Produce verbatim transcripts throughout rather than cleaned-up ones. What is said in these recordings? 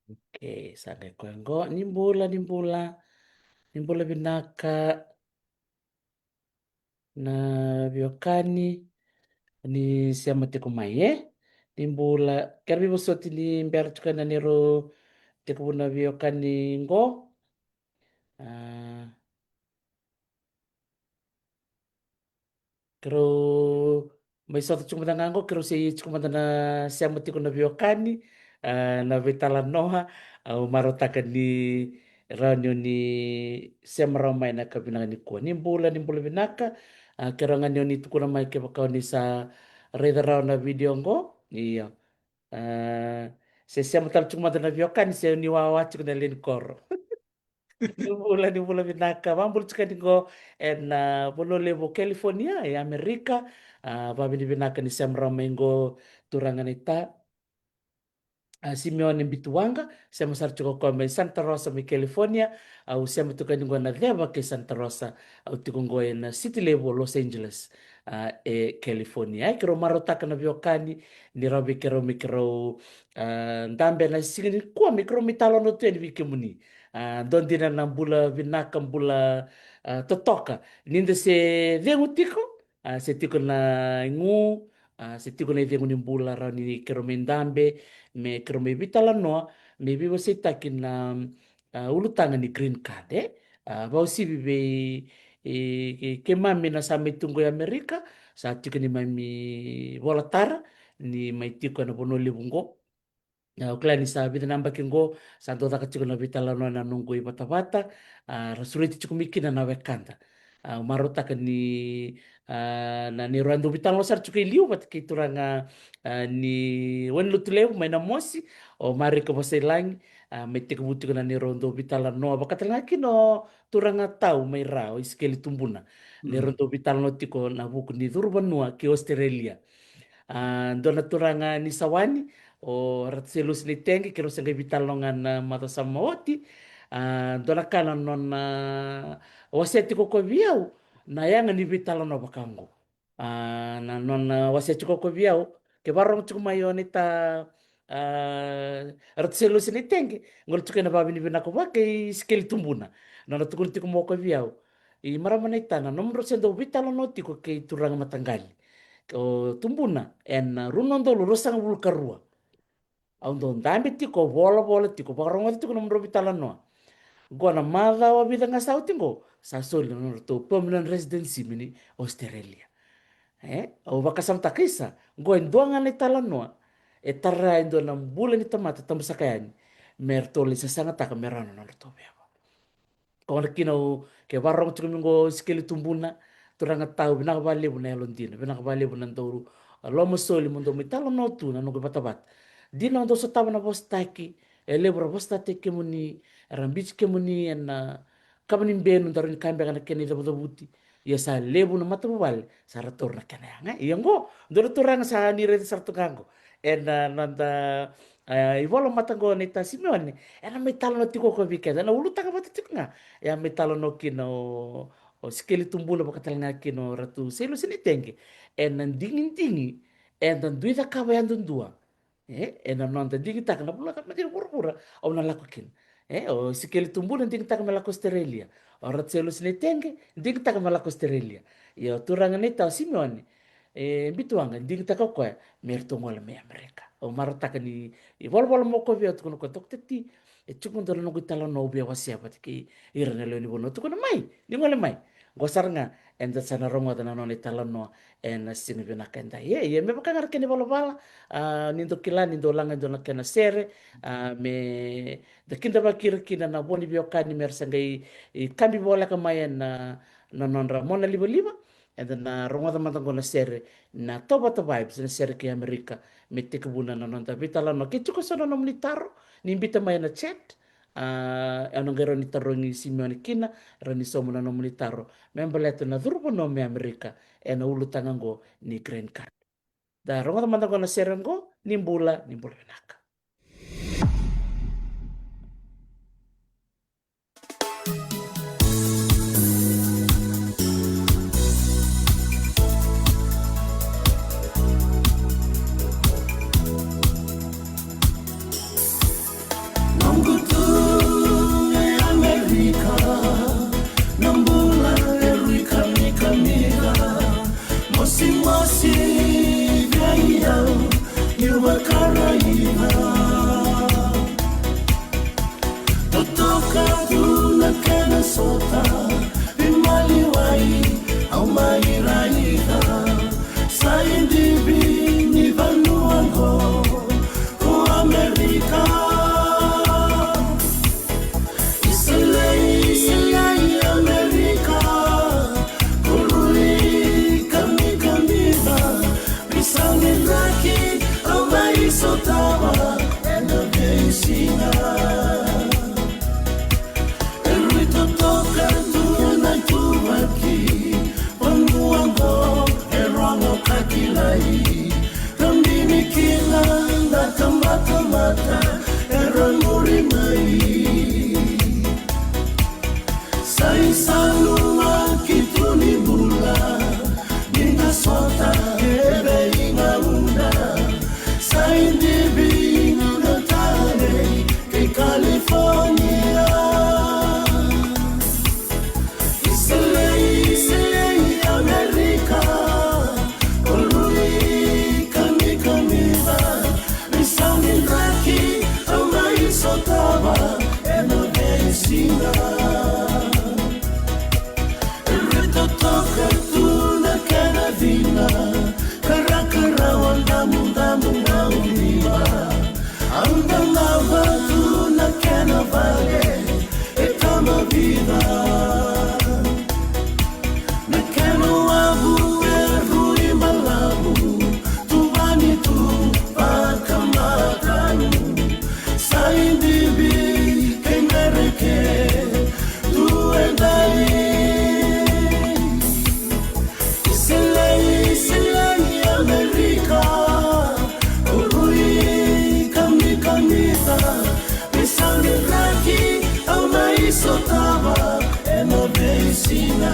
Okay, sa qai koya qo. Ni bula, ni bula. Ni bula vinaka na veiwekani ni sema tiko mai, e? Ni bula. Kerea ni vosoti ni bera tiko na neirau tekivu na veiwekani qo. A, keirau mai sota tiko mada ga qo, keirau sei tiko mada na sema tiko na veiwekani, a, na veitalanoa, au marautaka ni rawa ni o ni sema rawa mai na ka vinaka nikua. Ni bula, ni bula vinaka, a, keirau ga ni o ni tukuna mai kevaka o ni sa raica rawa na video qo, io. A, se sema tale tiko mada na veiwekani, se ni wawa tiko na lewe ni koro. Ni bula, ni bula vinaka. Vabula tiko yani qo ena, a, vanua levu o California, e Amerika. A, vavinavinaka ni sema rawa mai qo turaga naita, a, Simeone Bituwaqa, sema sara tiko o koya mai Santa Rosa mai California. Au sema tiko yani qo ena ceva kei Santa Rosa. Au tiko qo ena city levu o Los Angeles, a, e California. Ai, keirau marautaka na veiwekani ni rawa vei keirau me keirau, a, dabe ena siga nikua me keirau mai talanoa tu yani vei kemuni. A, dua dina na bula vinaka, bula, a, totoka. Ni da se cegu tiko, a, se tiko na igu, a, se tiko na icegu ni bula, rawa ni keirau mai dabe, me keirau mai veitalanoa me veivosakitaki na, a, ulutaga ni green card, e? A, vakauasivi vei, e, e, keimami na sa mai tu qo i Amerika, sa tiko neimami vola tara ni mai tiko ena vanua levu qo. A, au kila ni sa vica na yabaki qo sa dau caka tiko na veitalanoa na noqu ivatavata, a, ra sureti tiko mai kina na wekada. A, au marautaka ni, a, na neirau a dau veitalanoa sara tiko i liu vata kei turaga, a, ni Wainilotulevu mai Namosi, o Marika Vosailagi, a, mai tekivu tiko na neirau dau veitalanoa, vaka tale ga kina o turaga tau mai Ra, o Isikeli Tubuna. Neirau dau veitalanoa tiko ena vuku ni curu vanua ki Australia. A, dua na turaga ni Sawani, o Ratu Sailosi Naitegi, keirau se qai veitalanoa ga na macawa sa mai oti. A, dua na ka na nona wasea tiko o koya vei au na yaga ni veitalanoa vaka oqo. A, na nona wasea tiko o koya vei au, ke vakarorogo tiko mai o naita, a, Ratu Sailosi Naitegi, qori tiko ena vavinavinaka vua kei Isikeli Tubuna. Nona tukuna tiko mai o koya vei au, i marama naita, na nomudrau se dau veitalanoa tiko kei turaga mataqali, o Tubuna, ena rua na udolu ruasagavulu ka rua. Au dau dabe tiko, volavola tiko, vakarogoca tiko nomudrau veitalanoa. Qo na macawa vica ga sa oti qo, sa soli na nodratou permanent residency mai Australia. E, au vakasamataka, isa, qo e dua ga na italanoa e tara e dua na bula ni tamata tabusaka yani me ratou lai sasagataka me rawa na nodratou veva. Koya kina au, ke vakarorogo tiko mai qo Isikeli Tubuna, turaga tau, vinaka vakalevu na yalodina, vinaka vakalevu na dau, a, lomasoli mo dau mai talanoa tu na noqu ivatavata. Dina o dau sotava na vosataki, e levu ra vosataki kemuni, era biuti kemuni ena kava ni benu, da rawa ni kaya beka na kena icavucavuti. Ia sa levu na matavuvale sa ra taura na kena yaga. Ia qo, dua na turaga sa ni raica sara tu ga qo ena noda, e, ivola mata qo naita Simeone, ena mai talanoa tiko o koya vei keda, ena ulutaga vata tiko ga. E a mai talanoa kina o, o Isikeli Tubuna vaka tale ga kina o Ratu Sailosi Naitegi ena digidigi eda dui cakava yadudua. E, ena noda digitaka na vula ka mai vuravura, au na lako kina. E, o Isikeli Tubuna digitaka me lako Australia. O Ratu Sailosi Naitegi digitaka me lako Australia. Ia o turaga naita Simeone, e, Bituwaqa, digitaka o koya me ratou gole mai Amerika. Au marautaka ni, e, volavola mai o koya vei au, tukuna o koya, Tokita Ti, e tiko dua na noqu italanoa au via wasea vata kei ira na lewe ni vanua. Tukuna mai, ni gole mai. Qo sara ga, eda sa na rogoca na nona italanoa ena siga vinaka edai. Ia, ia me vaka ga na kena ivalavala, a, ni dau kila ni dau laga e dua na kena sere, a, me da kidavaki ira kina na vo ni veiwekani me ra sa qai, e, kabi voleka mai ena, na nodra mona livaliva. Eda na rogoca mada qo na sere na Tauvata Vibes, na sere kei Amerika, me tekivuna na noda veitalanoa. Ke tiko so na nomuni taro, ni biuta mai ena chat, a, au na qai rawa ni tarogi Simeone kina, rawa ni sauma na nomuni taro me baleta na curu vanua mai Amerika ena ulutaga qo ni green card. Da rogoca mada qo na sere qo, ni bula, ni bula vinaka. Sivia au, niu vakaraica. Totoka tu na kena sota, veimaliwai au mai raica. Sa idivi ni vanua qo ko Amerika. Iselei, Iselei, Amerika, ko rui kamikamica, veisau ni draki au mai sotava ena veisiga. E rui totoka tu na ituvaki, vanua qo e rogo ka kilai. Ka mini kila na tamata era muri mai. Sa isalua ki tu ni bula, ni na sota e veigauna. Sa idivi na talei kei California. Iselei, Iselei, Amerika, ko rui kamikamica, veisau ni draki au mai sotava ena veisiga. E rui totoka tu na kena cina, karakarawa damudamu na uliva. Au dagava tu na kena vale e tama vica. Na kena wavu e rui balavu, tuvani tu vakamatau. Sa idivi kei Mereke tu e dai. Iselei, Iselei, Amerika, ko rui kamikamica, veisau ni draki au mai sotava ena veisiga.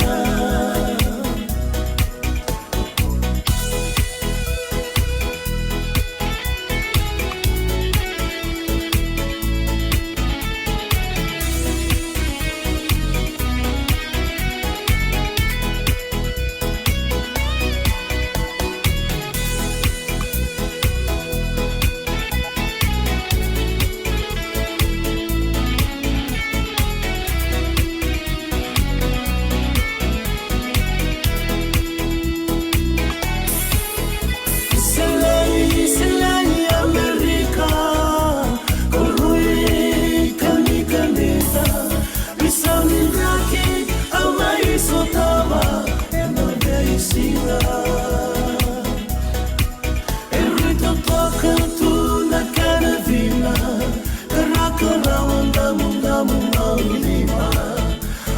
Iselei, Iselei, Amerika, ko rui kamikamica, veisau ni draki au mai sotava ena veisiga. E rui totoka tu na kena cina, karakarawa damudamu na uliva.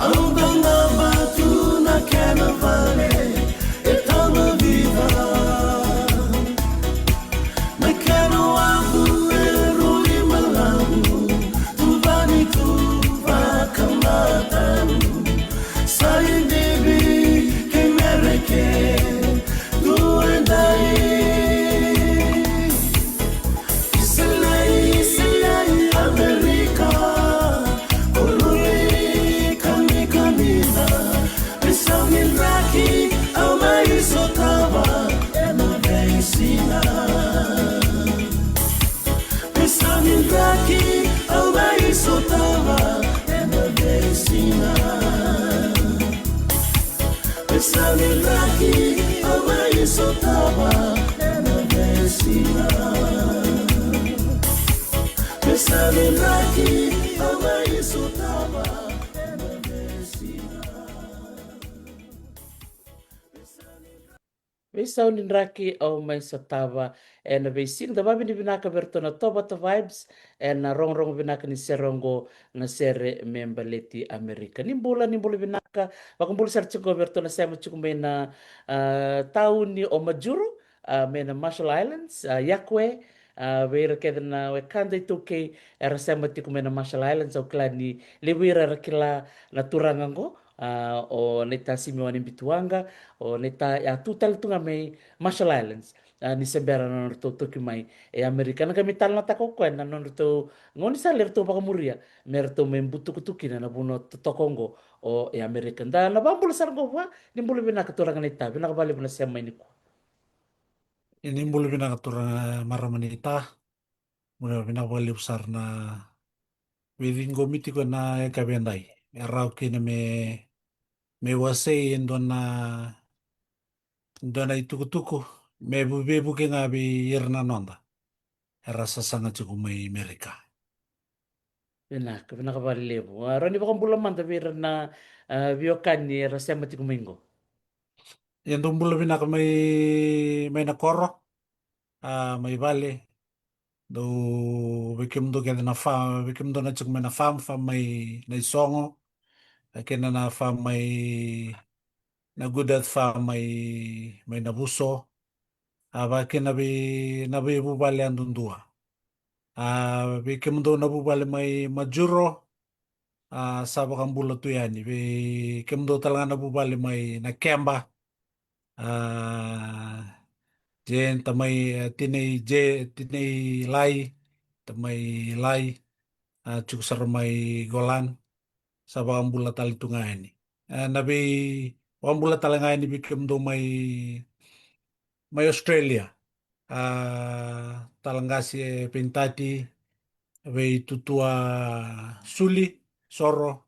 Au dagava tu na kena vale e tama vica. Na kena wavu e rui balavu, tuvani tu vakamatau. Sa idivi kei Mereke tu e dai. Iselei, Iselei, Amerika, ko rui kamikamica, veisau ni draki au mai sotava ena veisiga. Veisau ni draki au mai sotava ena veisiga. Veisau ni draki au mai sotava ena veisiga. Veisau ni draki au mai sotava ena veisiga. Veisau ni draki au mai sotava ena veisiga. Da vavinavinaka vei iratou na Tovata Vibes ena rogorogo vinaka ni sere oqo, na sere me baleti Amerika. Ni bula, ni bula vinaka. Vakabula sara tiko vei iratou na sema tiko mai na, ah, tauni o Majuro, ah, mai na Marshall Islands, ah, Yakwe, ah, vei ira kece na wekada iTaukei era sema tiko mai na Marshall Islands. Au kila ni levu ira era kila na turaga oqo, ah, o naita Simione Bituaqa, o naita, a tu tale tu ga mai Marshall Islands, ah, ni se bera na nodratou toki mai e Amerika. Na qai mai talanoataka o koya na nodratou gaunisala eratou vakamuria me ratou mai butukutuku kina na vanua totoka oqo o e Amerika. Da na vakabula sara oqo vua. Ni bula vinaka turaga naita, vinaka vakalevu na sema mai nikua. Ni bula vinaka turaga, marama ni ta. Bula vinaka vakalevu sara na veiqomi tiko ena yakavi edai. E rawa kina me, me wasei e dua na, dua na itukutuku me vu-, veivuke ga vei ira na noda era sasaga tiko mai Merika. Vinaka, vinaka vakalevu. A, rawa ni vakabula mada vei ira na, a, veiwekani era sema tiko mai qo. Ia dou bula vinaka mai, mai na koro, a, mai vale. Dou, vei kemudou kece na farm, vei kemudou na tiko mai na farm, farm mai Naisogo. A, kei na, na farm mai, na Good Earth Farm mai, mai Navuso. A, vaka kina vei, na veivuvale yadudua. A, vei kemudou na vuvale mai Majuro, a, sa vakabula tu yani. Vei kemudou tale ga na vuvale mai na Keba, a, Jane, tamai, e, tinai Je-, tinai Lai, tamai Lai, a, tiko sara mai Golan, sa vakabula tale tu ga yani. E, na vei, vakabula tale ga yani vei kemudou mai, mai Australia. A, Talaqase e Penitati, vei Tutua Suli, Soro,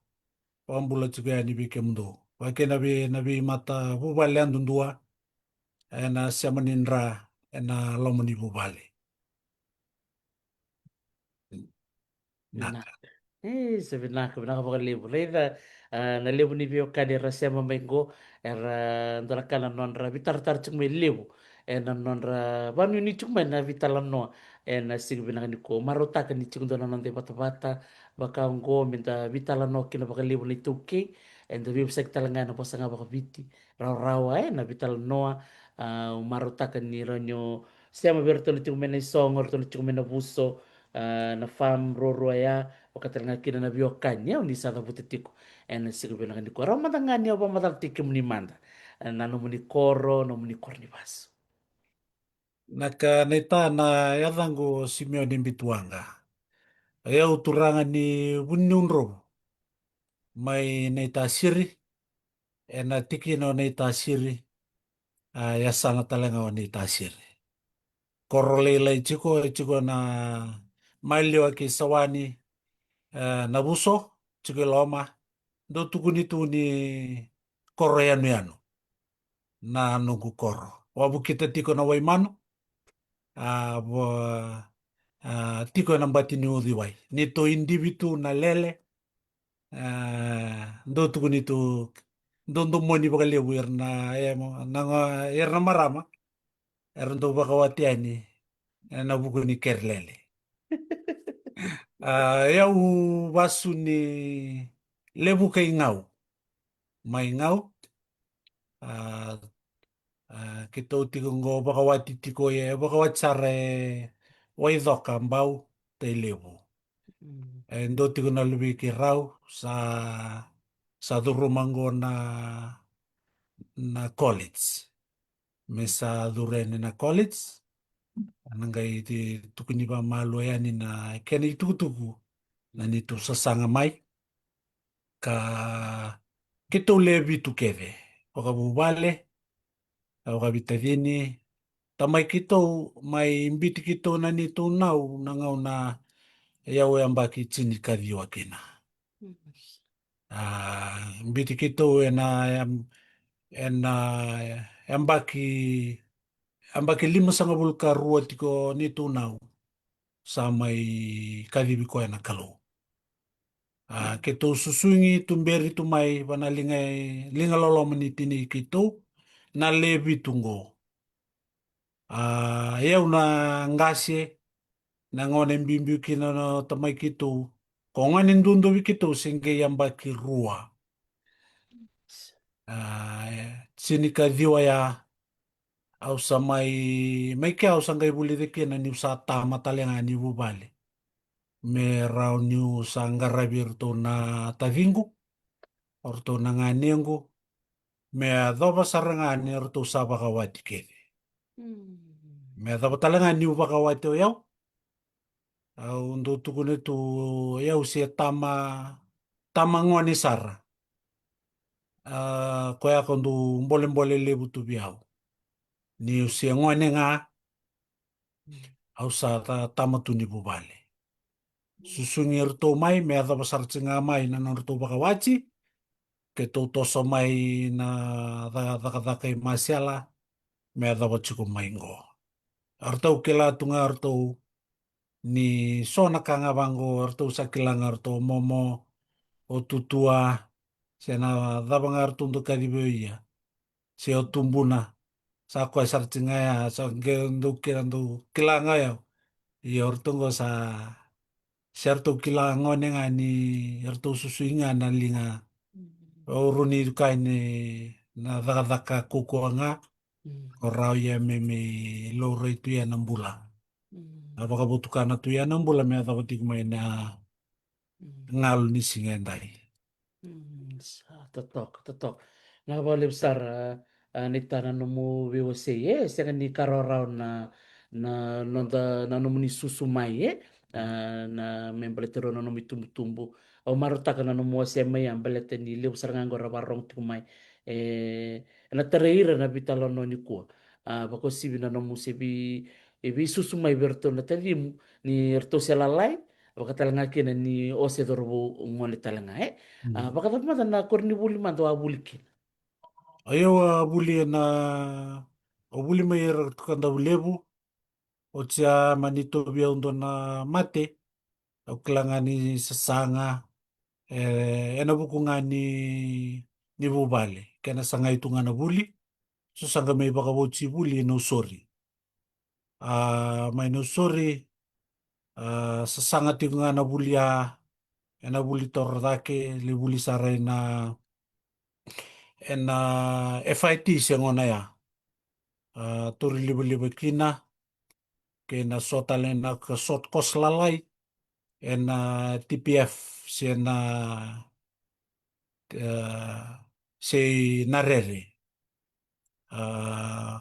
vakabula tiko yani vei kemudou. Vaka kina vei, na veimatavuvale yadudua, ena sema ni dra, ena loma ni vuvale. Vinaka. Vinaka. E, sa vinaka, vinaka vakalevu. Raica, a, na levu ni veiwekani era sema mai qo, era dua na ka na nodra veitaratara tiko mai levu ena nodra vakanuinui tiko mai na veitalanoa ena siga vinaka nikua. Marautaka ni tiko dua na noda ivatavata vaka oqo meda veitalanoa kina vakalevu na iTaukei, eda veivosaki tale ga ena vosa ga vakaViti rawarawa, e, na veitalanoa. A, marautaka ni rawa ni o sema vei iratou na tiko mai Naisogo, iratou na tiko mai Navuso, a, na farm ruarua ya, vaka tale ga kina na veiwekani, e, o ni sa cavuta tiko ena siga vinaka nikua. Rawa mada ga ni o vakamacalataki kemuni mada, e, na nomuni koro, nomuni koro ni vasu. Na ka, na ita, na yacaqu o Simeoni Bituaqa. O yau turaga ni Vuniudrovu, mai Naitasiri, ena tikina o Naitasiri, a, yasana tale ga o Naitasiri. Koro lailai tiko, e tiko na maliwa kei Sawani, e, Navuso, tiko i loma, dau tukuni tu ni koro yanuyanu. Na noqu koro. Wavokita tiko na Waimanu, a, vo-, a, tiko ena bati ni uciwai. Ni tou idivi tu na lele, a, dau tukuni tu, dau domoni vakalevu ira na, e, mo-, na ga, ira na marama, era dau vakawati yani ena vuku ni kere lele. A, o yau vasu ni Levuka i Gau. Mai Gau. A, a, keitou tiko qo vakawati tiko e, vakawati sara e Waicoka, Bau, Tailevu. Mm. E dua tiko na luvei keirau sa, sa curuma qo na, na college. Me sa curu yani na college, na qai ti-, tukuni vakamalua yani na kena itukutuku na neitou sasaga mai. Ka keitou le vitu kece, vakavuvale, vakaveitacini, tamai keitou mai Biti keitou na neitou nau na gauna e yau yabaki tinikaciwa kina. Mm. A, Biti keitou ena, em-, ena, yabaki, yabaki limasagavulu ka rua tiko neitou nau sa mai kacivi koya na Kalou. A, keitou susugi tuberi tu mai vana liga, liga loloma ni tinai keitou, na le vitu qo. A, yau na qase, na gone biubiu kina na tamai keitou. Ko gone duaduavi keitou se qai yabaki rua. A, e, tinikaciwa ya, au sa mai, mai kea au sa qai vulica kina niu sa tama tale ga ni vuvale. Me rawa niu sa qaravi iratou na taciqu, o ratou na ganequ, me yacova sara ga ni ratou sa vakawati kece. Mm. Me yacova tale ga niu vakawati o yau. Au dau tukuna tu o yau se tama, tama gone sara. A, koya ko dau bolebole levu tu vei au. Niu se gone ga, au sa ta, tama tu ni vuvale. Susugi iratou mai me yacova sara tiko ga mai na nodratou vakawati, keitou toso mai na ca-, cakacaka i Masela me yacova tiko mai qo. Eratou kila tu ga eratou ni so na ka ga vaqo, eratou sa kila ga eratou, momo, o tutua, se na cava ga eratou dau kacivi au ia, se o tubuna, sa koya sara tiko ga ya, sa qai dau kila, dau kila ga o yau. Ia o ratou qo sa, se ratou kila gone ga ni ratou susui ga na liga. Mm. O rau ni kai ni na cakacaka kaukaua ga, mm, o rau ia me, me laurai tu ia na bula. Mm. Na vakavotukana tu ia na bula me yacova tiko mai na, mm, galu ni siga edai. Mm, sa totoka, totoka. Vinaka vakalevu sara, a, Neita, na nomu veiwasei, e, sega ni ka rawarawa na, na noda, na nomuni susu mai, e, a, na me baleta rau na nomu itubutubu. Au marautaka na nomu wasea mai ya, baleta ni levu sara ga qo ra vakarorogo tiko mai. E, ena tarai ira na veitalanoa nikua. A, vakauasivi na nomu se vei, e veisusu mai vei iratou na tacimu, ni ratou se lalai, vaka tale ga kina ni o se cauravou gone tale ga, e. A, mm, vakacava mada na koronivuli mada o a vuli kina? O yau a vuli ena, au vuli mai Ratu Kadavulevu, oti a mani tauvi au dua na mate, au kila ga ni sasaga, e, ena vuku ga ni, ni vuvale, kena sagai tu ga na vuli, so sa qai mai vakavoti vuli e Nausori. A, mai Nausori, a, sasaga tiko ga na vuli, a, ena vuli torocake, lai vuli sara ena, ena F I T se gona ya. A, tauri livaliva kina, kei na so tale na ka short course lalai, ena T P F, se na, e, se i Narere. A,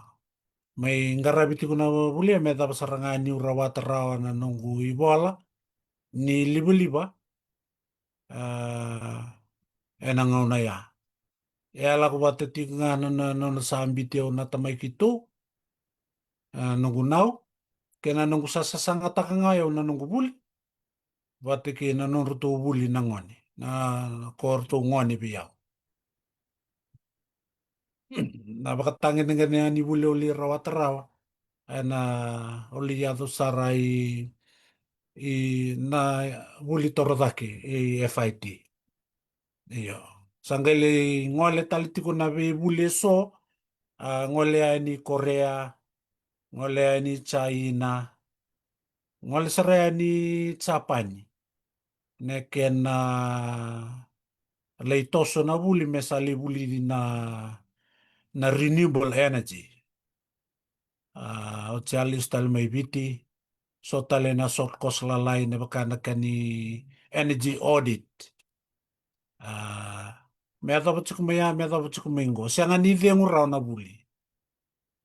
mai qaravi tiko na vuli ya me cava sara ga niu rawata rawa na noqu ivola ni livaliva, a, ena gauna ya. E a lako vata tiko ga na, na, na, na sa biuti au na tamai keitou, a, noqu nau, kei na noqu sa sasagataka ga o yau na noqu vuli, vata kei na nodratou vuli na gone, na, na ko ratou gone vei au. Na vakatagedegede ni vuli au lai rawata rawa, ena au lai yaco sara i, i na vuli torocake, i F I T. Io. Sa qai lai gole tale tiko na veivuli eso, a, gole yani Korea, gole yani China, gole sara yani Japani. Na kena lai toso na vuli me sa lai vulici na, na renewable energy. A, oti a lesu tale mai Viti, so tale na short course lalai na vaka na ka ni energy audit. A, me yacova tiko mai ya, me yacova tiko mai qo. Sega ni cegu rawa na vuli.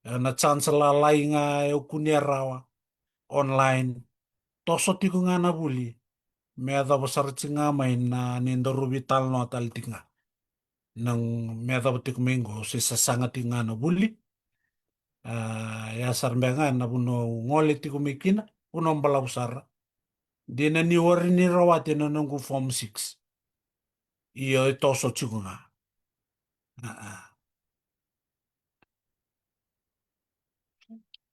E na chance lalai ga e kunea rawa online. Toso tiko ga na vuli. Me yacova sara tiko ga mai na ni daru veitalanoa tale tiko ga. Na me yacova tiko mai qo, se sasaga tiko ga na vuli. A, ya sara beka ga na vanua au gole tiko mai kina, vanua balavu sara. Dina niu warai ni rawati na noqu form six. Io, e toso tiko ga. A, a.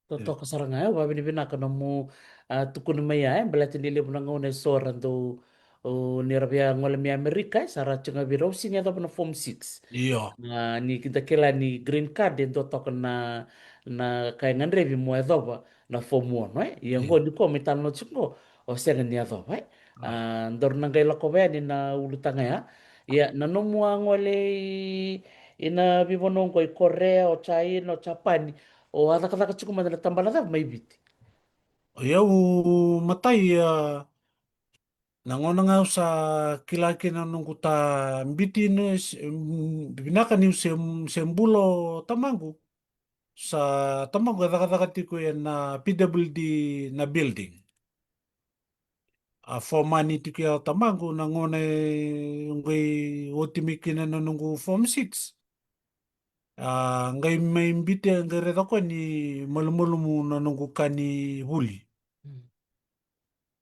Totoka sara ga, e, vakavinavinaka nomu, a, tukuna mai ya, e, baleta ni levu na gauna e so ra dau, o, ni ra via gole mai Amerika, e, sa ra tiko ga vei rau, sega ni yacova na form six. Io. A, ni da kila ni green card e dua toka na, na ka e gadrevi mo yacova na form one, e. Ia qo ni ko mai talanoa tiko qo, o sega ni yacova, e. A, daru na qai lakova yani na ulutaga ya. Ia, na nomu a gole i, i na veivanua qo i Korea, o China, o Japani, o a cakacaka tiko mada na tabana cava mai Viti? O yau matai, a, na gauna ga au sa kila kina na noqu ta Biti, ni se, mm, vinaka niu se, se bula o tamaqu. Sa tamaqu e cakacaka tiko e na P W D na building. A fomani tiko ya o tamaqu na gauna e qai oti mai kina na noqu form six. A qai mai Biti, a qai raica koya ni malumalumu na noqu ka ni vuli.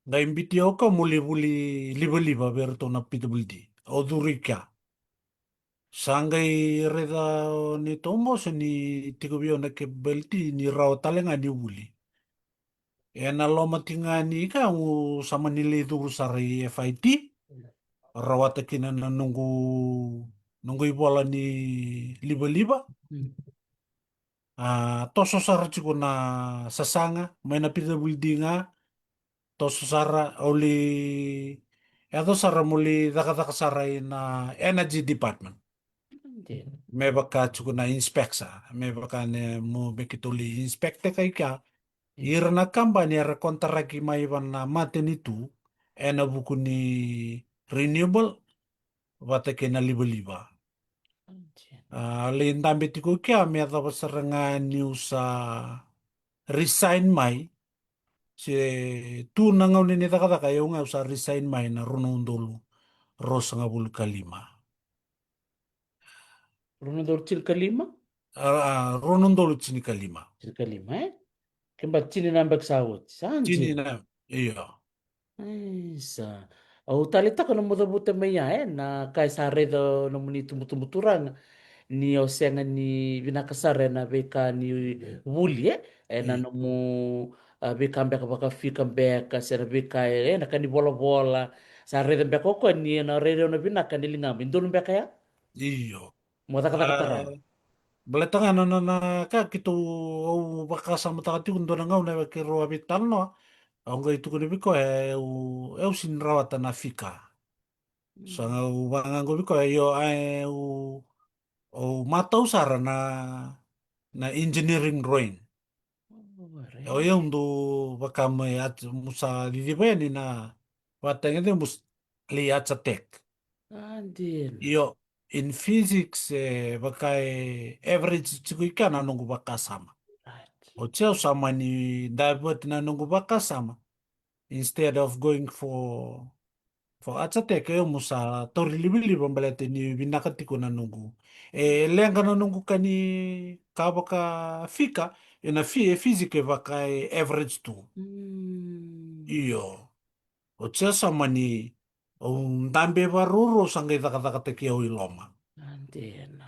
Qai biuti au ka mo lai vuli livaliva vei iratou na P W D. Au curu i kea. Sa qai raica o neitou boso ni tiko vei au na capability ni rawa tale ga niu vuli. Ena loma tiko ga ni ka au sa mani lai curu sara i F I T. Rawata kina na noqu, noqu ivola ni livaliva. A, toso sara tiko na sasaga mai na P W D ga. Toso sara, au lai yaco sara mo lai cakacaka sara ina Energy Department. Me vaka tiko na inspector, me vaka ne mo me keitou lai inspector kai kea. Ira na kabani era kontaraki mai vei na matanitu ena vuku ni renewable vata kei na livaliva. A, lai dabe tiko kea me yacova sara ga niu sa resign mai. Se tu na gauna ni cakacaka, au ga au sa resign mai na rua na udolu ruasagavulu ka lima. Rua na udolu tinikalima? A, a, rua na udolu tinikalima. Tinikalima, e? Keba tini na beka sa oti, sa? Tini na, io. Isa. Au taleitaka na nomu cavuta mai ya, e, na ka e sa raica o nomuni tubutubu turaga. Ni o sega ni vinaka sara ena veika ni vuli, e? Ena nomu, a, veika beka vakafika beka, se na veika, e, na ka ni volavola. Sa raica beka o koya ni ena rairai au na vinaka ni ligamu. E donu beka ya? Io. Mo cakacaka tara. Baleta ga na, na, na ka keitou, au vakasamataka tiko dua na gauna vei keirau a veitalanoa. Au qai tukuna vei koya, e, au, au sini rawata na fika. Sa ga au vagaqo vei koya, io, a, e, au, au matau sara na, na engineering drawing. O yau dau vaka mai, a, mu sa ciciva yani na vakatagede mu s-, lai Arts Tech. Io, in physics, e, vaka e average tiko i kea na noqu vakasama. Oti au sa mani divert na noqu vakasama. Instead of going for, for Arts Tech, e, au mu sa tauri livaliva baleta ni vinaka tiko na noqu. E leqa na noqu ka ni ka vakafika, ena phy-, e physics e vaka e average tu. Io. Oti au sa mani, au dabe vakarourou sa qai cakacakataki au i loma. A, dina.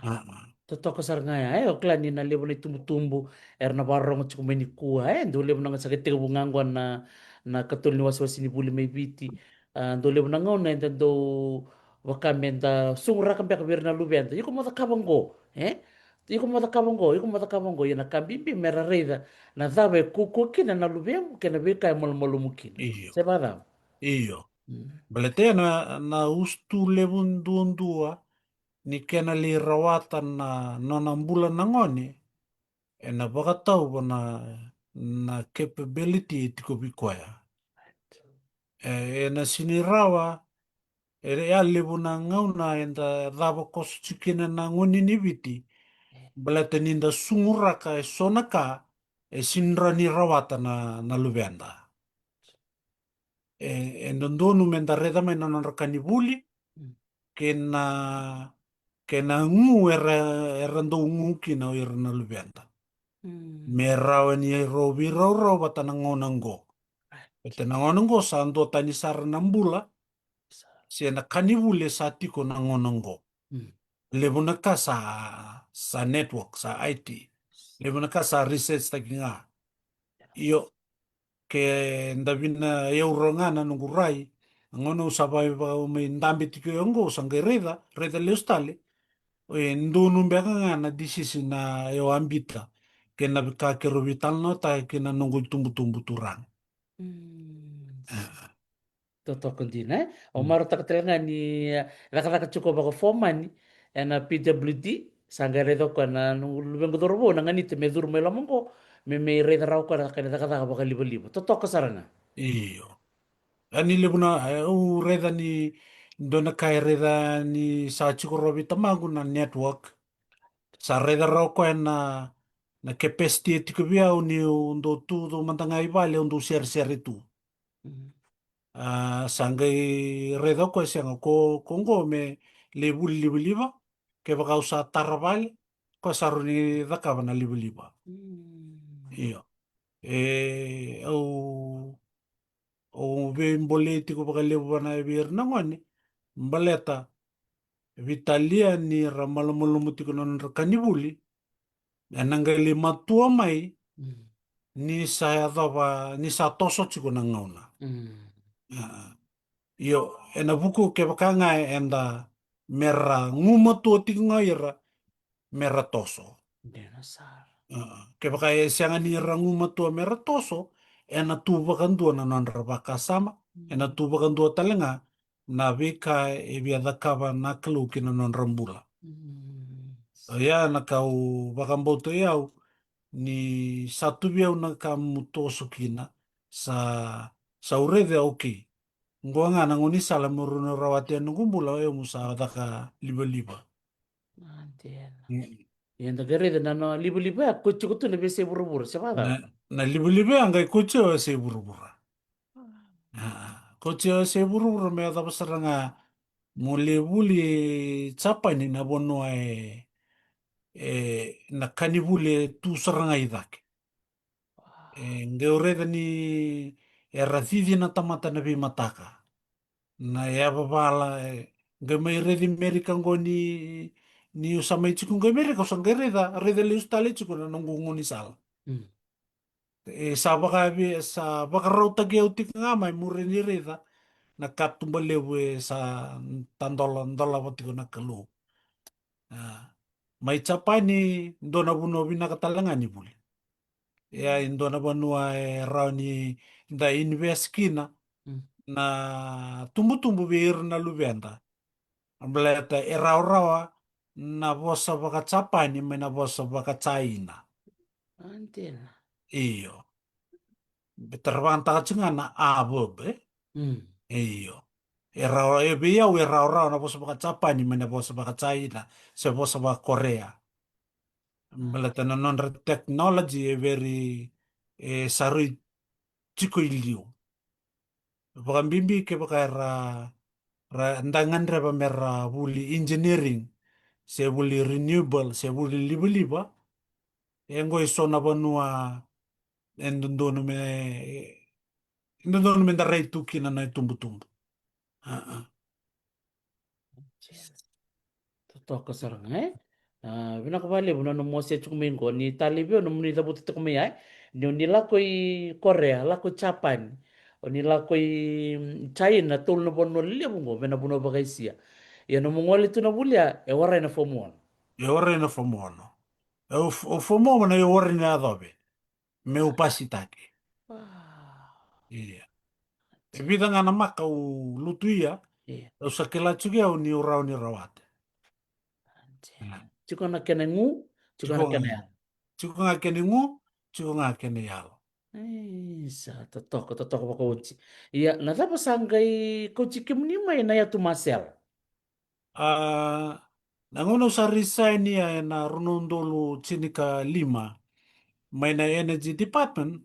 Totoka sara ga ya, e, o kila ni na levu na itubutubu era na vakarorogo tiko mai nikua, e, dau levu na gauna sa qai tekivu ga oqo na, na katolu ni wasewase ni vuli mai Viti. A, dau levu na gauna eda dau vaka meda suguraka beka vei ira na luveda. Iko mo cakava oqo, e? Iko mo cakava oqo, iko mo cakava oqo. Ia na ka bibi mera raica na cava e kaukauwa kina na luvemu kei na veika e malumalumu kina. Io. Se vakacava? Io. Baleta na, na usutu levu duadua ni kena lai rawata na nona bula na gone, ena vakatauva na, na capability e tiko vei koya. E, ena sini rawa, e, e a levu na gauna eda cava koso tiko kina na gone ni Viti. Baleta ni da suguraka e so na ka e sini rawa ni rawata na, na luveda. E, e dodonu meda raica mai na nodra ka ni vuli, kei na, kei na gu era, era dau gu kina o ira na luveda. Me rawa ni rau veiraurau vata na gauna oqo. Baleta na gauna oqo sa duatani sara na bula, se na ka ni vuli e sa tiko na gauna oqo. Levu na ka sa, sa network, sa I T. Levu na ka sa research taki ga. Io, ke da vina yau rawa ga na noqu rai, na gauna au sa vaka mai dabe tiko oqo, au sa qai raica, raica lesu tale. E donu beka ga na decision au a biuta, kei na veika keirau veitalanoataka kei na noqu itubutubu turaga. Totoka dina, e? Au marautaka tale ga ni, e, cakacaka tiko vakafomani ena P W D, sa qai raica o koya na noqu luvequ cauravou na ganita me curu mai loma oqo, me, me raica rawa o koya na ka ni cakacaka vakalivaliva. Totoka sara ga. Io. A ni levu na, e, au raica ni dua na ka e raica ni sa tiko rawa vei tamaqu na network. Sa raica rawa o koya na, na capacity e tiko vei au niu dau tu, dau mada ga i vale, au dau seresere tu. A, sa qai raica o koya sega, ko, ko oqo me lai vuli livaliva, kevaka au sa tara vale, ko sa rawa ni cakava na livaliva. Io. E, au, au veibolei tiko vakalevu vana vei ira na gone, baleta veitalia ni ra malumalumu tiko na nodra ka ni vuli, ena qai lai matua mai ni sa yacova, ni sa toso tiko na gauna. Io, ena vuku kevaka ga eda me ra gumatua tiko ga ira me ra toso. Kevaka e sega ni ra gumatua me ra toso, ena tu vakadua na nodra vakasama, ena tu vakadua tale ga na veika e via cakava na Kalou ki na nodra bula. Oya na ka au vakabauta au ni sa tu vei au na ka mu toso kina, sa, sa au raica, okay. Qo ga na gaunisala meu rawa ni rawata na noqu bula, o yau meu sa caka livaliva. Ia da qai raica na, na livaliva ya, ko tiko tu na veiyasai vuravura, se vacava? Na, na livaliva ya qai ko tiko veiyasai vuravura. Ko tiko veiyasai vuravura me yacova sara ga mo lai vuli Japani, na vanua e, e, na ka ni vuli e tu sara ga i cake. E qai au raica ni era cici na tamata na veimataka. Na yavavala, e qai mai raici Merika qo ni, ni au sa mai tiko qo i Merika, au sa qai raica, raica lesu tale tiko na noqu gaunisala. E sa vakavi, sa vakarautaki au tiko ga mai muri ni raica na katuba levu e sa tadola, dolava tiko na Kalou. Mai Japani, dua na vanua vinaka tale ga ni vuli. Ia, e dua na vanua e rawa ni da invest kina na tubutubu vei ira na luveda. Baleta e rawarawa na vosa vaka-Japani mai na vosa vaka-Jaina. Io. Baleta ra vakayagataka tiko ga na a verb, e? Io. E rawa, e vei au e rawarawa na vosa vaka-Japani mai na vosa vaka-Jaina, se vosa vaka-Korea. Baleta na nodra technology e very, e sa rui tiko i liu. Vakabibi kevaka era, ra da gadreva me ra vuli engineering, se vuli renewable, se vuli livaliva, e qo e so na vanua e dodonu me, e dodonu me da rai tu kina na itubutubu. Totoka sara ga, e? A, vinaka vakalevu na nomu wasea tiko mai qo, ni talei vei au nomuni cavuta tiko mai, e? Ni o ni lako i Korea, lako i Japani, o ni lako i, mm, Jaina, tolu na vanua levu qo, vei na vanua vakaisia. Ia nomu gole tu na vuli ya, e warai na fomu ono. E warai na fomu ono. E o, o fomu ono e warai na yacove. Meu pasitaki. Ia. E vica ga na maka au lutuia, au sa kila tiko au niu rawa ni rawata. Tiko na kena igu, tiko na kena yalo. Tiko ga kena igu, tiko ga kena yalo. Isa, totoka, totoka vakaoti. Ia, na cava sa qai kauti kemuni mai na yatu Masela? A, na gauna au sa resign ia ena rua na udolu tinikalima mai na Energy Department,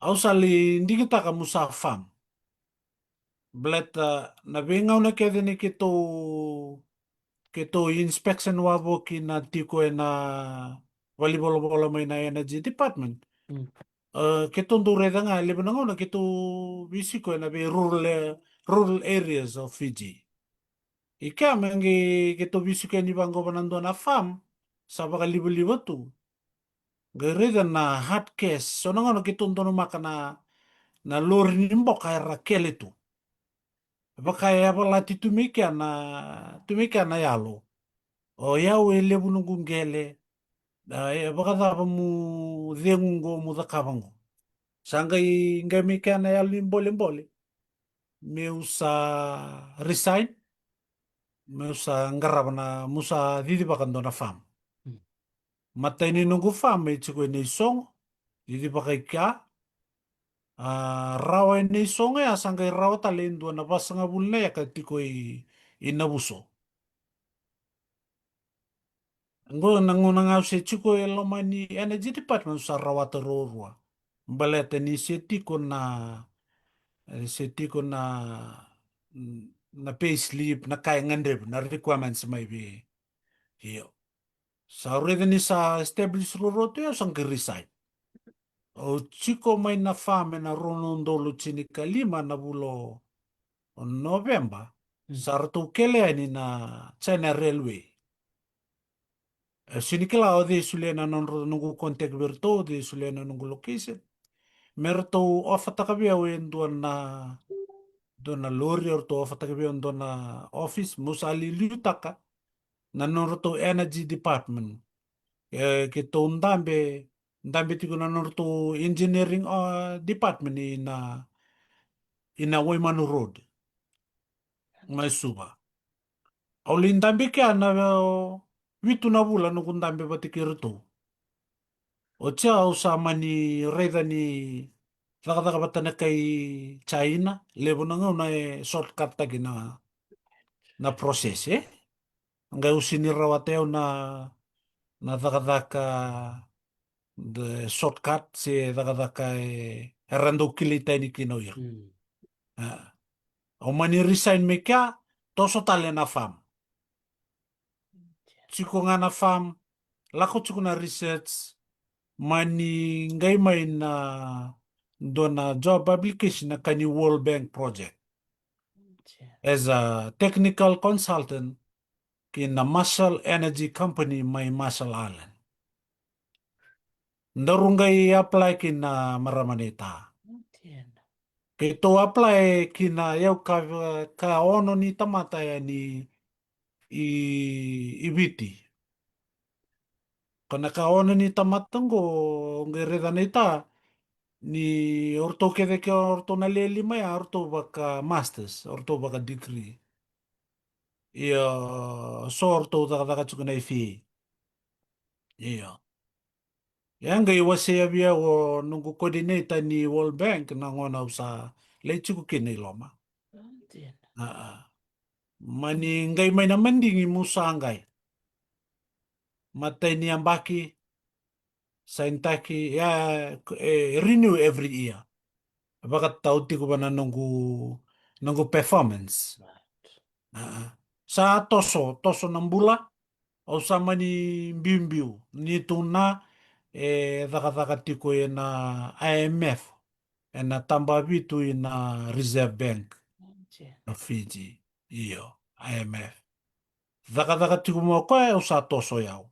au sa lai digitaka meu sa farm. Baleta na veigauna kece ni keitou, keitou inspection wavoki na tiko ena valenivolavola mai na Energy Department. E, keitou dau raica ga, levu na gauna keitou veisiko ena vei rural, rural areas of Fiji. I kea me qai keitou veisiko yani vaqo vana dua na farm sa vakalivaliva tu. Qai raica na hard cash, so na gauna keitou donumaka na, na lori ni boka era kele tu. Vaka e yavalati tu mai kea na, tu mai kea na yalo. O yau e levu noqu qele. A, e vakacava meu cegu qo, meu cakava qo? Sa qai, qai mai kea na yalo ni bolebole meu sa resign, meu sa qarava na, meu sa cicivaka dua na farm. Matai ni noqu farm e tiko e Naisogo, cicivaka i kea. A, rawa e Naisogo ya, sa qai rawa tale e dua na vasagavulu na eka tiko i, i Navuso. Qo na gauna ga au se tiko e loma ni Energy Department, au sa rawata ruarua. Baleta ni se tiko na, e, se tiko na, na pay slip, na ka e gadrevi, na requirements mai vei. Io. Sa raica ni sa establish ruarua tu, au sa qai resign. Au tiko mai na farm ena rua na udolu tinikalima na vula o Noveba. Sa ratou kele yani na China Railway. E sini kila o cei solia na nodra, noqu contact vei ratou, o cei solia na noqu location. Me ratou offer-taka vei au e dua na, dua na lori, o ratou offer-taka vei au e dua na office, meu sa liutaka na nodratou energy department. E, keitou dabe, dabe tiko na nodratou engineering, uh, department ina, ina Waimanu Road. Mai Suva. Au lai dabe kea na, uh, vitu na vula noqu dabe vata kei ratou. Oti au sa mani raica ni cakacaka vata na kai China, levu na gauna e shortcut-taki na, na process, e? Qai au sini rawata au na, na cakacaka, the shortcut, se cakacaka e, era dau kilai tani kina o ira. A. Au mani resign mai kea, toso tale na farm. Tiko ga na farm, lako tiko na research, mani qai mai na dua na job application na ka ni World Bank project. As a technical consultant ki na Marshall Energy Company mai Marshall Island. Daru qai apply ki na marama nei ta. Keitou apply ki na yau ka, ka ono ni tamata yani i, i Viti. Ko na ka ono ni tamata qo, qai raica nei ta, ni o ratou kece ke o ratou na lewe lima ya, o ratou vaka masters, o ratou vaka degree. Io, so o ratou cakacaka tiko na F A. Io. Ia qai wasea vei au o noqu coordinator ni World Bank na gauna au sa lai tiko kina i loma. Aa. Mani qai mai na madigi meu sa qai. Matai ni yabaki, sainitaki, ia, e renew every year. Vakatatau tiko vua na noqu, noqu performance. Aa. Sa toso, toso na bula, au sa mani biubiu. Ni tu na, e cakacaka tiko ena I M F, ena taba vitu ina Reserve Bank na Fiji. Io, I M F. Cakacaka tiko mai o koya, au sa toso yau.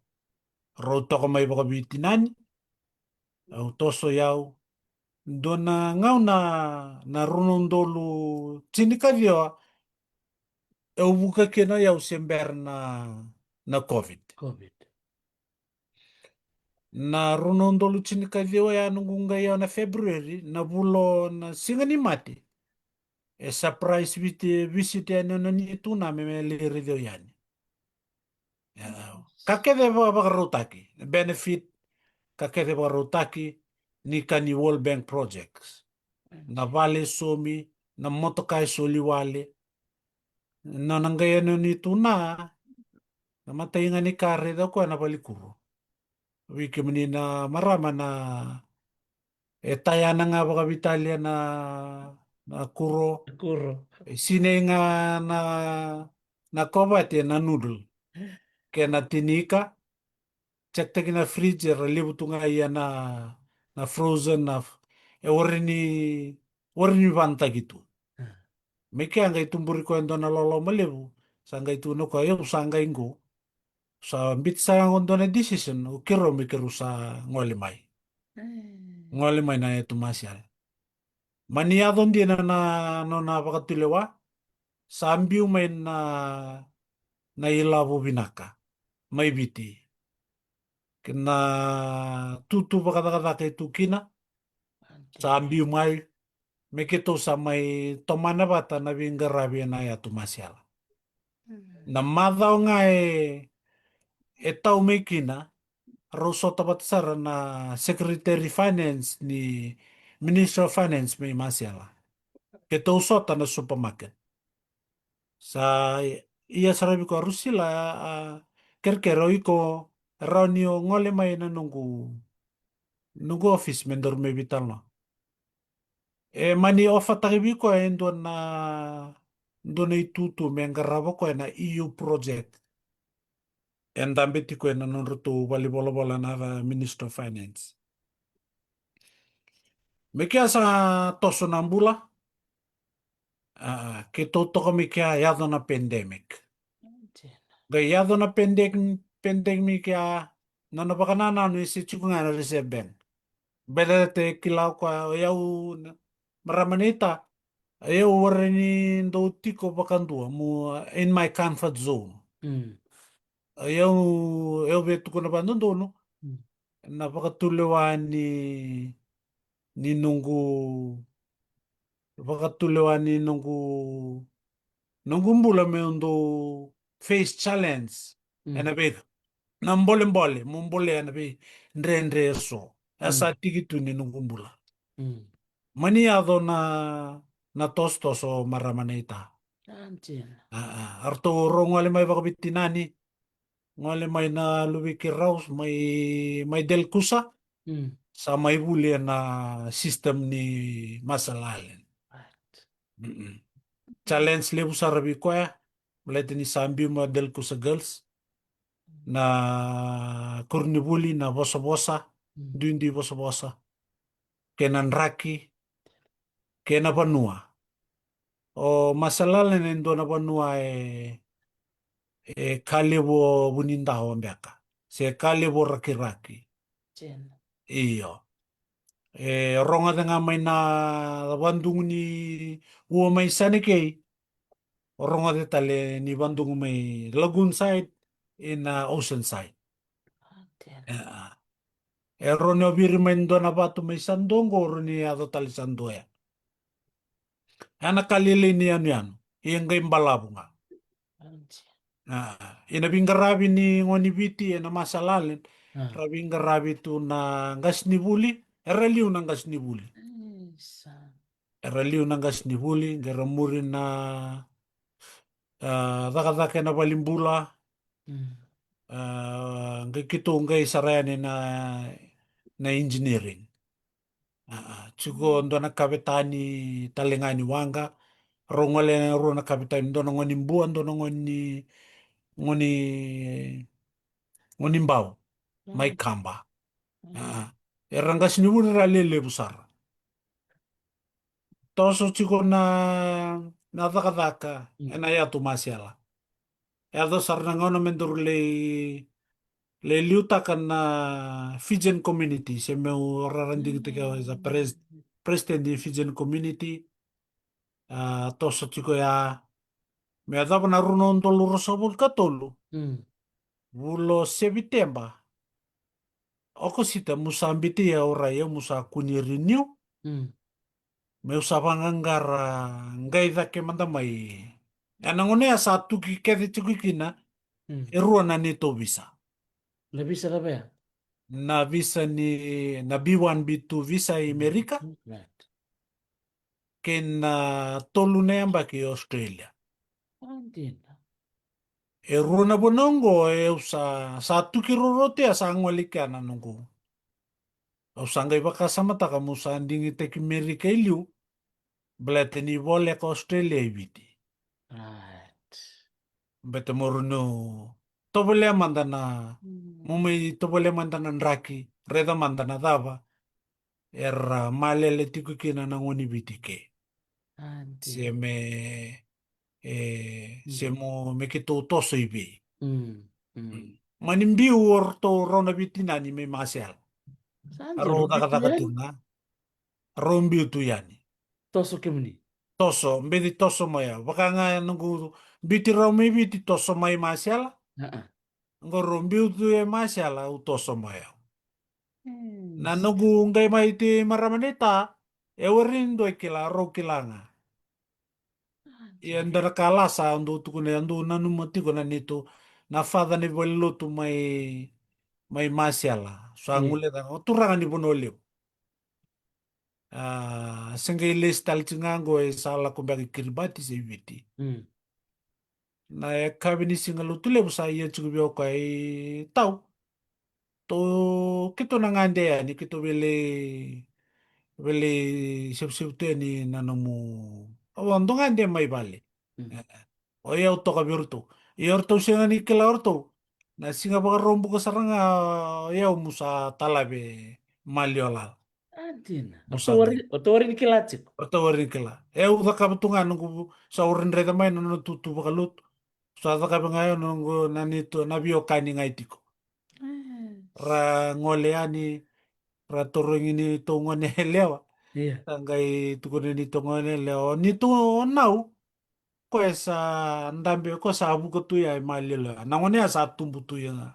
Rau toka mai vakaveitinani, au toso yau. Dua na gauna na rua na udolu tinikaciwa, au vuka kina yau se bera na, na COVID. Na rua na udolu tinikaciwa ya noqu qai yau na February, na vula na siga ni mate. E surprise viti, visit yani o na ni tu na me, me lai raici au yani. Ka kece vaka, vakarautaki, benefit, ka kece vakarautaki, ni ka ni World Bank projects. Na vale e somi, na motoka e soli wale. Na, na qai yani o ni tu na, na matai ga ni ka raica koya na vale kuro. Vei kemuni na marama na e tayana ga vakavitalia na, na kuro. Kuro. E sinai ga na, na kovate na noodle. Kei na tinika. Check-taki na fridge, era levu tu ga ia na, na frozen na f-, e warai ni, warai ni vanataki tu. Me kea qai tuburi koya e dua na loloma levu. Sa qai tukuna koya, au sa qai qo. Sa biuta sara ga dua na decision, o keirau me keirau sa gole mai. Gole mai na yatu Masiala. Mani yaco dina na, na nona vakatulewa, sa biu mai na, na ilavo vinaka mai Viti. Kei na tutu vakacakacaka e tu kina, sa biu mai, me keitou sa mai tomana vata na veiqaravi ena yatu Masiala. Na macawa ga e, e tau mai kina, rau sota vata sara na Secretary Finance ni Ministry of Finance mai Masiala. Keitou sota na supermarket. Sa ia sara vei koya, Rusila, a, kerekere o iko, rawa ni o gole mai na noqu, noqu office me daru mai veitalanoa. E mani offer-taki vei koya e dua na, dua na itutu me qarava koya na E U project. E dabe tiko ena nodratou valenivolavola na Minister of Finance. Me kea sa toso na bula. A, keitou toka mai kea, yaco na pandemic. Qai yaco na pandemic, pandemic ya, na nona vakanananu e se tiko ga na Reserve Bank. Baleta e kila o koya o yau na marama naita, o yau warai ni dau tiko vakadua, mo in my comfort zone. Mm. O yau, yau via tukuna vakadodonu, mm, na vakatulewa ni, ni noqu, vakatulewa ni noqu, noqu bula meu dau face challenge. Mm. Ena vei, na bolebole, mo bolea na veidredre eso. E sa, mm, tiki tu ni noqu bula. Mm. Mani yaco na, na tosotoso, marama naita. A, dina. A, a, eratou rau gole mai vakaveitinani, gole mai na luvei keirau, mai, mai Delkusa. Mm. Sa mai vuli ena system ni Marshall Island. Right. Mm-mm. Challenge levu sara vei koya, baleta ni sa biu mai Delkusa Girls, na koronivuli, na vosavosa, mm, duidui vosavosa, kei na draki, kei na vanua. O Marshall Island e dua na vanua e, e ka levu o vunidawa beka, se ka levu o rakiraki. Dina. Io. E rogoca ga mai na vadugu ni ua mai Sanekei, o rogoca tale ni vadugu mai lagoon side ina ocean side. A, dina. E, a. E rawa ni o viri mai dua na vatu mai Sadua qo, rawa ni yaco tale Sadua ya. Ena ka lailai ni yanuyanu, ia qai balavu ga. A, ena veiqaravi ni gone ni Viti ena Marshall Island, a, ra veiqaravi tu na qasenivuli, era liu na qasenivuli. Isa. Era liu na qasenivuli, qai ra muri na, a, cakacaka ena valenibula. Mm. A, qai keitou qai sara yani na, na engineering. A, a, tiko dua na kavetani tale ga ni waqa. Rau gole na rua na kavetani, dua na gone ni Bua, dua na gone ni, gone ni, gone ni Bau, mai, mm, Kaba. Mm. A, era qasenivuli ra lelevu sara. Toso tiko na, na cakacaka, mm, ena yatu Masela. Yaco sara na gauna me daru lai, lai liutaka na Fijian community, se meu rara digitaki au as a pres-, president ni Fijian community. A, toso tiko ya, me yacova na rua na udolu ruasagavulu ka tolu. Mm. Vula o Seviteba, Okosita, meu sa biuti au, rai au, meu sa kua ni renew. Mm. Meu sa vaqaqara qai cake mada mai. Ena gauna ya sa tuki kece tiko kina, mm, e rua na neitou visa. Na visa cava ya? Na visa ni, na B one B two visa i Amerika. Right. Kei na tolu na yabaki i Australia. A, dina. E rua na vanua oqo, e au sa, sa tuki roro tu ya, sa gole kea na noqu. Au sa qai vakasamataka meu sa digitaki Merika i liu, baleta ni voleka Australia i Viti. Right. Baleta meu rawa ni tovolea mada na, mm, meu mai tovolea mada na draki, raica mada na cava era malele tiko kina na gone ni Viti ke. A, dina. Se me, e, se, mm, mo, me keitou toso i vei. Mm, mm. Mm. Mani biu o ratou rau na veitinani mai Masela. Sa dina, rau cakacaka tu ga. Rau biu tu yani. Toso kemuni? Toso, beci toso mai au. Vaka ga noqu biuti rau mai Viti, toso mai Masela. A, a. Qo rau biu tu e Masela, au toso mai au. Mm. Na noqu qai mai tu i marama naita, e warai ni dua e kila, rau kila ga. A, ia, dina, dua na ka lasa au dau tukuna, au dau nanuma tiko na neitou, na father ni valenilotu mai, mai Masela. Sa, mm, guileca, o turaga ni Vanua Levu. A, se qai lesi tale tiko ga qo, e sa lako beka i Kiribati se i Viti. Mm. Na yakavi ni Siga Lotulevu sa ia tiko vei au o koya, e, tau. Tou, keitou na gade yani, keitou via lai, via lai sevusevu tu yani na nomu, au dau gade mai vale. Mm. E, e. O yau toka vei iratou. Ia o ratou sega ni kila o ratou. Na siga Vakaraubuka sara ga o yau meu sa talave maliwa lala. A dina. O ratou warai ni kila tiko. O ratou warai ni kila. E au cakava tu ga noqu, sa au raica mai na nona tutu vakalotu. Sa cakava ga e au noqu na neitou na veiwekani ga e tiko. Ra gole yani, ra tarogi neitou gone yalewa. Ia. Sa qai tukuna neitou gone yalewa, o neitou o nau, koya sa dabe, koya sa vuka tu ya e maliwa. Na gone ya sa tubu tu ya ga.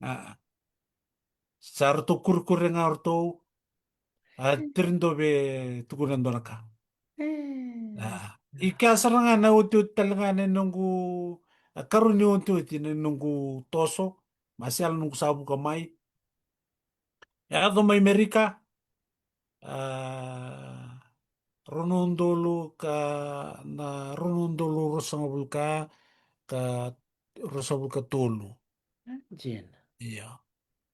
A. Sa ratou kurekure ga o ratou. A tiri dou vei tukuna dua na ka. A. I kea sara ga na otioti tale ga na noqu, a karua ni otioti na noqu toso. Masela noqu sa vuka mai. E yaco mai Merika. A, rua na udolu ka, na rua na udolu ruasagavulu ka, ka ruasagavulu ka tolu. A dina. Io.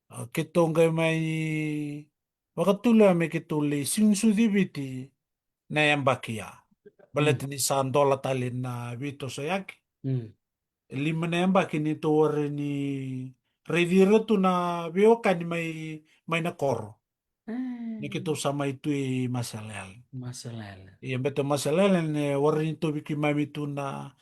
A, keitou qai mai vakatulewai me keitou lai sucu i Viti na yabaki ya. Baleta ni sa dola tale na veitosoyaki. Mm. E lima na yabaki neitou warai ni raici ira tu na veiwekani mai, mai na koro. Mm. Ni keitou sa mai tu i Marshall Islands. Marshall Islands. Ia, baleta Marshall Islands e warai ni tauvi keimami tu na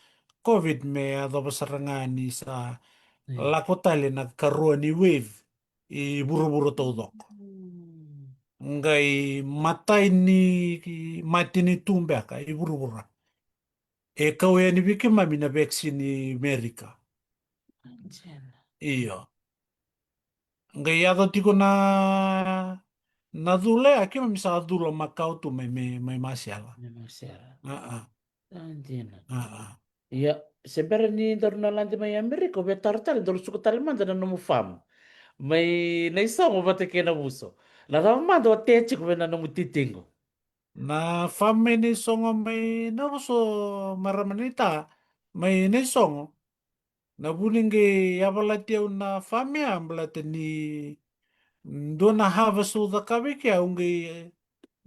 COVID me yacova sara ga ni sa lako tale na karua ni wave i vuravura taucoko. Mm. Qai matai ni mate ni tu beka i vuravura. E kau yani vei keimami na vaccine i Merika. Io. Qai yaco tiko na, na cula ya, keimami sa cula makawa tu mai, mai, mai Masela. Mai Masela. A, a. A, dina. A, a. Ia, se bera ni daru na lade mai Amerika, au via taro tale, daru suka tale mada na nomu farm. Mai Naisogo vata kei Navuso. Na cava mada o tea tiko vei na nomu titiqu? Na farm mai Naisogo mai Navuso, marama naita, mai Naisogo. Na vu ni qai yavalati au na farm ya, baleta ni dua na harvest au cakava i kea, au qai,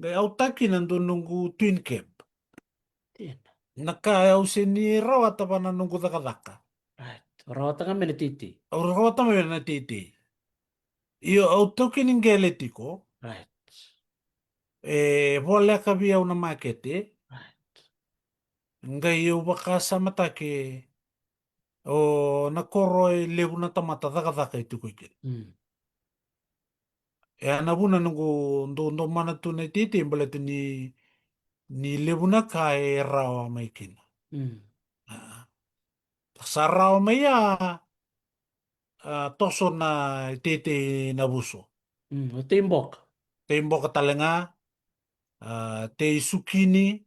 qai autaki na dua noqu twin cab. Dina. Na ka au sega ni rawata va na noqu cakacaka. Right. Rawata ga mai na teitei. Au rawata mai na teitei. Io, au taukeni qele tiko. Right. E voleka vei au na makete. Right. Qai au vakasamataki, o na koro e levu na tamata cakacaka e tiko i kea. Mm. E a na vuna noqu dou, dou mana tu na iteitei baleta ni, ni levu na ka e rawa mai kina. Mm. A. Sa rawa mai a, a, toso na iteitei Navuso. Mm, o teiboka. Teiboka tale ga, a, tei sukini,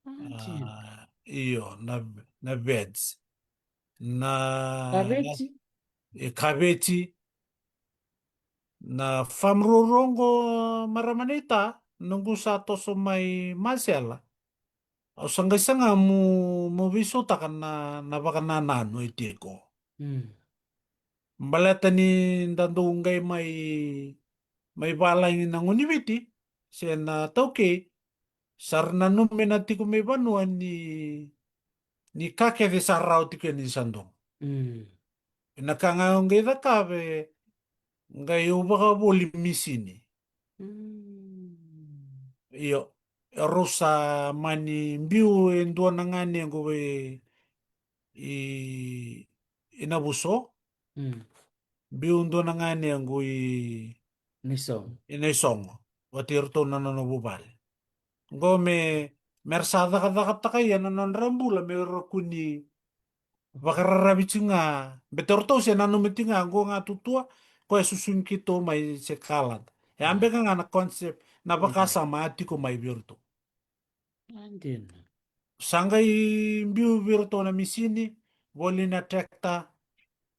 a, io, na, na veg. Na, kaveji. Na, e kaveji. Na farm ruarua oqo marama naita, noqu sa toso mai Masela. Au sa qai saga meu, meu veisautaka na, na vakanananu e tiko. Mm. Baleta ni da dou qai mai, mai valagi na gone ni Viti, se na taukei, sa ra nanuma na tiko mai vanua ni, ni ka kece sa rawa tiko yani ni sa domo. Mm. Na ka ga au qai cakava, qai au vakavoli misini. Mm. Io, rau sa mani biu e dua na ganequ e, i, i Navuso. Mm. Biu dua na ganequ i Naisogo. I Naisogo. Vata kei iratou na nona vuvale. Qo me, me ra sa cakacakataka ia na nodra bula me ra kua ni vakararavi tiko ga. Baleta o ratou se nanuma tiko ga, qo ga tutua, koya e susugi keitou mai se kalada. E a beka ga na concept, na vakasama a tiko mai vei iratou. A dina. Sa qai biu vei iratou na misini, voli na tractor,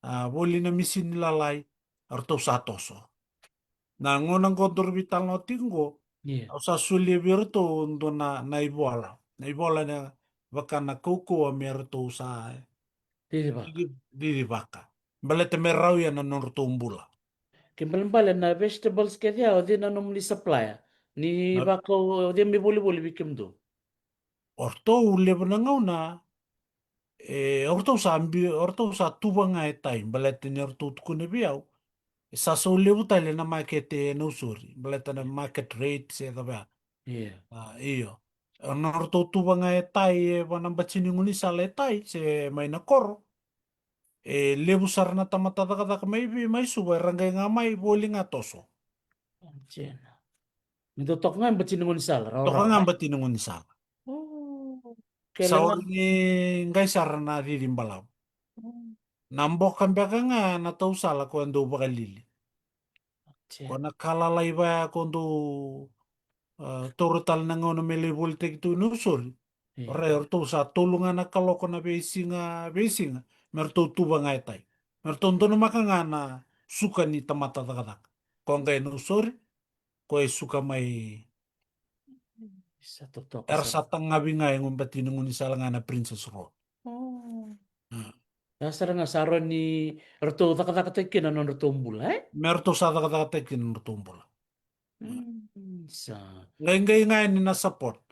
a, voli na misini lalai, ratou sa toso. Na gauna qo daru veitalanoa tiko qo, au sa solia vei iratou dua na, na ivola. Na ivola na vaka na kaukauwa me ratou sa cicivaka. Cici-, cicivaka. Baleta me rau ia na nodratou bula. Ke balebale na vegetables kece ya, o cei na nomuni supplier? Ni vaka o cei me volivoli vei kemudou? O ratou levu na gauna, e, o ratou sa bi-, o ratou sa tuva ga e tai, baleta ni o ratou tukuna vei au. E sa sau levu tale na makete e Nausori, baleta na market rate se cava ya. Ia. A, io. E na ratou tuva ga e tai, e va na bati ni gaunisala e tai se mai na koro. E levu sara na tamata cakacaka mai vei, mai Suva, era qai ga mai voli ga toso. Jena. Ni dau toka ga e bati ni gaunisala, rawa, toka ga e bati ni gaunisala. Sa ori ni qai sara na cici balavu. Na boka beka ga na tausala ko dau vakalili. Ko na ka lalai vaya ko dau, a, taura tale na gauna me lai volitaki tu i Nausori. Rai, o ratou sa tolu ga na kaloko na veisiga, veisiga, me ratou tuva ga e tai. Me ratou donumaka ga na suka ni tamata cakacaka. Ko qai Nausori, ko e suka mai. Era sa tagavi ga e bati ni gaunisala ga na Princes Road. A. Ia sara ga sa rawa ni ratou cakacakataki kina na nodratou bula, e? Me ratou sa cakacakataki kina na nodratou bula. Sa. Qaiqai ga yani na support.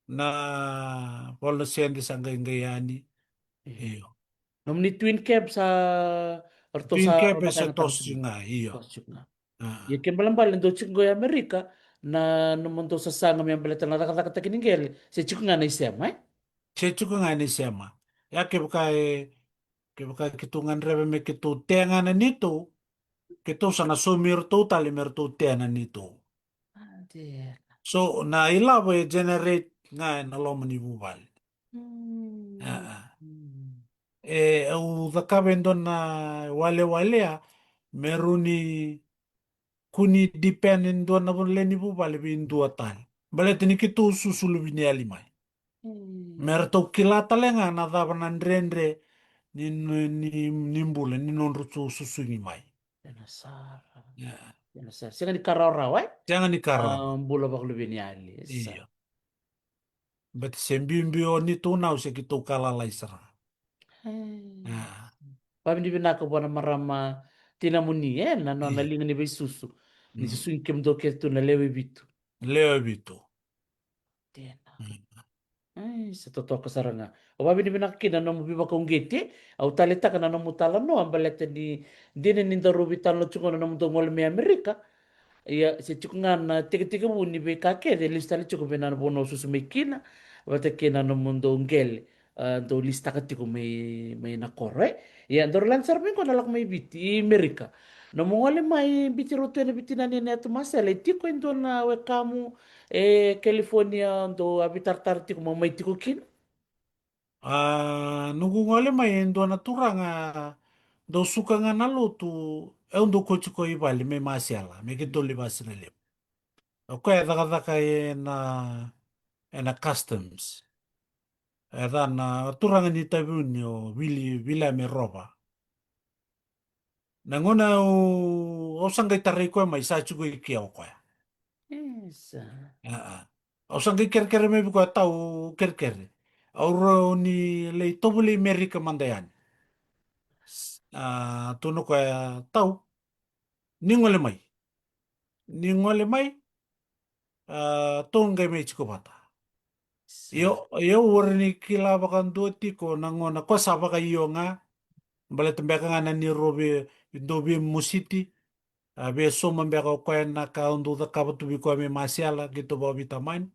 Na vola na sede sa qaiqai yani. Io. Nomuni twin cab sa, ratou sa, twin cab e sa tosi ga, io. Tosi ga. A. Ia ke balebale dou tiko qo i Amerika, na nomudou sasaga me baleta na cakacakataki ni qele, se tiko ga na isema, e? Se tiko ga na isema. Ia kevaka e, kevaka keitou gadreva me keitou tea ga na neitou, keitou sa na saumi iratou tale me ratou tea na neitou. So na ilavo e generate ga ena loma ni vuvale. A. E, au cakava e dua na walewale ya, me rawa ni kua ni depend e dua na lewe ni vuvale vei dua tale. Baleta ni keitou susu luveniyali mai. Me ratou kila tale ga na cava na dredre ni, ni, ni, ni bula ni nodratou susugi mai. Ena sara. Ena sara. Sega ni ka rawarawa, e? Sega ni ka rawarawa. A, bula vakaluveniyali. Io. Baleta se biubiu o neitou nau se keitou ka lalai sara. A. Vakavinavinaka vua na marama tinamuni, e, na nona liga ni veisusu. Ni susugi kemudou kece tu na lewe vitu. Lewe vitu. Dina. Ai, sa totoka sara ga. Au vakavinavinaka kina na nomu veivakauqeti, au taleitaka na nomu talanoa, baleta ni dina ni daru veitalanoa tiko na nomudou gole mai Amerika. Ia, se tiko ga na tekitekivu ni veika kece e lesu tale tiko vei na vanua o susu mai kina, vata kei na nomudou qele, a, dou lisitaka tiko mai, mai na koro, e. Ia, daru lade sara mai qo na lako mai Viti, i Amerika. Nomu gole mai, bitirau tu ena vitinani ena yatu masela, e tiko e dua na wekamu e California, dou a veitaratara tiko, mo mai tiko kina? A, noqu gole mai e dua na turaga, dau suka ga na lotu, au dau kauti koya i vale mai Masela, me keitou lai vakasigalevu. O koya e cakacaka ena, ena customs. E ca na turaga ni Taveuni o Vili, Viliame Rova. Na gauna au, au sa qai tarai koya mai, sa tiko i kea o koya. Isa. A, a. Au sa qai kerekere mai vei koya, Tau, kerekere. Au rawa ni lai tovolei Merika mada yani. A, tukuna o koya, Tau, ni gole mai. Ni gole mai, a, tou qai mai tiko vata. Io, io, au warai ni kila vakadua tiko na gauna, koya sa vakaio ga, baleta beka ga na neirau vei, dau veimositi, a, veisauma beka o koya na ka au dau cakava tu vei koya mai Masela, keitou vakaveitamani.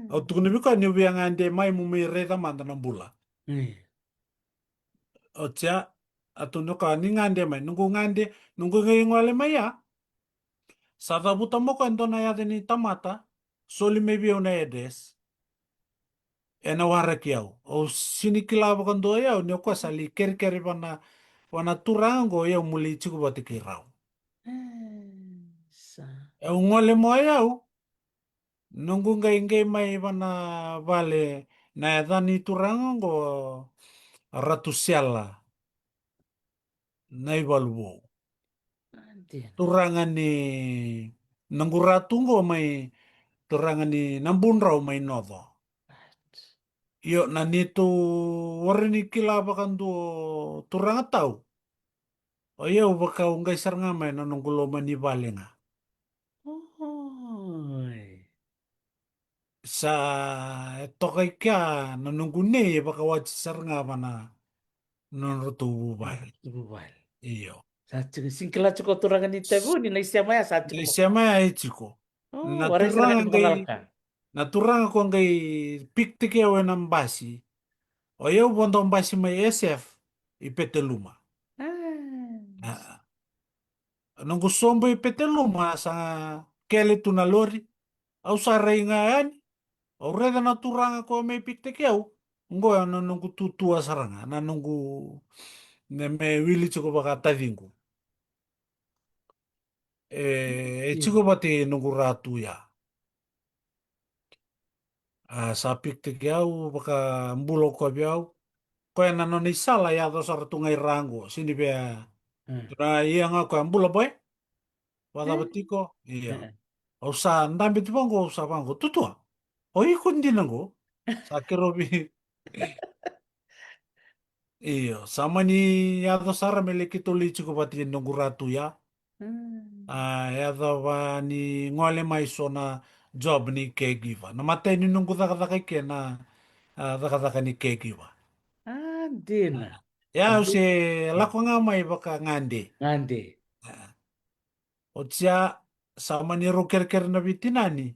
Au tukuna vei koya niu via gade mai meu mai raica mada na bula. Oti ya, a tukuna o koya ni gade mai, noqu gade, noqu qai gole mai ya. Sa cavuta mai o koya e dua na yaca ni tamata, soli mai vei au na address. Ena waraki au. Au sega ni kila vakadua o yau ni o koya sa lai kerekere vua na, vua na turaga qo, o yau meu lai tiko vata kei rau. Au gole mai o yau. Noqu qai, qai mai vua na vale, na yaca ni turaga qo, Ratu Sela Naivaluvou. Turaga ni, noqu ratu qo mai, turaga ni Nabudrau mai Noco. Io, na neitou warai ni kila vakadua o turaga Tau. O yau vaka au qai sara ga mai na noqu loma ni vale ga. Sa e toka i kea na noqu nei e vakawati sara ga vua na nodratou vuvale. Vuvale. Io. Sa tiko, sega ni kila tiko turaga ni Taveuni, na isema ya sa tiko. Na isema ya e tiko. Na turaga qai, na turaga ko qai piktaki au ena basi. O yau vodo basi mai S F i Peteluma. Noqu sobu i Peteluma sa kele tu na lori. Au sa rai ga yani. Au raica na turaga ko me piktaki au. Qo na noqu tutua sara ga, na noqu, me wili tiko vaka taciqu. E, e tiko vata noqu ra tu ya. A sa piktaki au, vakabula o koya vei au. Koya na nona isala e yaco sara tu ga i ra qo, sega ni via. Ia ga koya, bula boy. Vakacava tiko? Ia. Au sa dabe tu vaqo, au sa vaqo, tutua. O iko dina qo. Sa kerovi. Io, sa mani yaco sara me lai keitou lai tiko vata i noqu ra tu ya. A yacova ni gole mai so na job ni caregiver. Na matai ni noqu cakacaka i ke na cakacaka ni caregiver. A dina. Ia au se lako ga mai vaka gade. Gade. Oti ya sa mani rau kerekere na veitinani,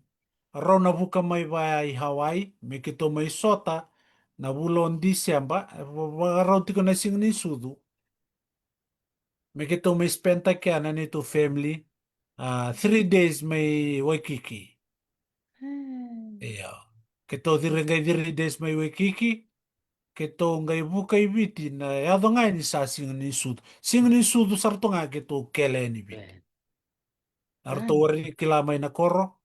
rau na vuka mai vaya i Hawaii me keitou mai sota na vula o December, vakarau tiko na siga ni sucu. Me keitou mai spend taki ya na neitou family, a three days mai Waikiki. Io. Keitou ciri qai three days mai Waikiki. Keitou qai vuka i Viti na yaco ga ni sa siga ni sucu. Siga ni sucu sara tu ga keitou kele yani Viti. A ratou wari kila mai na koro.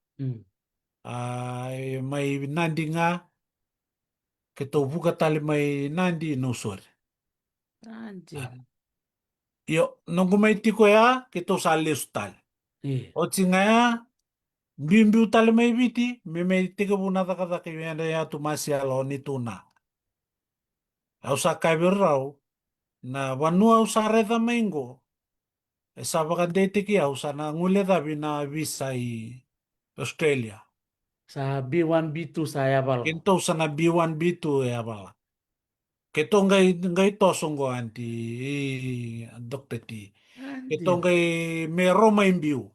A mai Nadi ga. Keitou vuka tale mai Nadi i Nausori. Io, noqu mai tiko ya keitou sa lesu tale. Oti ga ya, biubiu tale mai Viti me mai tekivu na cakacaka i Viti ya tu Masiala o ni tu na. Au sa kaya vei rau, na vanua au sa raica mai qo e sa vakadeitaki au, sa na guilecavi na visa i Australia. Sa B one B two sa yavala. Keitou sa na B one B two e yavala. Keitou qai, qai toso qo anti, i Doctor T. Keitou qai me rau mai biu.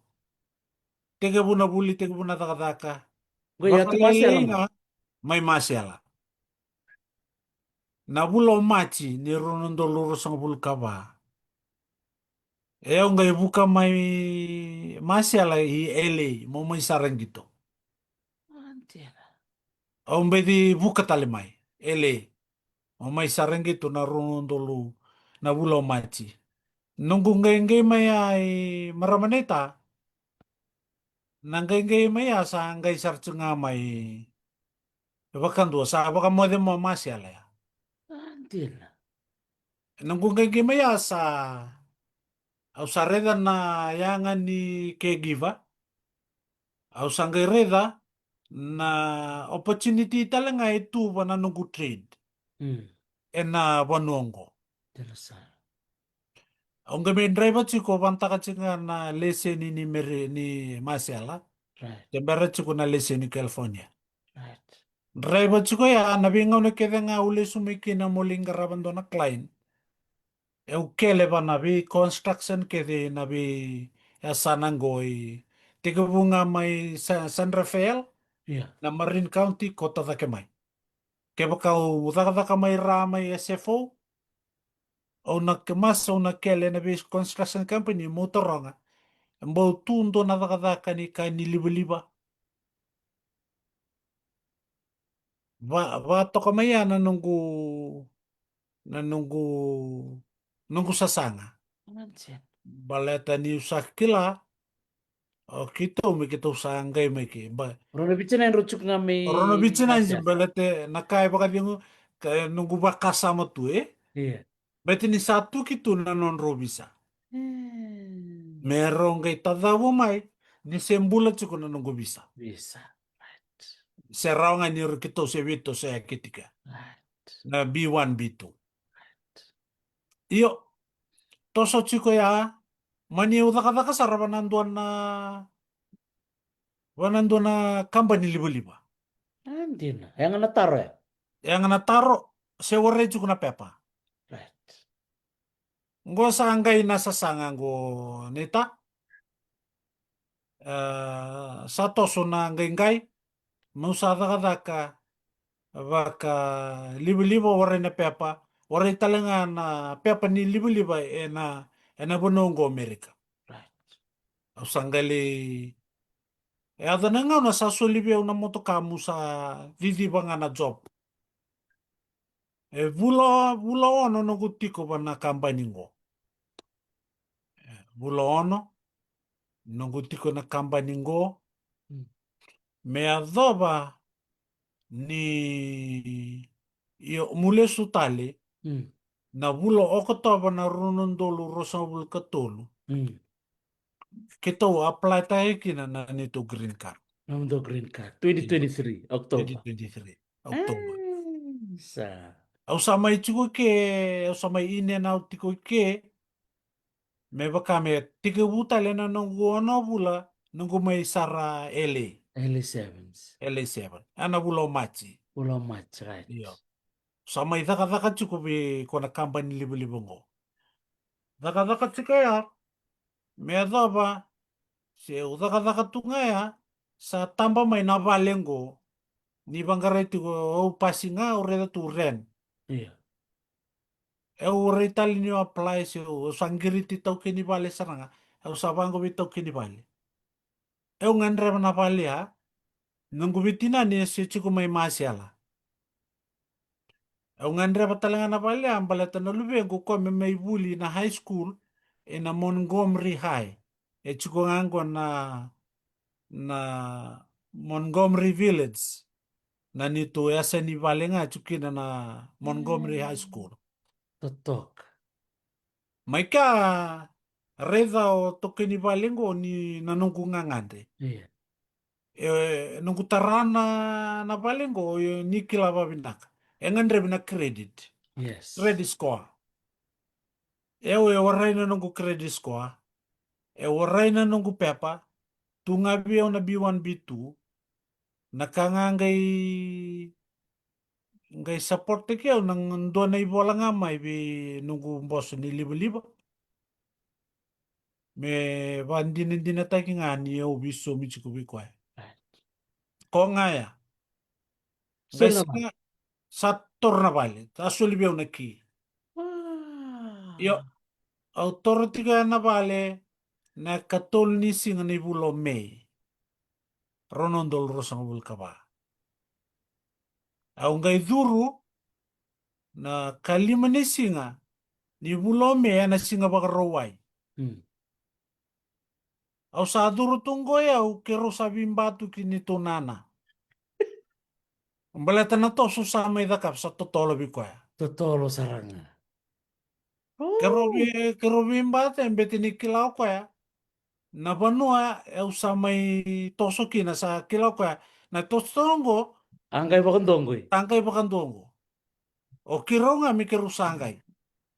Tekivu na vuli, tekivu na cakacaka. Qo i atu Masiala. Mai Masiala. Na vula o Maji ni rua na udolu ruasagavulu ka va. E au qai vuka mai Masiala i L A, mo mai Saraqito. Au beci vuka tale mai L A, mo mai Saraqito na rua na udolu na vula o Maji. Noqu qaiqai mai ya i marama naita, na qaiqai mai ya sa qai sara tu ga mai vakadua, sa vakamoce mo Masiala ya. Dina. Noqu qaiqai mai ya sa, au sa raica na yaga ni caregiver. Au sa qai raica na opportunity tale ga e tu va na noqu trade ena vanua oqo. Au qai mai draiva tiko, vanataka tiko ga na leseni ni Masiala. Tebera tiko na leseni California. Draiva tiko ya na veigauna kece ga au lesu mai kina mo lai qarava dua na client. Au kele va na vei construction kece na veiyasana qo i tekivu ga mai San Rafael, na Marin County, kota cake mai. Kevaka au cakacaka mai ra mai S F O, au na masa, au na kele na vei construction company mo taroga. Bau tu dua na cakacaka ni ka ni livaliva. Va, va toka mai ya na noqu, na noqu, noqu sasaga. Baleta niu sa kila o keitou me keitou sa qai mai ke. Rau na vitina e drau tiko ga mai. Rau na vitina e baleta na ka e vakacegu, noqu vakasama tu e. Baleta ni sa tuki tu na nodrau visa. Me rau qai tacavu mai ni se bula tiko na noqu visa. Se rawa ga ni rau keitou se veitosoyaki tiko na B one B two. Io, toso tiko ya, mani au cakacaka sara va na dua na, va na dua na kabani livaliva. Dina, yaga na taro ya. Yaga na taro, se warai tiko na pepa. Qo sa qai na sasaga qo, Nita. E, sa toso na qaiqai, meu sa cakacaka vakalivaliva, warai na pepa, warai tale ga na pepa ni livaliva ena, ena vanua qo Amerika. Right. Au sa qai lai, e yaco na gauna sa soli vei au na motoka meu sa ciciva ga na job. E vula, vula ono noqu tiko va na kabani qo. E, vula ono noqu tiko na kabani qo. Mm. Me yacova ni, io, meu lesu tale, mm, na vula Okotova na rua na udolu ruasagavulu ka tolu. Mm. Keitou apply taki kina na neitou green card. Nomudou green card. Io. Twenty twenty-three, October. Twenty twenty-three, October. Ai, sa. Au sa mai tiko ke, au sa mai in and out tiko ke. Me vaka me tekivu tale na noqu ono vula, noqu mai sara L A. L A sevens. L A seven. Ena vula o Maji. Vula o Maji, right. Io. Sa mai cakacaka tiko vei ko na kabani livaliva qo. Cakacaka tiko ya, me yacova, se au cakacaka tu ga ya, sa taba mai na vale qo. Ni vaqarai tiko au pasi ga, au raica tu rent. Io. Au rai tale niu apply, se au, au sa qiriti taukei ni vale sara ga. Au sa vaqo vei taukei ni vale. Au gadreva na vale ya, noqu veitinani e se tiko mai Masela. Au gadreva tale ga na vale ya, baleta na luvequ o koya me mai vuli na high school, ena Montgomery High. E tiko ga qo na, na Montgomery Village. Na neitou yasa ni vale ga tiko kina na Montgomery High School. Totoka. Mai ka raica o taukei ni vale qo ni na noqu gagadre. Io. E, noqu tara na, na vale qo, e, ni kila vavinaka. E gadrevi na credit. Yes. Credit score. E, e warai na noqu credit score. E warai na noqu pepa. Tu ga vei au na B one, B two. Na ka ga qai, qai support taki au na dua na ivola ga mai vei noqu boso ni livaliva. Me vadinadinataki ga ni au veisomi tiko vei koya. Right. Ko ga ya. Qai sa toro na vale, sa soli vei au na key. Wow. Io, au toro tiko ya na vale na ikatolu ni siga ni vula o Me. Rua na udolu ruasagavulu ka va. Au qai curu na ikalima ni siga ni vula o Me, ena Siga Vakarauwai. Mm. Au sa curu tu qo, au, keirau sa veiba tu ki neitou nana. Baleta na toso sa mai cakava sa totolo vei koya. Totolo sara ga. Keirau vei, keirau veiba tu, e bete ni kila o koya na vanua au sa mai toso kina, sa kila o koya na toso qo. A qai vakadua qo. A qai vakadua qo. O keirau ga me keirau sa qai.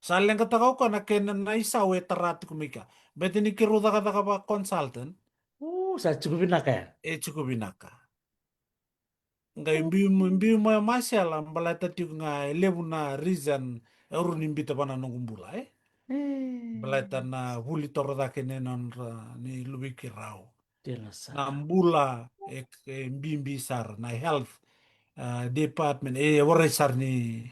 Sa leqataka o koya na kena na isau e tara tiko mai kea. Bete ni keirau cakacaka va consultant. O, sa tiko vinaka ya. E tiko vinaka. Qai biu mai, biu mai Masela, baleta tiko ga e levu na reason e rawa ni biuta va na noqu bula, e? E. Baleta na vuli toro cake ni nodra ni luvei keirau. Dina sara. Na bula e, e bibi sara, na health, ah, department, e warai sara ni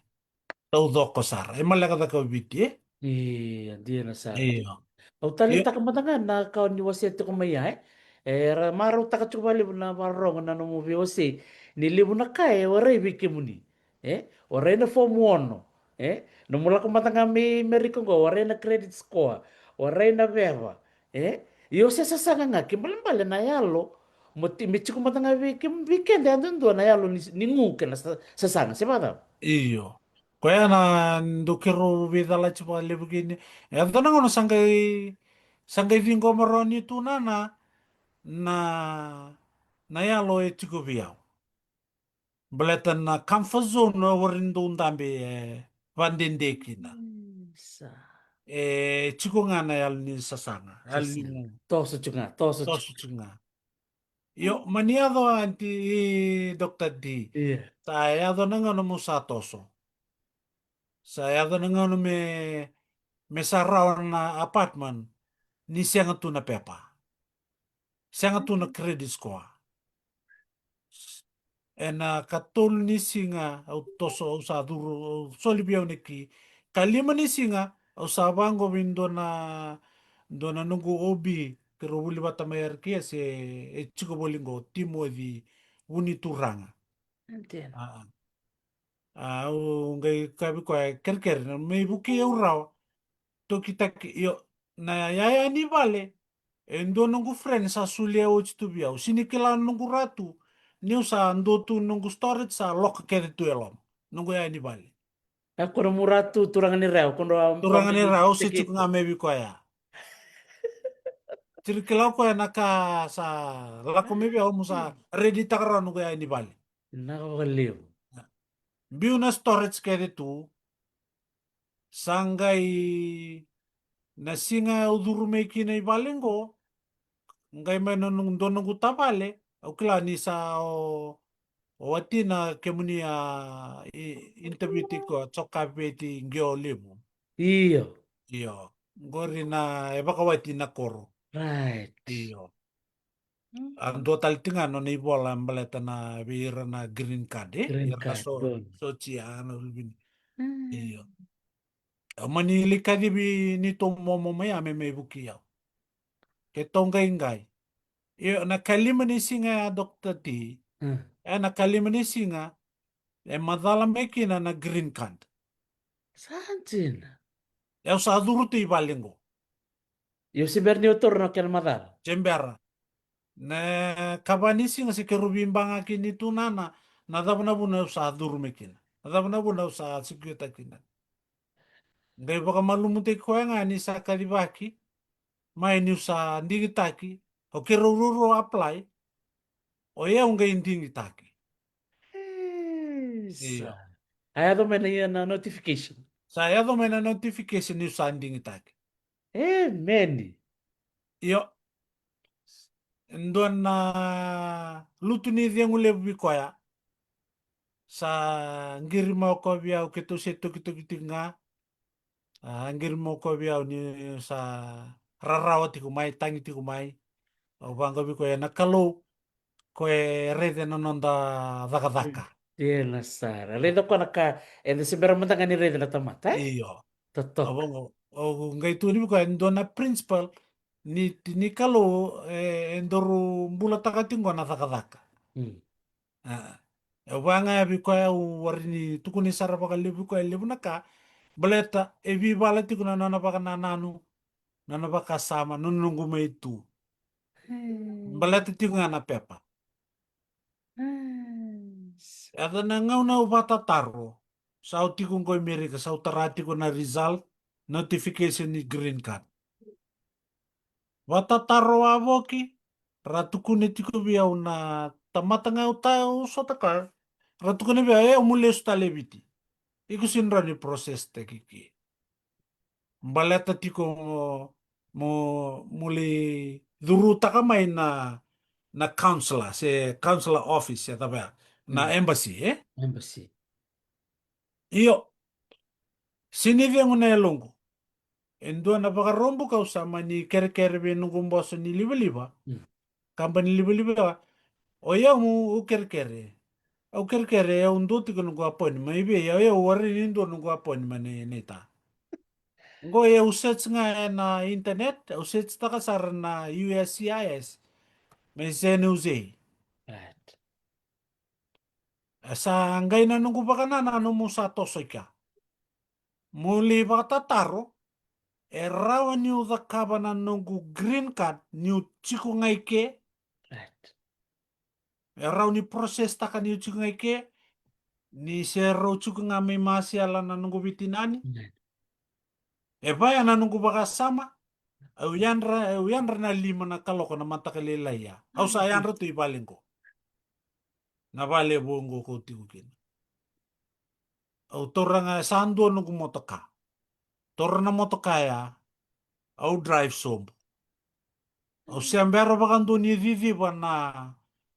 taucoko sara. E maleka cake o Viti, e? Io, dina sara. Io. Au taleitaka mada ga na ka o ni wasea tiko mai ya, e? Era marautaka tiko vakalevu na vakarorogo na nomu veiwasei. Ni levu na ka e warai vei kemuni. E? Warai na fomu ono. E? Nomu lako mada ga mai Merika qo, warai na credit score. Warai na veva. E? Io, se sasaga ga, kena ibalebale na yalo. Mo ti-, me tiko mada ga vei ke-, vei keda yadudua na yalo ni, ni gu kei na sa-, sasaga, se vakacava? Io. Koya na dau keirau veicalati vakalevu kina. E yaco na gauna sa qai, sa qai ciqoma rawa ni tu na, na, na, na yalo e tiko vei au. Baleta na comfort zone e warai ni dau dabe, e, vadede kina. Mm, sa. E tiko ga na yalo ni sasaga. Yalo ni sasaga. Toso tiko ga, toso tiko. Toso tiko ga. Io, mani yaco, Aunty, i Doctor D. Io. Sa yaco na gauna meu sa toso. Sa yaco na gauna me, me sa rawa na apartment ni sega tu na pepa, sega tu na credit score. Ena katolu ni siga au toso, au sa curu, au soli vei au na ki. Kalima ni siga au sa vaqo vei dua na, dua na noqu O B, keirau vuli vata mai R K S, e, e tiko voli qo, Timoci Vunituraga. Au qai kaya vei koya, kerekere me vukei au rawa. Tokitaki, io, na yaya ni vale, e dua noqu friend sa solia oti tu vei au. Sini kila noqu ra tu, niu sa dua tu noqu storage sa loka kece tu e loma. Noqu yaya ni vale. A ko na mu ra tu, turaga ni ra, ko na turaga ni ra, au se tiko ga mai vei koya. Siri kila o koya na ka sa lako mai vei au, mu sa ready taka rawa noqu yaya ni vale. Na ka vakalevu. Biu na storage kece tu. Sa qai na siga au curu mai kina i vale qo, qai mai na noqu, dua noqu tavale, au kila ni sa o, o watina kemuni a interview tiko, Jokaveti Qio Levu. Io. Io. Qori na e vakawati na koro. Right. Io. A dua tale tiko ga nona ivola baleta na vei ira na green card, e? Green card, so, so tia na uluvini. Io. Au mani lai kacivi ni tou momo mai a me mai vuki au. Ke tou qaiqai. Io, na kalima ni siga ya, Doctor T. E na kalima ni siga e macala mai kina na green card. Sa dina. Au sa curu tu i vale qo. Io, se bera ni o toro na kena macala. Se bera. Na kava ni siga se keirau vibagaki ni tu nana, na cava na vuna au sa curu mai kina. Na cava na vuna au sa sikiota kina. Qai vakamalumutaki koya ga ni sa kacivaki mai niu sa digitaki, o keirau ruarua apply, o yau qai digitaki. Io. A yaco mai na ia na notification. Sa yaco mai na notification niu sa digitaki. Emeni. Io. Dua na lutu ni cegu levu vei koya. Sa qiri mai o koya vei au, keitou se tokitoki tiko ga. A qiri mai o koya vei au ni sa rarawa tiko mai, tagi tiko mai. Au vaqo vei koya, na Kalou ko e raica na noda cakacaka. Io, na sara. Raica koya na ka eda se bera mada ga ni raica na tamata, e? Io. Totoka. Au qai tukuni vei koya, e dua na principle ni, ni Kalou, e, e daru bulataka tiko qo na cakacaka. A, au vaqo vei koya, au warai ni tukuni sara vakalevu vei koya e levu na ka. Baleta e veivala tiko na nona vakanananu, nona vakasama, nona noqu mai tu. Baleta tiko ga na pepa. Yaco na gauna au vatataro, sa au tiko qo i Merika, sa au tara tiko na result, notification ni green card. Vatataro wavoki, ra tukuna tiko vei au na tamata ga au ta, au sota ka. Ra tukuna vei au, e, au mu lesu tale e Viti. Iko sini rawa ni process taki ki. Baleta tiko mo, mo, mo lai curutaka mai na, na consular, se consular office, se cava ya, na embassy, e? Embassy. Io. Sini cegu na yaloqu. E dua na Vakaraubuka au sa mani kerekere vei noqu boso ni livaliva. Kaba ni livaliva. O yau mu, au kerekere. Au kerekere, au dua tiko noqu appointment. Mai vei, au, au warai ni dua noqu appointment nei, nei ta. Qo au search ga ena internet, au search taka sara na U S C I S. Mai San Jose. Right. E sa qai na noqu vakanananu, mu sa toso i kea. Mu lai vakatataro, e rawa niu cakava na noqu green card niu tiko ga i ke. Right. E rawa ni process taka niu tiko ga i ke, ni se rau tiko ga mai Masiala na noqu veitinani. Right. E vaya na noqu vakasama, au yadra, au yadra na lima na kaloko na mataka lailai ya. Au sa yadra tu i vale qo. Na vale vou qo kau tiko kina. Au taura ga, sa dua noqu motoka. Taura na motoka ya, au drive sobu. Au se bera vakadua ni ciciva na,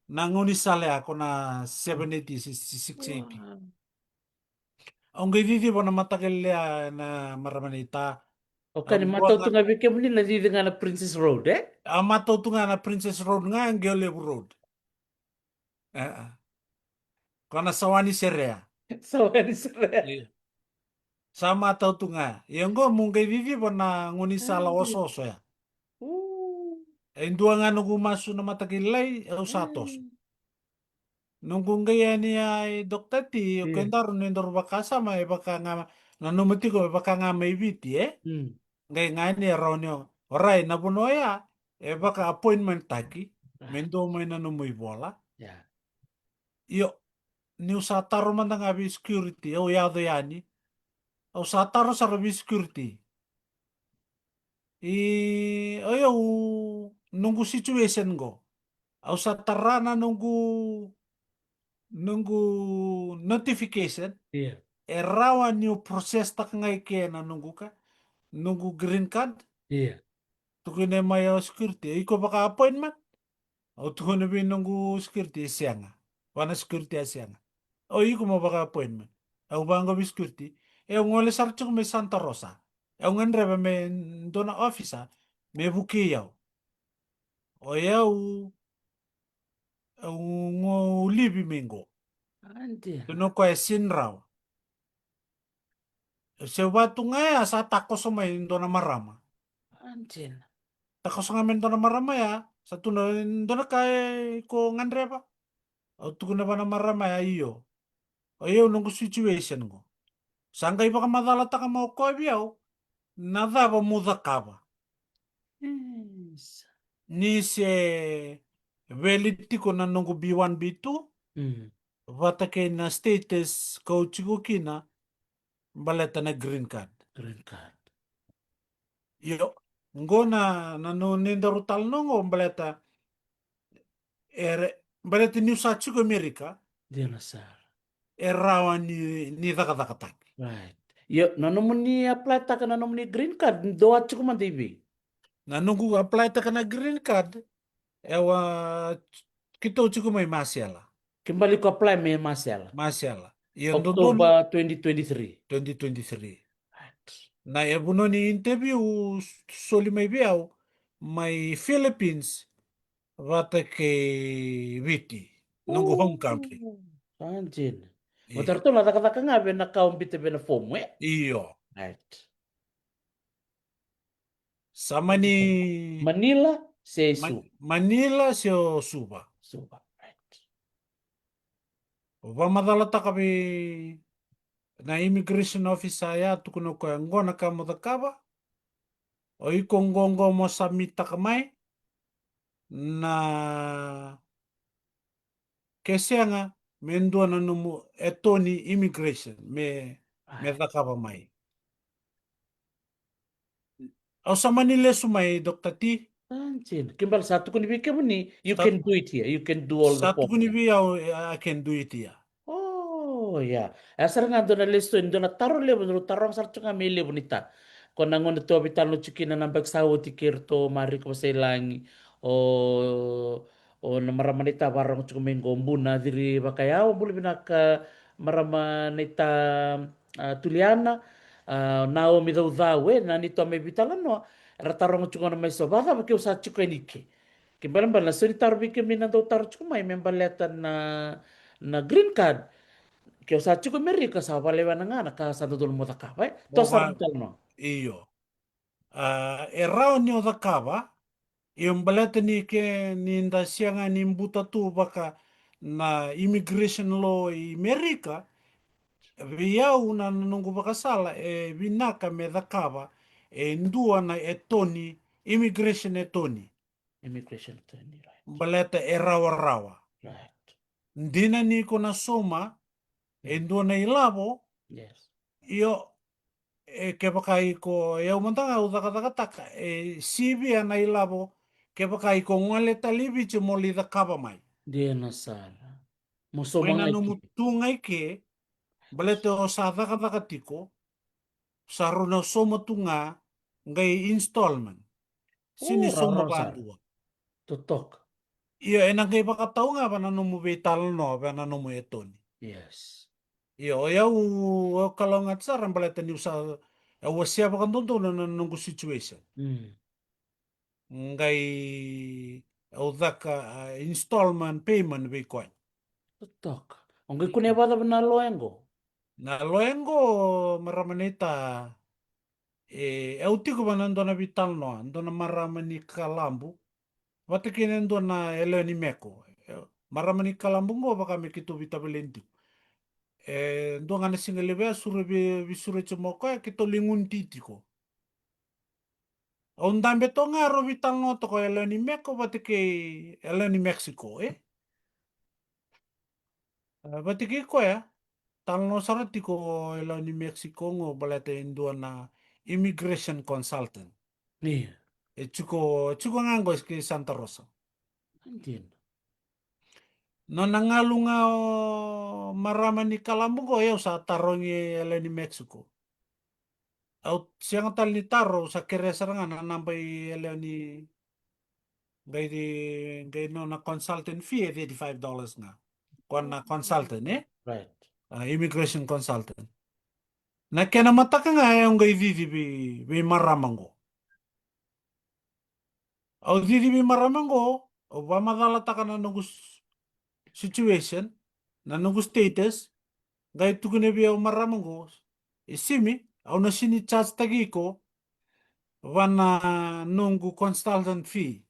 na gaunisala ya ko na seven eighty, si-, si-, six eighty. Wow. Au qai ciciva na mataka lailai ya na marama nei ta. O ka ni matau tu ga vei kemuni na cici ga na Princess Road, e? A matau tu ga na Princess Road ga, Qeolevu Road. E, e. Ko na Sawani Serea. Sawani Serea. Io. Sa matau tu ga. Ia qo meu qai ciciva na gaunisala osooso ya. E dua ga noqu masu na mataka lailai, au sa toso. Noqu qai yani ya i Doctor T, o kedaru ni daru vakasama, e vaka ga, nanuma tiko e vaka ga mai Viti, e? Qai ga yani e rawa ni o, orai, na vanua ya, e vaka appointment taki, me dua mai na nomu ivola. Io, niu sa taro mada ga vei security, au yaco yani. Au sa taro sara vei security. I, o yau, noqu situation qo. Au sa tara na noqu, noqu notification. E rawa niu process taka ga i ke na noqu ka, noqu green card. Tukuna mai o security, iko vaka appointment? Au tukuna vei noqu security, e sega. Vua na security, e sega. O iko mo vaka appointment. Au vaqo vei security. E, au gole sara tiko mai Santa Rosa. Au gadreva me dua na officer me vukei au. O yau, au go livi mai qo. Tukuna o koya e sega ni rawa. Se vatu ga ya sa takoso mai dua na marama. Takoso ga mai dua na marama ya, sa tukuna, dua na ka e ko gadreva? Au tukuna vua na marama ya, io. O yau noqu situation qo. Sa qai vakamacalataka mai o koya vei au na cava meu cakava. Ni se valid tiko na noqu B one, B two, vata kei na status kau tiko kina, baleta na green card. Green card. Io, qo na, na nodaru talanoa qo baleta, e, baleta niu sa tiko Amerika. Dina sara. E rawa ni, ni cakacakataki. Right. Io, na nomuni apply taka na nomuni green card, dou a tiko mada i vei? Na noqu apply taka na green card, e wa, keitou tiko mai Masela. Ke bali ko apply mai Masela. Masela. Io, dodonu. October twenty twenty-three. Twenty twenty-three. Right. Na e vanua ni interview, soli mai vei au, mai Philippines, vata kei Viti, noqu home country. Oh, sa dina. Io. Vata ratou na cakacaka ga vei na ka o biuta vei na fomu, e? Io. Right. Sa mani Manila se Ma-, Suva? Manila se o Suva. Suva, right. Au vakamacalataka vei na immigration officer ya, tukuna o koya, qo na ka mo cakava. O iko qo, qo mo submit taka mai. Na ke sega, me dua na nomu attorney immigration me, me cakava mai. Au sa mani lesu mai, Doctor T. Sa dina. Ke bali sa tukuni vei kemuni, you can do it here. You can do all the form. Sa tukuni vei au, I can do it here. Oh, ia. E sara ga dua na lesoni, dua na taro levu, dua na taro sara tu ga me levu ni ta. Ko na gauna tou veitalanoa tiko kina na yabaki sa oti kei iratou Marika Vasailagi, o, o na marama naita vakarogo tiko mai qo, Buna Ciri Vakayau. Bula vinaka marama naita, a, Tuliana, a, Naomi Caucau, e, na neitou mai veitalanoa, era taroga tiko na mai so, vakacava keu sa tiko yani ke. Ke balebale na so ni taro vei kemuni na dau taro tiko mai me baleta na, na green card. Ke o sa tiko Amerika sa vakalewena ga na ka sa dodonu mo cakava, e? Toso sara na talanoa. Io. A, e rawa ni o cakava, io baleta ni ke ni da sega ni buta tu vaka na immigration law i Amerika, vei au na noqu vakasala e vinaka me cakava e dua na attorney, immigration attorney. Immigration attorney, right. Baleta e rawarawa. Right. Dina ni ko na sauma e dua na ilavo. Yes. Io, e kevaka iko, e au mada ga au cakacakataka, e sivia na ilavo, kevaka iko gole tale i Viti mo lai cakava mai. Dina sara. Mo sauma ga i ke. Mai na nomu tu ga i ke, baleta o sa cakacaka tiko, sa rau na sauma tu ga, qai installment. Sega ni sauma vakadua. Totoka. Io, ena qai vakatau ga vua na nomu veitalanoa, vua na nomu attorney. Yes. Io, o yau, au kalougata sara baleta niu sa, Au wasea vakadodonu na noqu situation. Mm. Qai au caka, ah, installment payment vei koya. Totoka. O qai kunea vakacava na loya qo? Na loya qo, marama naita, e, au tiko vua na dua na veitalanoa, dua na marama ni Kalabu, vata kei na dua na yalewa ni Meko. E, marama ni Kalabu qo vaka me keitou veitavaleni tiko. E dua ga na siga levu ya, sure vei, veisureti mai o koya, keitou lai gunu tiko. Au dabe toka ga, rau veitalanoa toka o yalewa ni Meko vata kei yalewa ni Mexico, e? Ah, vata kei koya, talanoa sara tiko o yalewa ni Mexico qo baleta e dua na immigration consultant. Io. E tiko, tiko ga qo kei Santa Rosa. Dina. Nona galu ga o marama ni Kalabu qo, au sa tarogi e yalewa ni Mexico. Au sega tale ni taro, au sa kerea sara ga na naba i yalewa ni, qai, qai nona consultant fee e thirty-five dollars ga. Koya na consultant, e? Right. Ah, immigration consultant. Na kena mataka ga, e, au qai cici vei, vei marama qo. Au cici vei marama qo, au vakamacalataka na noqu s-, situation, na noqu status, qai tukuna vei au marama qo, e Simi, au na sega ni charge taki iko vua na noqu consultant fee.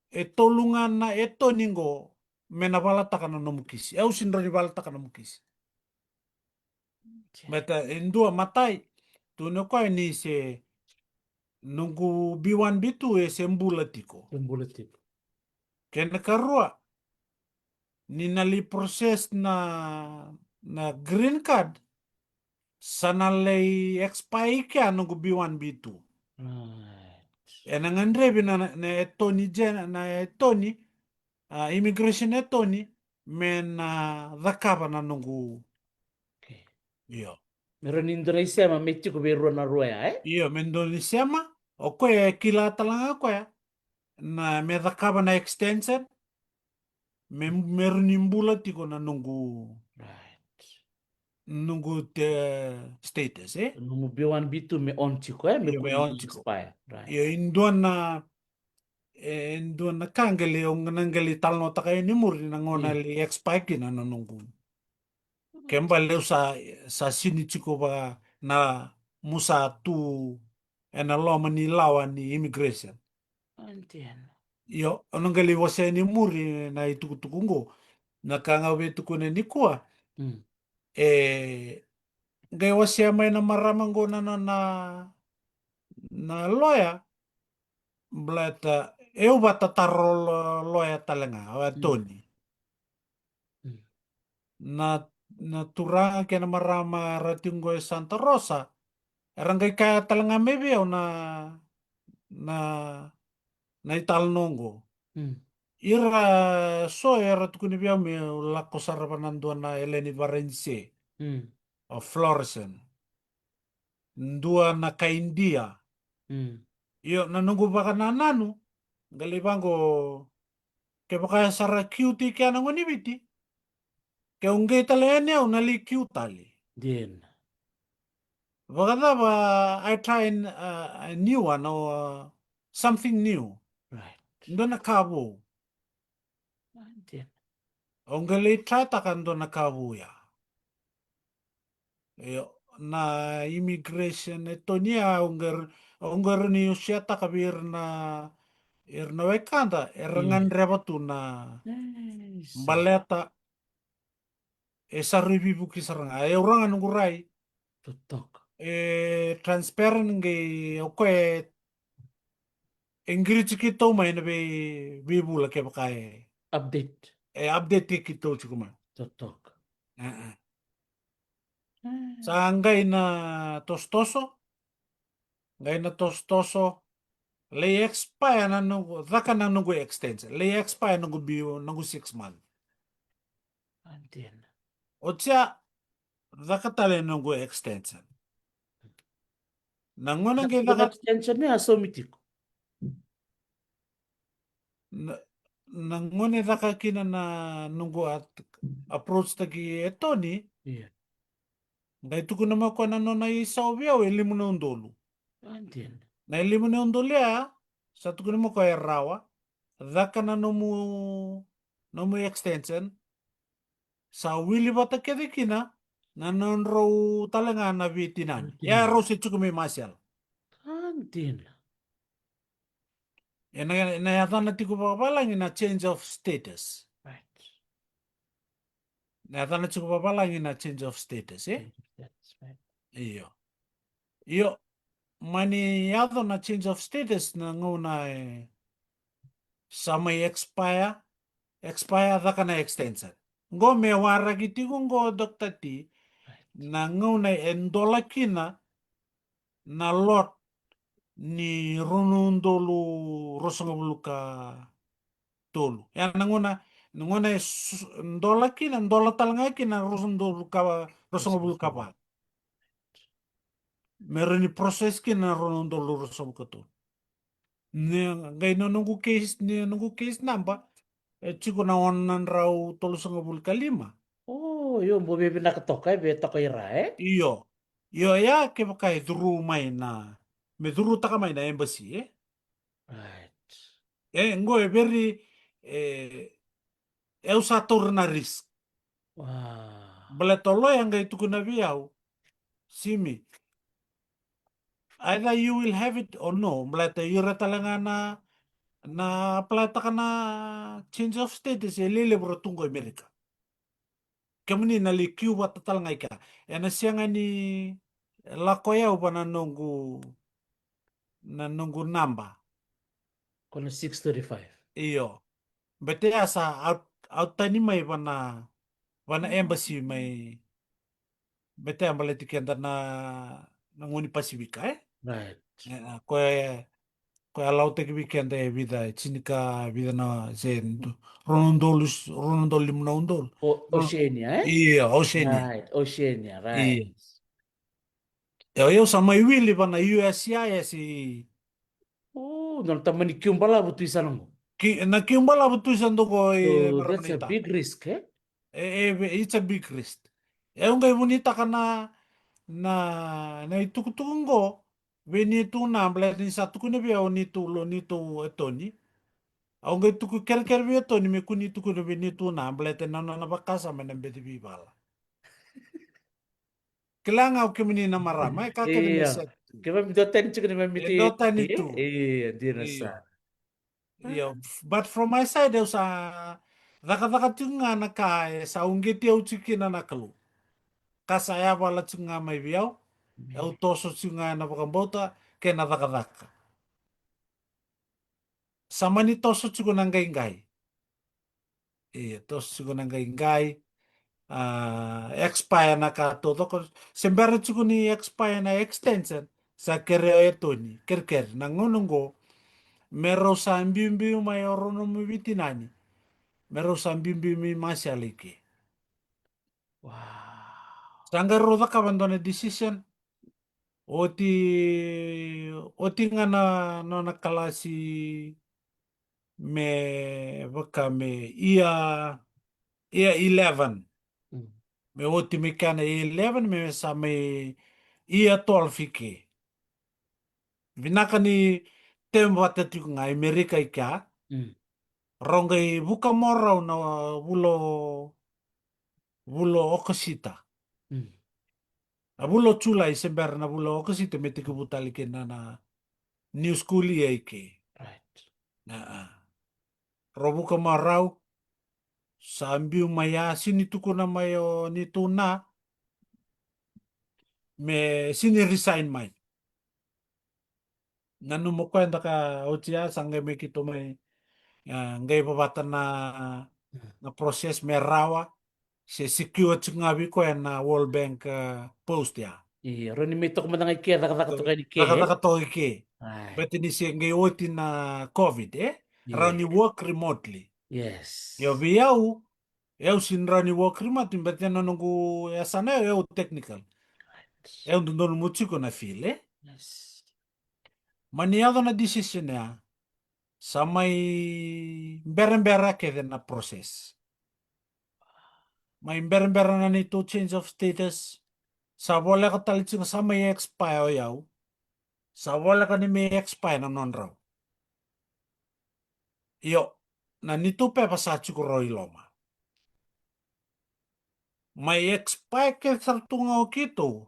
E tolu ga na attorney qo me na valataka na nomu kisi. Au sega ni rawa ni valataka nomu kisi. Okay. Baleta e dua, matai, tukuna o koya ni se noqu B one B two e se bula tiko. Se bula tiko. Kena karua, ni na lai process na, na green card, sa na lai expire kea noqu B one B two. Right. Ena gadrevi na, na attorney gen-, na attorney, ah, immigration attorney, me na cakava na noqu. Okay. Io. Me rawa ni dua na isema me tiko vei rua na rua ya, e? Io, me dua na isema, o koya e kila tale ga o koya na me cakava na extension, me, me rawa ni bula tiko na noqu, right, noqu te status, e? Nomu B one B two me on tiko, e? Me, io, me on tiko. Expire. Right. Io, e dua na, e dua na ka qai lai, au na qai lai talanoataka yani muri na gauna, io, lai expire kina na noqu. Ke bale au sa, sa sega ni tiko vaka na, meu sa tu ena loma ni lawa ni immigration. Io, au na qai lai wasea yani muri na itukutuku qo. Na ka ga au via tukuna nikua. Mm. E, qai wasea mai na marama qo na, na, na, na loya. Baleta, e, au vakatataro lo-, loya tale ga, o, mm, attorney. Mm. Na, na turaga kei na marama era tiko qo e Santa Rosa, era qai kaya tale ga mai vei au na, na, na italanoa qo. Mm. Ira so era tukuni vei au meu lako sara vua na dua na yalewa ni Varanise. Mm. O Florissant. Dua na kai Idia. Mm. Io, na noqu vakanananu, qai lai vaqo, kevaka e sa ra kiu tiko kea na gone ni Viti, keu qai tale yani au na lai kiu tale. Dina. Vakacava, I try an, uh, a new one or, uh, something new. Right. Dua na ka vou. Dina. Au qai lai try taka dua na ka vou ya. Io, na immigration attorney ya, au qai, au qai rawa ni usiataka vei ira na, ira na wekada era, mm, gadreva tu na, yes, baleta e sa rui veivuke sara ga. E, au ra ga noqu rai. Totoka. E transparent qai, o koya e, e qiriti keitou mai na vei, veivula kevaka e update. E update keitou tiko mai. Totoka. E, e. Ah. Sa qai na tosotoso, qai na tosotoso, lai expire na noqu, caka na noqu extension, lai expire noqu biu, noqu six month. Dina. Oti ya, caka tale noqu extension. Na gauna qai caka extension ya, saumi tiko. Na, na gauna e caka kina na noqu at-, approach taki attorney. Io. Qai tukuna mai o koya na nona isau vei au e lima na udolu. Na e lima na udolu ya, sa tukuna mai o koya e rawa, caka na nomu, nomu extension, sa wili vata kece kina na nodrau tale ga na veitinani. Ia rau se tiko mai Marshall. Ena, ena yacana tiko vavalagi na change of status. Na yacana tiko vavalagi na change of status, e? Io. Io, mani yaco na change of status na gauna e sa mai expire, expire caka na extension. Qo me waraki tiko qo, Doctor T, na gauna e dola kina na lot ni rua na udolu ruasagavulu ka tolu. Ia na gauna, na gauna e dola kina, dola tale ga kina rua na udolu ka, ruasagavulu ka va. Me rawa ni process kina na rua na udolu ruasagavulu ka tolu. Ni qai na noqu case, ni noqu case number e tiko na ono na drau tolusagavulu ka lima. O, io, bau veivinaka toka e, vei toka i ra, e? Io. Io, ia kevaka e curu mai na, me curutaka mai na embassy, e? E, qo e very, e, au sa taura na risk. Baleta o loya qai tukuna vei au, Simi, either you will have it or no, baleta o ira tale ga na, na apply taka na change of status e lelevu ra tu qo i Amerika. Kemuni na lai kiu vata tale ga i kea. Ena sega ni lako yau va na noqu, na noqu naba. Ko na six thirty-five. Io. Bete ya sa out, out tani mai va na, va na embassy mai. Bete ya baleti keda na, na guni Pasifika, e? Right. E, a, ko e, ko e alautaki vei keda e vica, e tini ka vica na, se, rua na udolu, rua na udolu lima na udolu. O, Oceania, e? Io, Oceania. Right, Oceania, right. Io. Io, io, sa mai wili va na U S C I S i. O, na tamani kiu balavu tu i sana qo. Ki, na kiu balavu tu i sana qo i. So, that's a big risk, e? E, e, it's a big risk. E, au qai vunitaka na, na, na itukutuku qo vei nitu na, baleta ni sa tukuna vei au nitu lo, nitu attorney. Au qai tuku kerekere vei attorney me kua ni tukuna vei nitu na, baleta na nona vakasama ena beci veivala. Kila ga o kemuni na marama, e ka kece me set. Keimami dua tani tiko ni mami. E dua tani tu. Io, dina sa. Io, but from my side, au sa cakacaka tiko ga na ka e sa uqeti au tiko kina na Kalou. Ka sa yavala tiko ga mai vei au, au toso tiko ga na vakabauta kei na cakacaka. Sa mani toso tiko na qaiqai. E, toso tiko na qaiqai. A, expire na ka taucoko. Se bera tiko ni expire na extension, sa kerea o attorney, kerekere na gauna qo, me rau sa biubiu mai o rau nomu veitinani, me rau sa biubiu mai Marshall i ke. Wow. Sa qai rau cakava dua na decision. Oti, oti ga na nona kalasi me vaka me year, year eleven. Mm. Me oti mai kea na year eleven, me sa mai year twelve i ke. Vinaka ni tevata tiko ga i Merika i kea. Mm. Rau qai vuka mai o rau na vula o, vula o Okosita. Mm. A vula o Julai se bera na vula o Okosita me tekivu tale kina na, na new school year i ke. Right. A, a. Rau vuka mai o rau, sa biu mai ya, sini tukuna mai o nitu na, me sini resign mai. Nanuma o koya daka oti ya, sa qai mai keitou mai, a, qai vavata na, na process me rawa, se secure tiko ga vei koya na World Bank, a, post ya. Io, rawa ni mai toka mada ga i ke, cakacaka toka yani i ke, e? Cakacaka toka i ke. Ai. Baleta ni se qai oti na COVID, e? Io. Rawa ni work remotely. Yes. Io, vei au, au sini rawa ni work remotely, baleta na noqu yasana, au technical. Right. Au dodonu meu tiko na field, e? Yes. Mani yaco na decision ya, sa mai berabera kece na process. Mai berabera na neitou change of status. Sa voleka tale tiko ga sa mai expire o yau. Sa voleka ni mai expire na nodrau. Io, na neitou pepa sa tiko rawa i loma. Mai expire kece sara tu ga o keitou.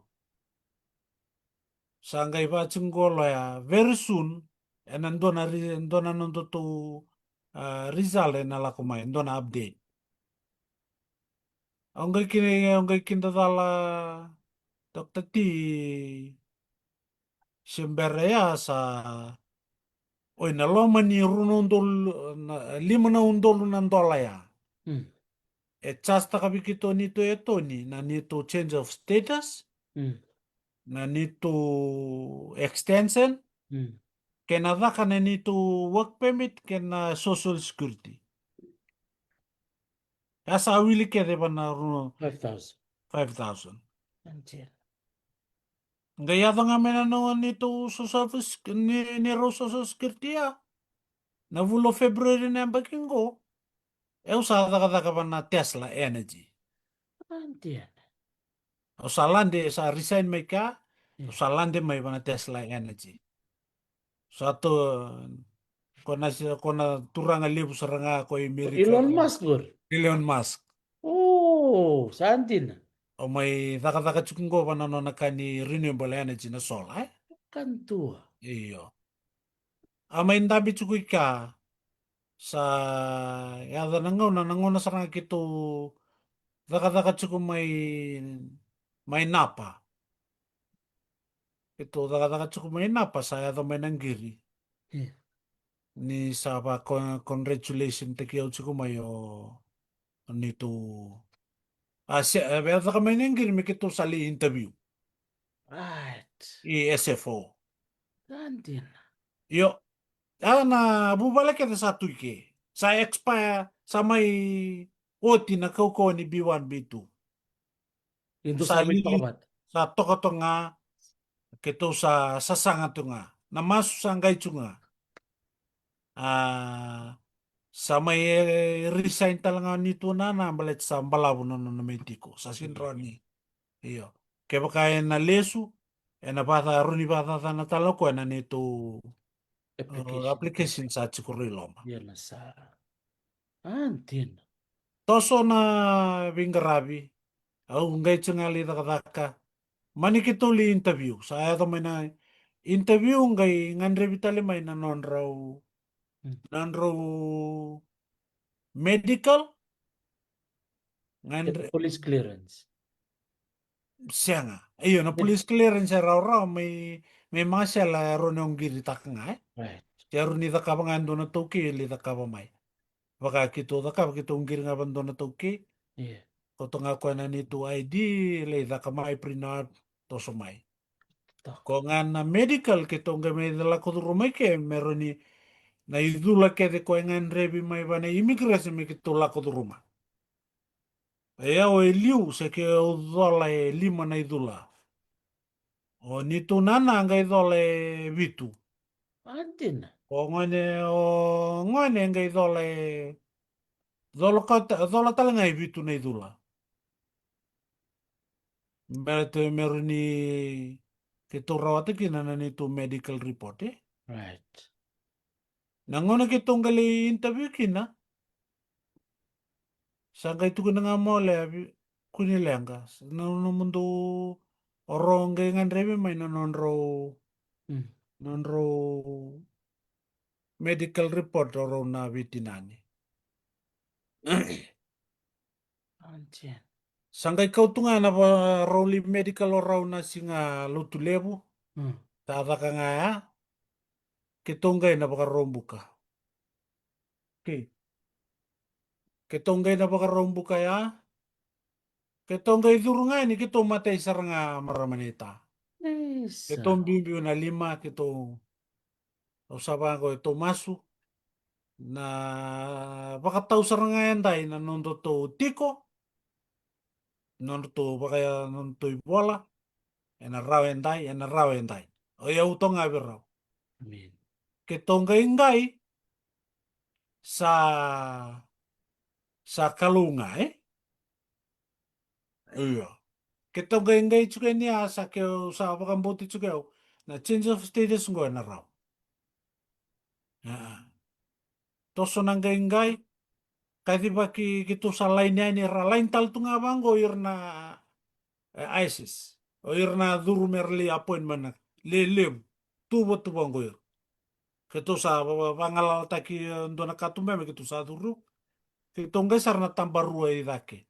Sa qai vaka tiko qo, loya, very soon ena dua na re-, dua na nodatou, ah, result ena lako mai, dua na update. Au qai kina, au qai kidacala, Doctor T, se bera ya sa, oi, na loma ni rua na udolu, na lima na udolu na dola ya. Mm. E charge-taka vei keitou neitou attorney na neitou change of status, Mm. na neitou extension, Mm. kei na caka na neitou work permit, kei na social security. Ya sa wili kece va na rua, Five thousand. Five thousand. Anjela. Qai yaco ga mai na noqu neitou social sec-, ni, ni rau social security ya. Na vula o February na yabaki qo. Eu sa cakacaka va na Tesla Energy. Anjela. Au sa lade, sa resign mai kea, Mm. au sa lade mai va na Tesla Energy. Sa to, ko na se, ko na turaga levu sara ga ko i Amerika. Elon Musk qori? Elon Musk. O, sa dina. Au mai cakacaka tiko qo va na nona ka ni renewable energy na solar, e? Ka dua. Io. A mai dabe tiko i kea. Sa yaco na gauna, na gauna sara ga keitou cakacaka tiko mai, mai Napa. Keitou cakacaka tiko mai Napa, sa yaco mai na qiri. Io. Ni sa va con-, congratulation taki au tiko mai o, o neitou. A se, e, yaco mai na qiri me keitou sa lai interview. Right. I S F O. Sa dina. Io. A na vuvale kece sa tu i ke. Sa expire, sa mai oti na kaukauwa ni B one, B two. Keitou sa sa mai li-, toka vata. Sa toka tu ga, keitou sa sasaga tu ga. Na masu sa qai tu ga. A, sa mai, e, resign tale ga o neitou nana, baleta sa balavu na nona mai tiko. Sa sega ni rawa ni. Io. Kevaka ena lesu, ena vaka, rawa ni vakacacana tale o koya na neitou, Application. uh, application sa tiko rau i loma. Ia na sa. A, dina. Toso na veiqaravi, au qai tiko ga lai cakacaka. Mani keitou lai interview, sa yaco mai na interview, qai gadrevi tale mai na nodrau, Mm. nodrau medical. Gadre- Police clearance. Sega. Io, na Yeah. police clearance e rawarawa mai, mai Masela e rawa ni o qiritaka ga, e? Right. Se rawa ni cakava ga e dua na taukei, lai cakava mai. Vaka keitou cakava, keitou qiri ga va dua na taukei. Yeah. Kauta ga koya na neitou I D, lai caka mai, print out, toso mai. Ta. Ko ga na medical, keitou qai mai lako curuma i ke, me rawa ni na icula kece ko e gadrevi mai va na immigration me keitou lako curuma. E au e liu, se keu cola e lima na icula. O neitou nana qai cola e vitu. A, dina. O gone, o gone qai cola e, cola ka ta-, cola tale ga e vitu na icula. Baleta me rawa ni keitou rawata kina na neitou medical report, e? Right. Na gauna keitou qai lai interview kina, sa qai tukuna ga mai o Levi, kua ni leqa. Na, na nomudou, o rau qai gadrevi mai na nodrau, Mm. nodrau medical report o rau na veitinani. Anjela. Sa qai kau tu ga na va-, rau lai medical o rau na siga Lotulevu. Mm. Sa caka ga ya. Keitou qai na Vakaraubuka. Okay. Keitou qai na Vakaraubuka ya. Keitou qai curu ga yani, keitou matai sara ga marama naita. Isa. Keitou biubiu na lima, keitou, au sa vaqo, keitou masu. Na vakatau sara ga edai na nodatou tiko. Nodatou vaka, nodatou ivola. Ena rawa edai, ena rawa edai. O yau toka ga vei rau. Amen. Keitou qai qai. Sa, sa Kalou ga, e? Io. Keitou qai qai tiko yani ya, sa keitou sa vakabauti tiko ya, na change of status qo ena rawa. Toso na qaiqai, kacivaki keitou sa laini yani, ra laini tale tu ga vaqo ira na, e, ISIS. O ira na curu me ra lai appointment na lelevu, tuvatuva qo ira. Keitou sa va-, va-, vagalalataki, e, dua na katuba me keitou sa curu. Keitou qai sara na tabarua i cake.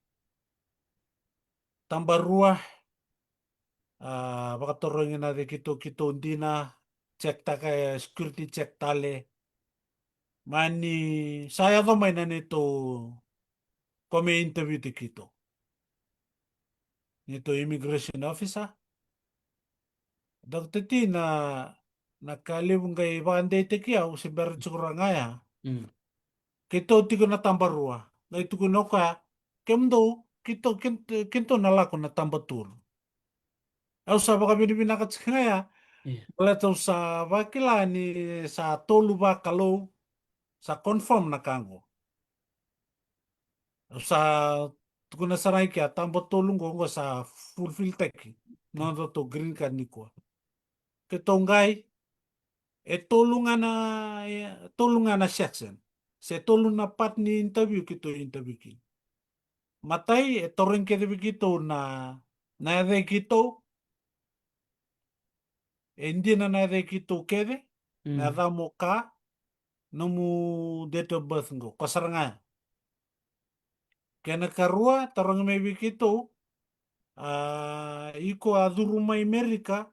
Tabarua, a, vakatarogi na cei keitou, keitou dina, check taka, e, security check tale. Mani sa yaco mai na neitou, ko me interview-taki keitou, neitou immigration officer. Doctor T, na, na ka levu qai vakadeitaki au, se bera tiko ra ga ya. Mm. Keitou tiko na tabarua. Qai tukuna o koya, kemudou, keitou, keitou, keitou na lako na tabatolu. Au sa vakavinavinaka tiko ga ya. Io. Baleta au sa vakila ni sa tolu vakalou, sa confirm na ka qo. Au sa tukuna sara ga i kea, tabatolu qo, qo sa fulfill-taki na nodatou green card nikua. Keitou qai, e tolu ga na, e tolu ga na section, se tolu na part ni interview keitou interview kina. Matai, e tarogi kece vei keitou na, na yaca i keitou, e dina na yaca i keitou kece, na, mm, yacamu o ka, nomu date of birth qo, ko sara ga ya. Kena karua, tarogi mai vei keitou, a, iko a curu mai Merika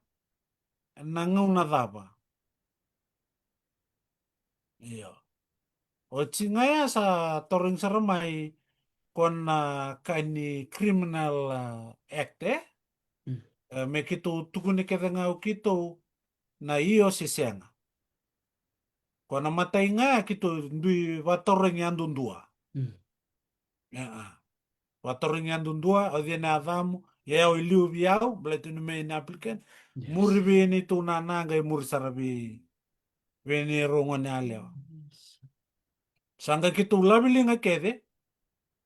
na gauna cava? Io. Oti ga ya sa tarogi sara mai ko na ka ni criminal, a, act, e? Mm. E, me keitou tukuni kece ga o keitou na io se sega. Ko na matai ga ya keitou dui vatarogi yadudua. Mm. E, a. Vatarogi yadudua, o cei na yacamu, ia o i liu vei au, baleta ni me na applicant. Yes. Muri vei neitou nana qai muri sara vei, vei neirau gone yalewa. Yes. Sa qai keitou laveliga kece,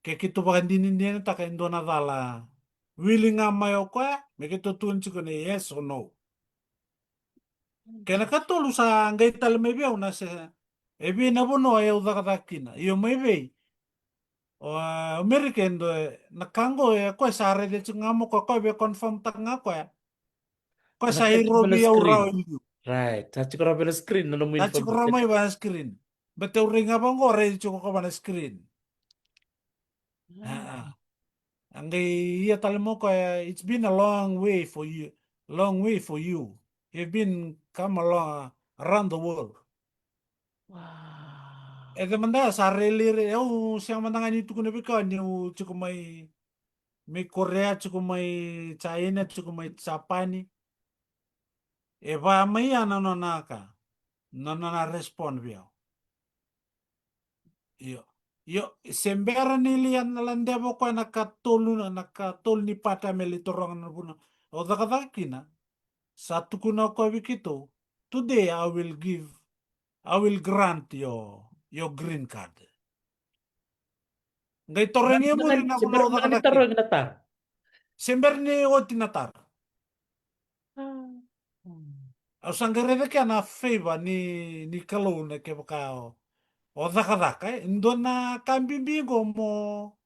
ke keitou vakadinadinataka e dua na cala, wili ga mai o koya, me keitou tukuna tiko na yes or no. Kena katolu sa qai tale mai vei au na se, e vei na vanua e au cakacaka kina. Io mai vei. O, a, Amerika e dua, na ka qo e koya sa raica tiko ga mo koya, koya via confirm-taka ga koya. Koya sa iro vei au rawa i liu. Right. Sa tiko rawa vei na screen na nomu information. Sa tiko rawa mai vei na screen. Baleta au rai ga vaqo, rai tiko ko vei na screen. A, a. A qai ia tale mo koya, it's been a long way for you, long way for you. You've been come along, around the world. Wow. E cei mada sa rairai, e au sega mada ga ni tukuna vei koya niu tiko mai, mai Korea, tiko mai China, tiko mai Japani. E va mai ya na nona ka, na nona respond vei au. Io. Io, se bera ni lai na ladeva o koya na katolu, na katolu ni part me lai taroga na vanua o cakacaka kina. Sa tukuna o koya vei keitou, today I will give, I will grant your, your green card. Qai tarogi e muri na vanua o cakacaka kina. Se bera ni oti na taro. Au sa qai raica kea na favor ni, ni Kalou na kevaka o, o cakacaka, e. Dua na ka bibi qo mo,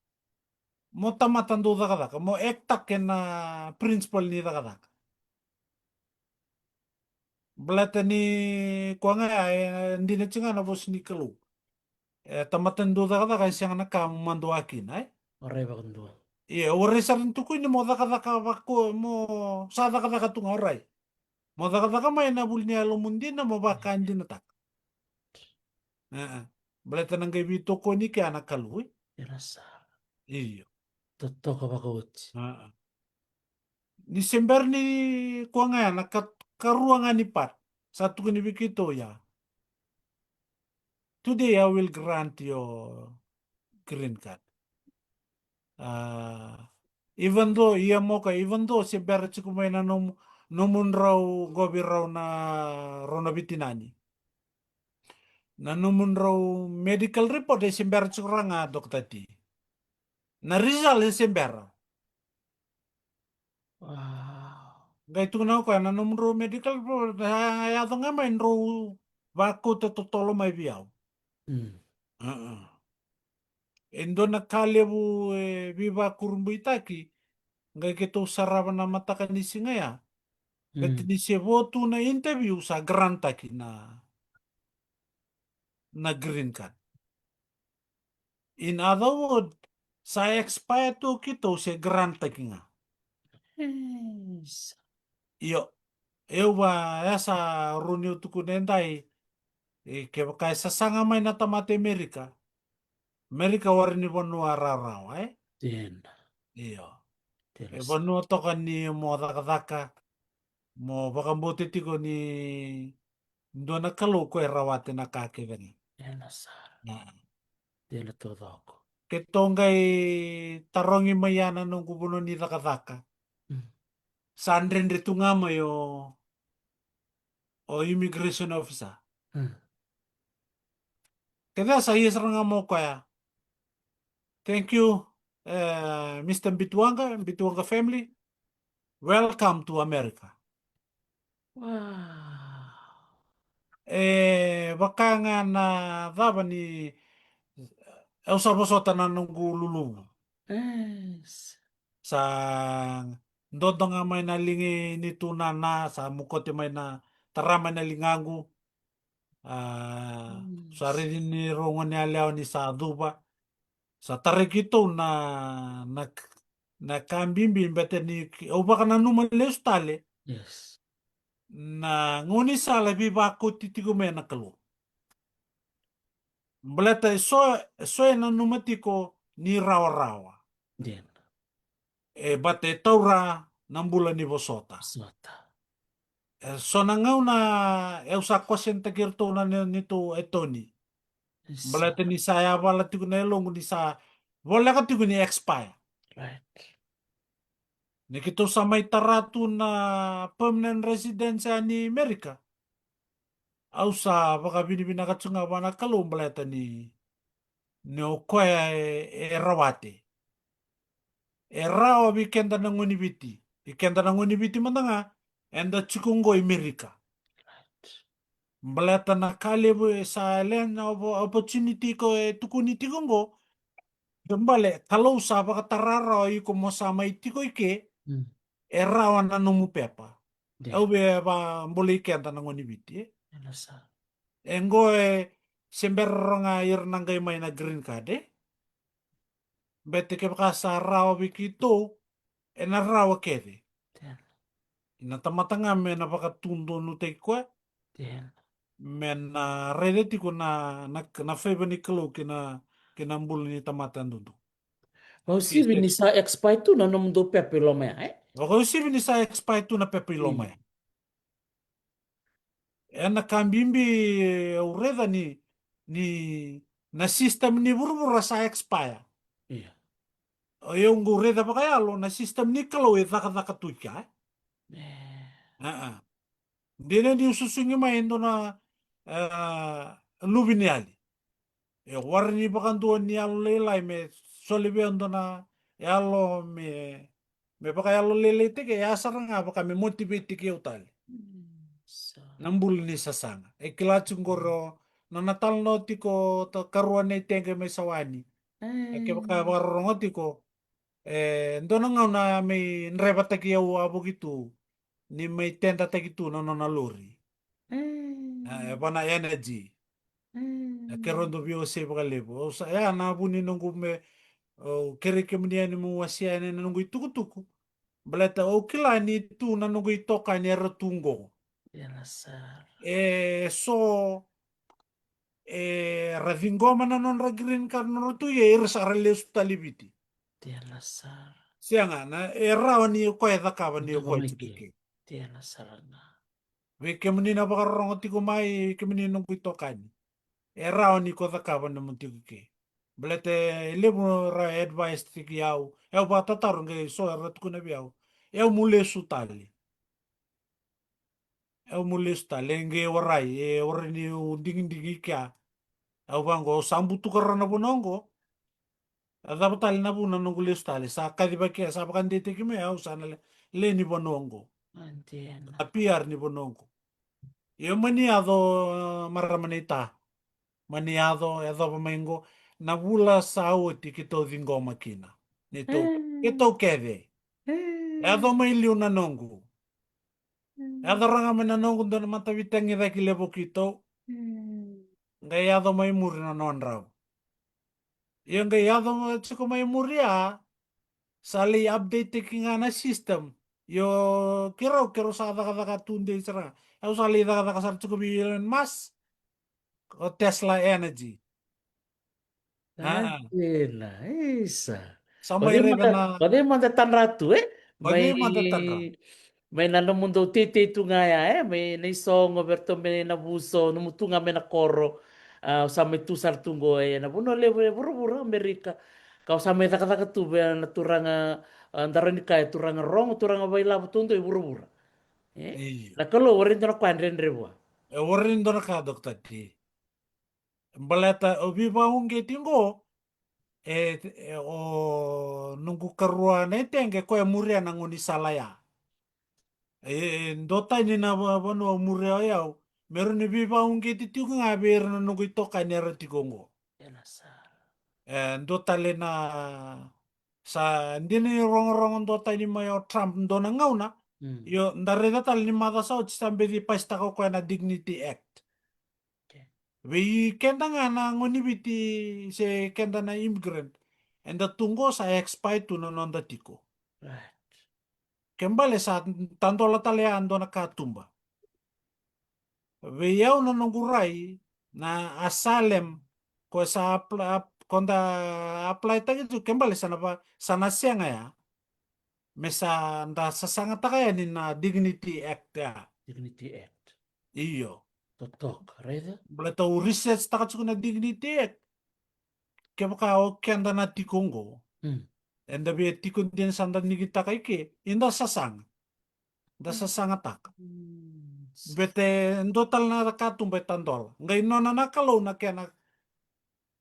mo tamata dau cakacaka, mo act-taka ena principle ni cakacaka. Baleta ni koya ga ya, e dina tiko ga na vosa ni Kalou. E tamata dau cakacaka e sega na ka mo madua kina, e? Warai vakadua. Ia, warai sara ni tukuni mo cakacaka vako, mo sa cakacaka tu ga, warai. Mo cakacaka mai ena vuli ni yalomu dina, mo vakadinataka. E, e. Baleta na qai veitokoni kea na Kalou, e? Io. Totoka vakaoti. E, e. Ni se bera ni koya ga ya na ka, karua ga ni part. Sa tukuni vei keitou ya. Today I will grant your green card. A, even though, ia mo ka, even though se bera tiko mai na nomu, nomudrau qo vei rau na, rau na veitinani. Na nomudrau medical report e se bera tiko ra ga, Doctor T. Na result e se bera. Qai tukuna o koya na nomudrau medical report, a yaco ga mai drau vakauta totolo mai vei au. Mm. A-a. E dua na ka levu e veivakurabuitaki, qai keitou sarava na mataka ni siga ya. Baleta ni se vo tu na interview sa grant-taki na, na green card. In other words, sa expire tu keitou se grant-taki ga. Yes. Io, eu va, ya sa rau niu tukuna edai, e, kevaka e sasaga mai na tamata i Merika, Merika warai ni vanua rawarawa, e? Dina. Io. Dina. E vanua toka ni mo cakacaka, mo vakabauta tiko ni dua na Kalou ko e rawata na ka kece ga. Ena sara. Na. Dina taucoko. Keitou qai tarogi mai ya na noqu vanua ni cakacaka. Mm. Sa dredre tu ga mai o, o immigration officer. Mm. Kece sa ia sara ga mo koya. Thank you, eh, Mister Bituanga, Bituanga family. Welcome to America. Wow. E vaka ga na cava ni, au sa vosota na noqu luluvu. Yes. Sa dodo ga mai na liga ni tu na na, sa mokote mai na, tara mai na ligaqu. A, sa raici ni rau gone yalewa ni sa cuva. Sa tarai keitou na, na, na ka bibi bete ni ki-, au vakananuma lesu tale. Yes. Na gaunisala e veivakauti tiko mai na Kalou. Baleta e so, e so e nanuma tiko ni rawarawa. Dina. E, baleta e taura na bula ni vosota. Vosota. E so na gauna, e, au sa question-taki iratou na ne-, neitou attorney. Yes. Baleta ni sa yavala tiko na yaloqu ni sa voleka tiko ni expire. Right. Ni keitou sa mai tara tu na permanent residence ni Merika. Au sa vakavinavinaka tu ga vua na Kalou baleta ni, ni o koya e, e rawati. E rawa vei keda na gone ni Viti. Vei keda na gone ni Viti mada ga, eda tiko qo i Merika. Right. Baleta na ka levu e sa learn na oppo-, opportunity ko e tukuni tiko qo. Ke bale, Kalou sa vakatara rawa iko mo sa mai tiko i ke, mm, e rawa na nomu pepa. Yeah. Au via vakabolei keda na gone ni Viti, e? Ena sa. E qo e se bera ga ira na qai mai na green card, e? Bete kevaka sa rawa vei keitou, ena rawa kece. Dina. Na tamata ga me na vakatudonutaki koya. Dina. Me na raica tiko na, na, na favor ni Kalou ki na, ki na bula ni tamata dudu. Vakauasivi ni sa expire tu na nomudou pepa i loma ya, e? Vakauasivi ni sa expire tu na pepa i loma ya. Mm. Ena ka bibi au raica ni, ni na system ni vuravura sa expire. Ia. O yau qu raica vakayalo na system ni Kalou e cakacaka tu i kea, e? E. A-a. Dina niu susugi mai e dua na, e, luveniyali. E warai ni vakadua ni yalo lailai me soli vei au dua na yalo me, me vakayalo lailaitaki, e a sara ga vaka me motivate-taki au tale. Mm, so. Na bula ni sasaga. E kila tiko qori o, na, na talanoa tiko o karua nei Teqe mai Sawani. E kevaka vakarorogo tiko, e dua na gauna me draivataki au a vuki tu. Ni mai tedataki tu na nona lori. Mm. A, e vana energy. Mm. A, keirau dau veiwasei vakalevu. Au sa, ya na vu ni noqu me, au kerei kemuni yani meu wasea yani na noqu itukutuku. Baleta au kila ni tu na noqu itokani era tu qo. Ia na sara. E so, era ciqoma na nodra green card, nodra tu, ia era sa ra lesu tale i Viti. Dina sara. Sega, na, e rawa ni o koya e cakava ni o koya tiko i ke. Dina sara ga. Vei kemuni na vakarorogo tiko mai, kemuni noqu itokani. E rawa ni ko cakava ni mo tiko i ke. Baleta e levu ra advice-taki au. E au vakatataro qai so era tukuna vei au. E au mo lesu tale. E au mo lesu tale, e qai warai, e warai niu digidigi i kea. E au vaqo, au sa butuka rawa na vanua qo. A cava tale na vuna noqu lesu tale, sa kacivaki, sa vakadeitaki mai au sa na le, lewe ni vanua qo. A P R ni vanua qo. Io, mani yaco, marama naita. Mani yaco, yacova mai qo. Na vula sa oti keitou ciqoma kina. Neitou, keitou kece. Yaco mai liu na noqu. Yaco raga mai na noqu dua na matavitaki cake levu keitou. Qai yaco mai muri na nodrau. Io, qai yaco tiko mai muri ya. Sa lai update-taki ga na system. Io, keirau, keirau sa cakacaka tu dei sara. Au sa lai cakacaka sara tiko vei Elon Musk. O Tesla Energy. A. Dina, isa. Sa mai raica na. O cei mada tadra tu, e? O cei mada tadra. Mai na nomudou teitei tu ga ya, e? Mai na isogo, vei ratou mai na vuso, nomu tu ga mai na koro. A, sa mai tu sara tu qo, e, na vanua levu e vuravura, Amerika. Ka o sa mai cakacaka tu vei na turaga, a, da rawa ni kaya turaga rogo, turaga vailavo taudua e vuravura. E? Io. Na Kalou, warai dua na ka e dredre vua. E, warai dua na ka, Dokita T. Baleta o veivakauqeti qo, e, e, o noqu karua na iteqe, koya e muria na gaunisala ya. E, e, dua tani na va-, vanua o muria o yau. Me rawa ni veivakauqeti tiko ga vei ira na noqu itokani era tiko qo. Ena sa. E, dua tale na, sa dina ni rogorogo dua tani mai o Trump dua na gauna. Mm. Io, da raica tale ni macawa sa oti sa beci pasitaka o koya na Dignity Act. Okay. Vei keda ga na gone ni Viti se keda na immigrant, eda tu qo sa expire tu na noda tiko. Right. Ke bale sa tadola tale ya dua na katuba. Vei au na noqu rai na asylum, ko sa apla-, ap-, ko da apply-taki tu, ke bale sa na va-, sa na sega ya. Me sa da sasagataka yani na Dignity Act ya. Dignity Act. Io. Totoka, raica. Baleta au research-taka tiko na Dignity Act. Kevaka o keda na tiko qo. Mm. Eda via tiko dina sa da digitaka i ke, eda sasaga. Da, mm, sasagataka. Mm. Bete dua tale na katuba e tadola. Qai nona na Kalou na kena,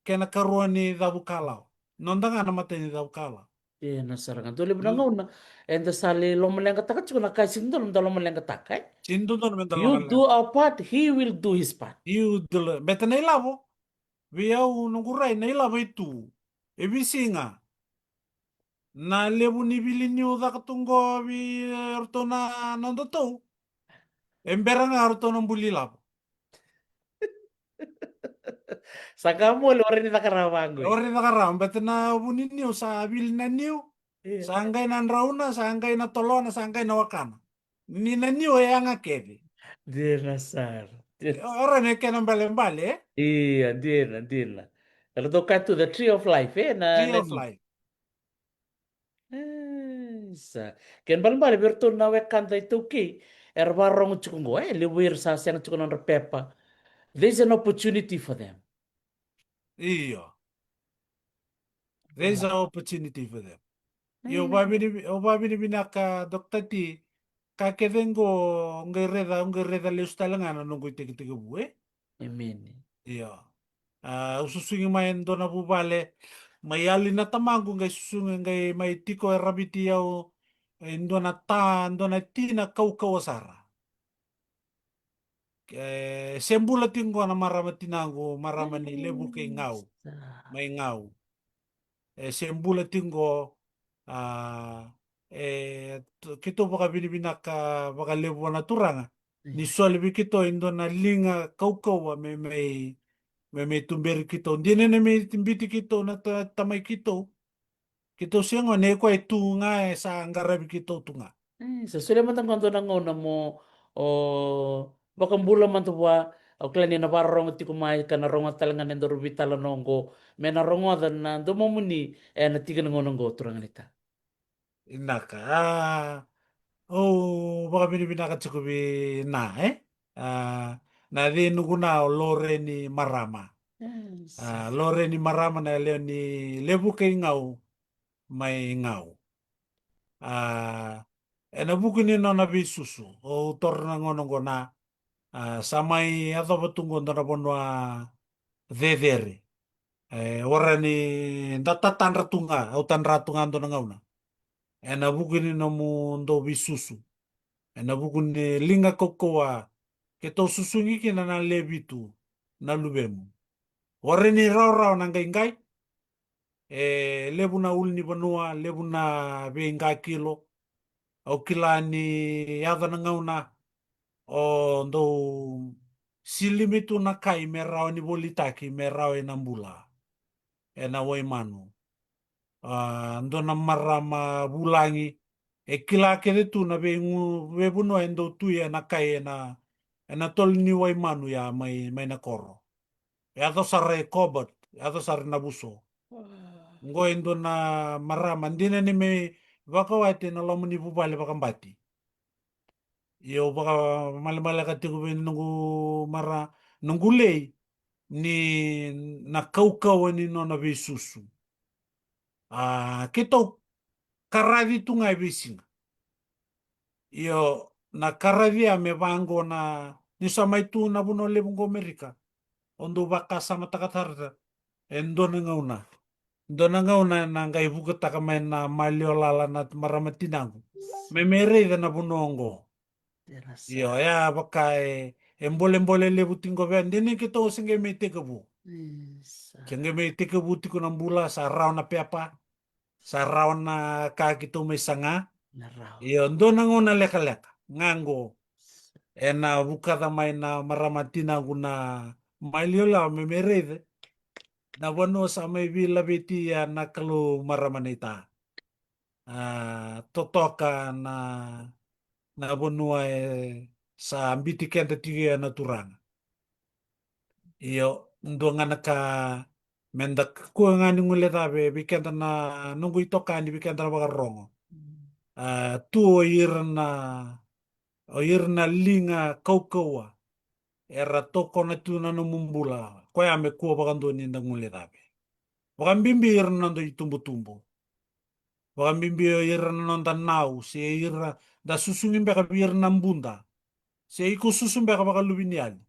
kena karua ni cavu kalawa. Noda ga na matai ni cavu kalawa. Ena sara ga. Dua levu na, mm, gauna eda sa lai lomaleqataka tiko na ka e sega ni dodonu meda lomaleqataka, e? Sega ni dodonu meda lomaleqataka. You do our part, he will do his part. You do, bete na ilavo. Vei au noqu rai na ilavo e tu. E veisiga. Na levu ni vili niu caka tu qo vei, e, ratou na, na nodatou. E bera ga ratou na buli ilavo. Sa ka mole, warai ni caka rawa vaqo. Warai ni caka rawa, bete na vu ni niu sa vili na niu. Io. Sa qai na drauna, sa qai na tolona, sa qai na wakana. Ni na niu e yaga kece. Dina sara. Dina. O, o rawa ni kena balebale, e? Io, dina, dina. Eratou kaya tu the tree of life, e? Na, tree of life. E, sa. Kena balebale vei iratou na wekada iTaukei era vakarorogo tiko qo, e, levu ira sa sega tiko na nodra pepa. There's an opportunity for them. Io. There's an opportunity for them. Io, au vakavinavinaka, Doctor T, ka kece qo, qai raica, qai raica lesu tale ga na noqu itekitekivu, e? Emeni. Io. A, au susugi mai e dua na vuvale mai yali na tamaqu, qai susugi, qai mai tiko e raviti au e dua na ta, dua na tina kaukauwa sara. E se bula tiko qo na marama tinaqu, marama ni Levu kei Gau, mai Gau. E se bula tiko qo, a, e, keitou vakavinavinaka vakalevu vua na Turaga ni soli vei keitou e dua na liga kaukauwa me, me, me, me tuberi keitou. Dina ni me biuti keitou na ta-, tamai keitou. Keitou se gone, o koya e tu ga, e sa qaravi keitou tu ga. E, sa solia mada qo dua na gauna mo, o, vakabula mada vua, au kila ni na vakarorogo tiko mai, ka na rogoca tale ga na nodaru veitalanoa qo, me na rogoca na domomuni ena tiki ni gauna qo, turaga naita. Vinaka, a, au vakavinavinaka tiko vei na, e? A, na yaca ni noqu na o Loreni Marama. A, Loreni Marama na yalewa ni Levu kei Gau, mai Gau. A, ena vuku ni nona veisusu, au taura na gauna qo na, a, sa mai yacova tu qo dua na vanua cecere. E, warai ni da tatadra tu ga, au tadra tu ga dua na gauna. Ena vuku ni nomudou veisusu. Ena vuku ni liga kaukauwa keitou susugi kina na lewe vitu na luvemu. Warai ni rawarawa na qaiqai. E levu na ulunivanua, levu na veiqakilo. Au kila ni yaco na gauna o dou silimi tu na kai me rawa ni volitaki me rawa ena bula ena Waimanu. A, dua na marama vulagi e kila kece tu na veigu-, veivanua e dau tu ena kai ena, ena tolo ni Waimanu ya mai, mai na koro. Yaco sara e Cobalt, yaco sara na Vuso. Oqo e dua na marama dina ni mai vakawati ena loma ni vuvale vakabati. Io, au vakamalemaleka tiko vei noqu mara, noqu lei, ni na kaukauwa ni nona veisusu. A, keitou karaci tu ga e veisiga. Io, na karaci ya me vaqo na, ni sa mai tu na vanua levu qo Amerika. O dou vakasamataka sara e dua na gauna. Dua na gauna ena qai vukataka mai na maliwa lala na marama tinaqu me mai raica na vanua oqo. Io, ya vaka e, e bolebole levu tiko vei au. Dina ni keitou se qai mai tekivu. Se qai mai tekivu tiko na bula, sa rawa na pepa. Sa rawa na ka keitou mai saga. Io, dua na gauna lekaleka ga qo ena vukaca mai na marama tinaqu na maliwa lala me mai raica na vanua sa mai veilaveti ya na Kalou, marama naita. A, totoka na, na vanua e sa biuti keda tiko ya na Turaga. Io, dua ga na ka meda kua ga ni guilecava vei keda na noqu itokani, vei keda na vakarorogo. A, tu o ira na, o ira na liga kaukauwa era tokona tu na nomu bula, koya me kua vakadua ni da guilecava. Vakabibi ira na noda itubutubu. Vakabibi o ira na noda nau, se ira da susugi beka vei ira na buda. Se iko susu beka vakaluveniyali.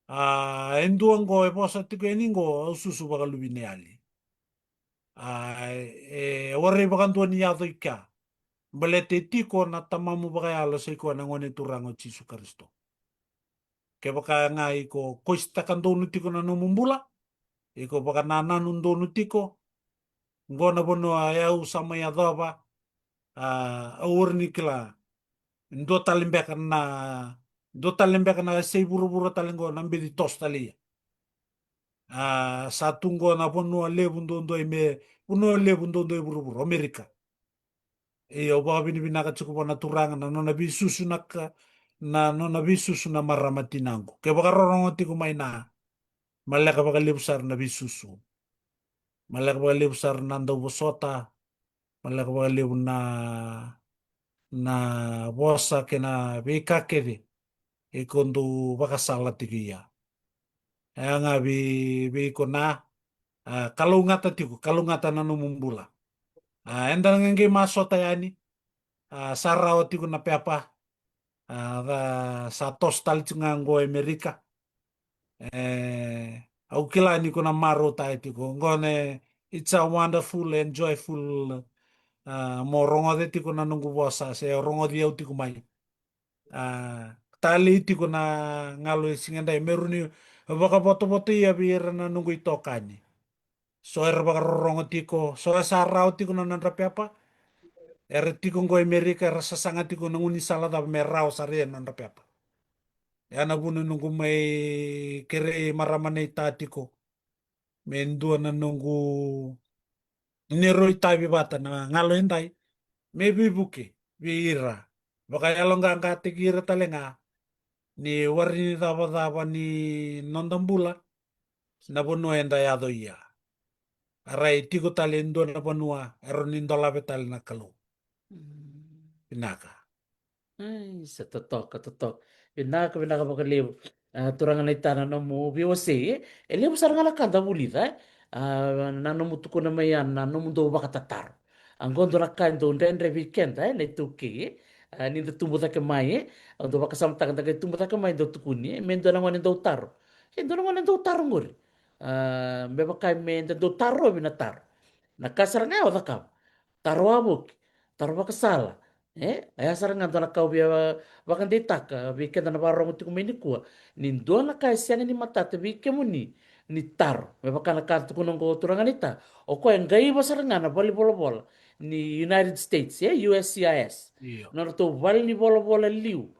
A, e dua qo e vosa tiko yani qo, au susu vakaluveniyali. A, e, e warai vakadua ni yaco i kea. Baleta e tiko na Tamamu vakayalo, sa i koya na Gone Turaga o Jisu Karisito. Kevaka ga iko kositaka donu tiko na nomu bula, iko vakanananu donu tiko, qo na vanua e au sa mai yacova, a, au warai ni kila. Dua tale beka na, dua tale beka na yasai vuravura tale qo na beci toso tale ia. A, sa tu qo na vanua levu duadua i me, vanua levu duadua i vuravura, o Amerika. Io, au vakavinavinaka tiko vua na Turaga na nona veisusu na ka, na nona veisusu na marama tinaqu. Ke vakarorogo tiko mai na, maleka vakalevu sara na veisusu. Maleka vakalevu sara na dauvosota. Maleka vakalevu na, na vosa kei na veika kece iko dau vakasala tiko ia. E a ga vei, vei iko na, a, kalougata tiko, kalougata na nomu bula. A, eda na qai masota yani, a, sa rawa tiko na pepa, a, sa toso tale tiko ga qo e Amerika. E, au kila ni ko na marautaka tiko. Qo na, it's a wonderful and joyful, a, mo rogoca tiko na noqu vosa, se rogoci au tiko mai. A, talei tiko na galu e siga edai, me rawa ni vakavotovoto ia vei ira na noqu itokani. So era vakarorogo tiko, so era sa rawa tiko na nodra pepa. Era tiko qo e Amerika, era sasaga tiko na gaunisala cava me rawa sara ia na nodra pepa. Ia na vuna noqu mai kerei marama naita tiko me dua na noqu neirau itavi vata na galu edai, me veivuke vei ira, vakayaloqaqataki ira tale ga ni warai ni cavacava ni noda bula na vanua eda yaco ia. A rai tiko tale e dua na vanua e rawa ni dolava tale na Kalou. Mm. Vinaka. Ai, sa totoka, totoka. Vinaka, vinaka vakalevu. A, turaga naita na nomu veiwasei, e? E levu sara ga na ka da vulica, e? A, na nomu tukuna mai ya na nomu dau vakatataro. A, qo dua na ka e dau dredre vei keda, e, na iTaukei, e? A, ni da tubu cake mai, e? A, dau vakasamataka da qai tubu cake mai, dau tukuni, e? Me dua na gone dau taro. E dua na gone dau taro qori. A, me vaka me da dau tarovi na taro. Na ka sara ga e o cakava. Taro wavoki, taro vakasala, E, e a sara ga dua na ka au via vakadeitaka vei keda na vakarorogo tiko mai nikua, ni dua na ka e sega ni matata vei kemuni ni taro. Me vaka na ka tukuna oqo turaga naita, o koya e qai iva sara ga na valenivolavola ni United States, e, U S C I S. Io. Na nodratou valenivolavola liu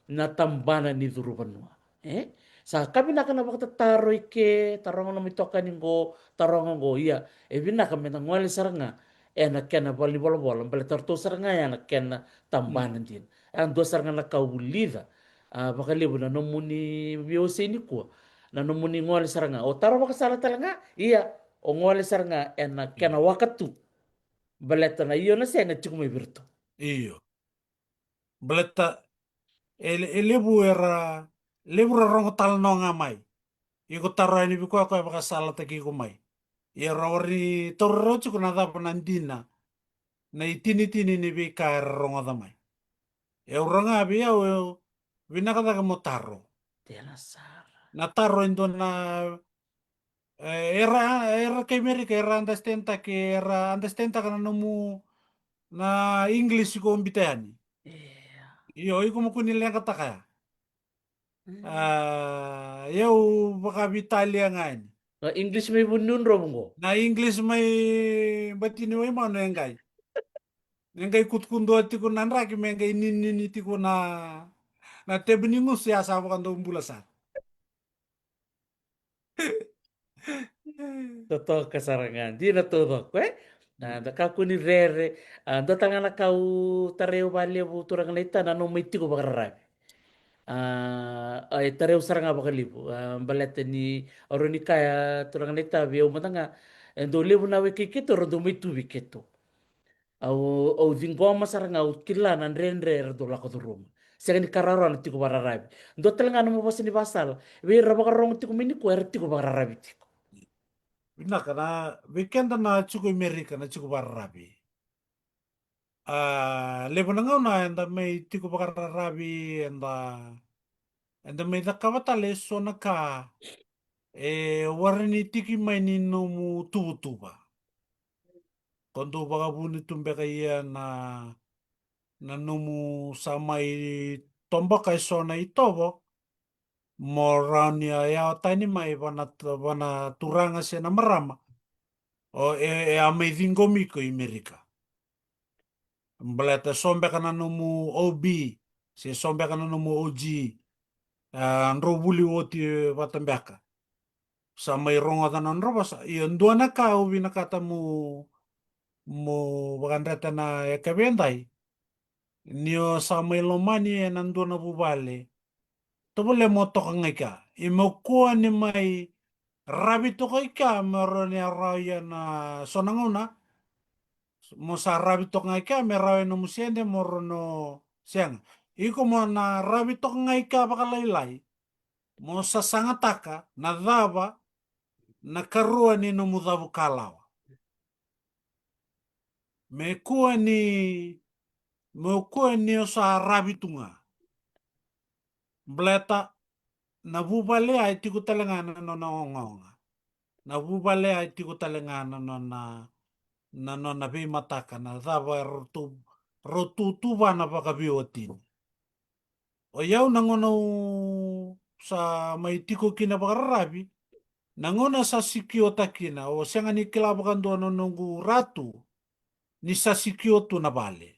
na tabana ni curuvanua. E? Sa ka vinaka na vakatataro i ke, taroga nomu itokani qo, taroga qo, ia, e vinaka me na gole sara ga ena kena valenivolavola, baleta ratou sara ga ya na kena tabana dina. A dua sara ga na ka au vulica, a, vakalevu na nomuni veiwasei nikua, na nomuni gole sara ga. O taro vakasala tale ga, ia, o gole sara ga ena kena waka tu. Baleta na io na sega tiko mai vei iratou. Io. Baleta e, e levu era, levu ra rogo talanoa ga mai. Iko taro yani vei koya, koya vakasalataki iko mai. Ia ra warai ni taura rawa tiko na cava na dina, na itinitini ni veika era rogoca mai. E ura ga vei au, e vinaka cake mo taro. Tena sara. Na taro e dua na, e, era, era kai Merika, era understand-taki, era understand-taka na nomu, na English ko bita yani. Io. Io, iko mo kua ni leqataka ya. Mm. A, au vakavitalia ga yani. Na English mai Vunidrovu qo. Na English mai Batini Waimanu e qai. E qai kutukudua tiko na draki me qai ninini tiko na, na tebenigusu, ya sa vakadau bula sara. Totoka sara ga, dina taucoko, e? A, da kakua ni rere, a, dua tale ga na ka au tarai au vakalevu turaga naita, na nomu mai tiko vakararavi. A, a, e tarai au sara ga vakalevu, a, baleta ni, au rawa ni kaya turaga naita vei au mada ga, e dau levu na wekai keitou, ra dau mai tu vei keitou. Au, au ciqoma sara ga, au kila na dredre era dau lako curuma. Sega ni ka rawarawa na tiko vakararavi. Dua tale ga na nomu vosa ni vakasala vei ira vakarogo tiko mai nikua, era tiko vakararavi tiko. Vinaka, na vei keda na tiko i Merika, na tiko vakararavi. A, levu na gauna eda mai tiko vakararavi, eda, eda mai cakava tale eso na ka e warai ni tiki mai ni nomu tuvatuva. Ko dau vakavuna tu beka ia na, na nomu sa mai toboka eso na itovo, mo rawa ni a yawa tani mai vana, vana turaga se na marama. O e, e a mai ciqomi iko i Merika. Baleta so beka na nomu O B, se so beka na nomu O G, a, drau vuli oti vata beka. Sa mai rogoca na nodra vosa. Io, dua na ka au vinakata mo, mo vakadreta na yakavi edai. Ni o sa mai lomani ena dua na vuvale, tovolea mo toka ga i kea. Ia mo kua ni mai ravi toka i kea me rawa ni a rawa ia na so na gauna. Mo sa ravi toka ga i kea me rawa e nomu sede mo rawa no sega. Iko mo na ravi toka ga i kea vakalailai. Mo sasagataka na cava na karua ni nomu cavu kalawa. Me kua ni, me kua ni o sa ravi tu ga. Baleta na vuvale a e tiko tale ga na nona ogaoga. Na vuvale a e tiko tale ga na nona, na nona veimataka, na cava e ratou, ratou tuvana vakaveiwatini. O yau na gauna au sa mai tiko kina vakararavi, na gauna sa sikiota kina, au sega ni kila vakadua na noqu ratu ni sa sikio tu na vale.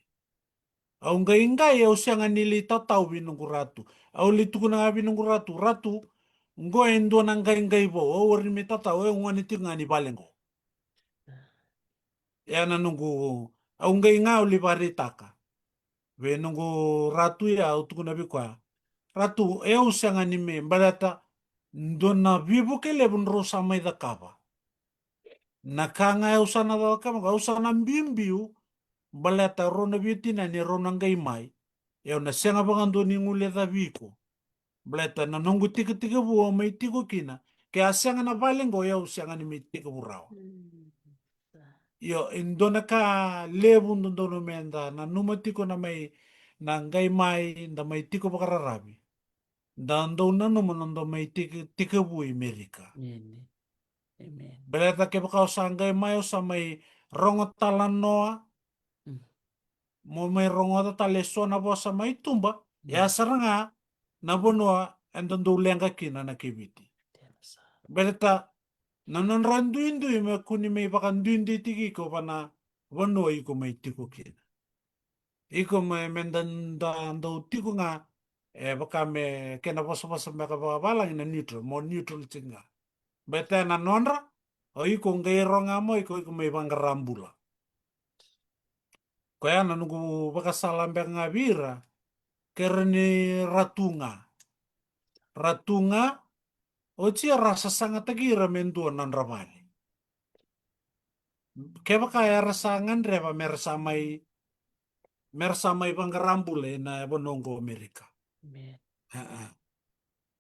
Au qai qai, au sega ni lai tatau vei noqu ratu. Au lai tukuna ga vei noqu ratu, ratu, qo e dua na qaiqai vou, au warai ni me tatau, au gone tiko ga ni vale qo. Ia na noqu, au qai ga au lai vakaraitaka vei noqu ratu, ia au tukuna vei koya, ratu, e au sega ni me, baleta dua na veivuke levu drau sa mai cakava. Na ka ga e au sa na cakava, au sa na biubiu, baleta rau na veitinani rau na qai mai. Au na sega vakadua ni guilecavi iko. Baleta na noqu tikitiki vu au mai tiko kina. Ke a sega na vale qo, au sega ni mai tekivu rawa. Mm. Io, e dua na ka levu dodonu meda nanuma tiko na mai, na qai mai, da mai tiko vakararavi. Da dau nanuma na da mai tiki, tekivu i Merika. Emeni. Emeni. Baleta kevaka au sa qai mai, au sa mai rogo talanoa. Mm. mo mai rogoca tale e so na vosa mai tuba. E a sara ga na vanua eda dau leqa kina na keviti. Baleta na nodra duidui me kua ni mai vakaduiduitaki iko va na vanua iko mai tiko kina. Iko me, me da, da dau tiko ga, e vaka me kena vosavosa me ka vakavalagi na neutral, mo neutral tiko ga. Baleta na nodra, o iko qai ro ga mo iko, iko mai vaqara bula. Koya na noqu vakasala beka ga vei ira, kera ni ra tu ga. Ra tu ga, oti era sasagataki ira me dua na nodra vale. Kevaka era sa gadreva me ra sa mai, me ra sa mai vaqara bula ena vanua oqo Amerika. Amen.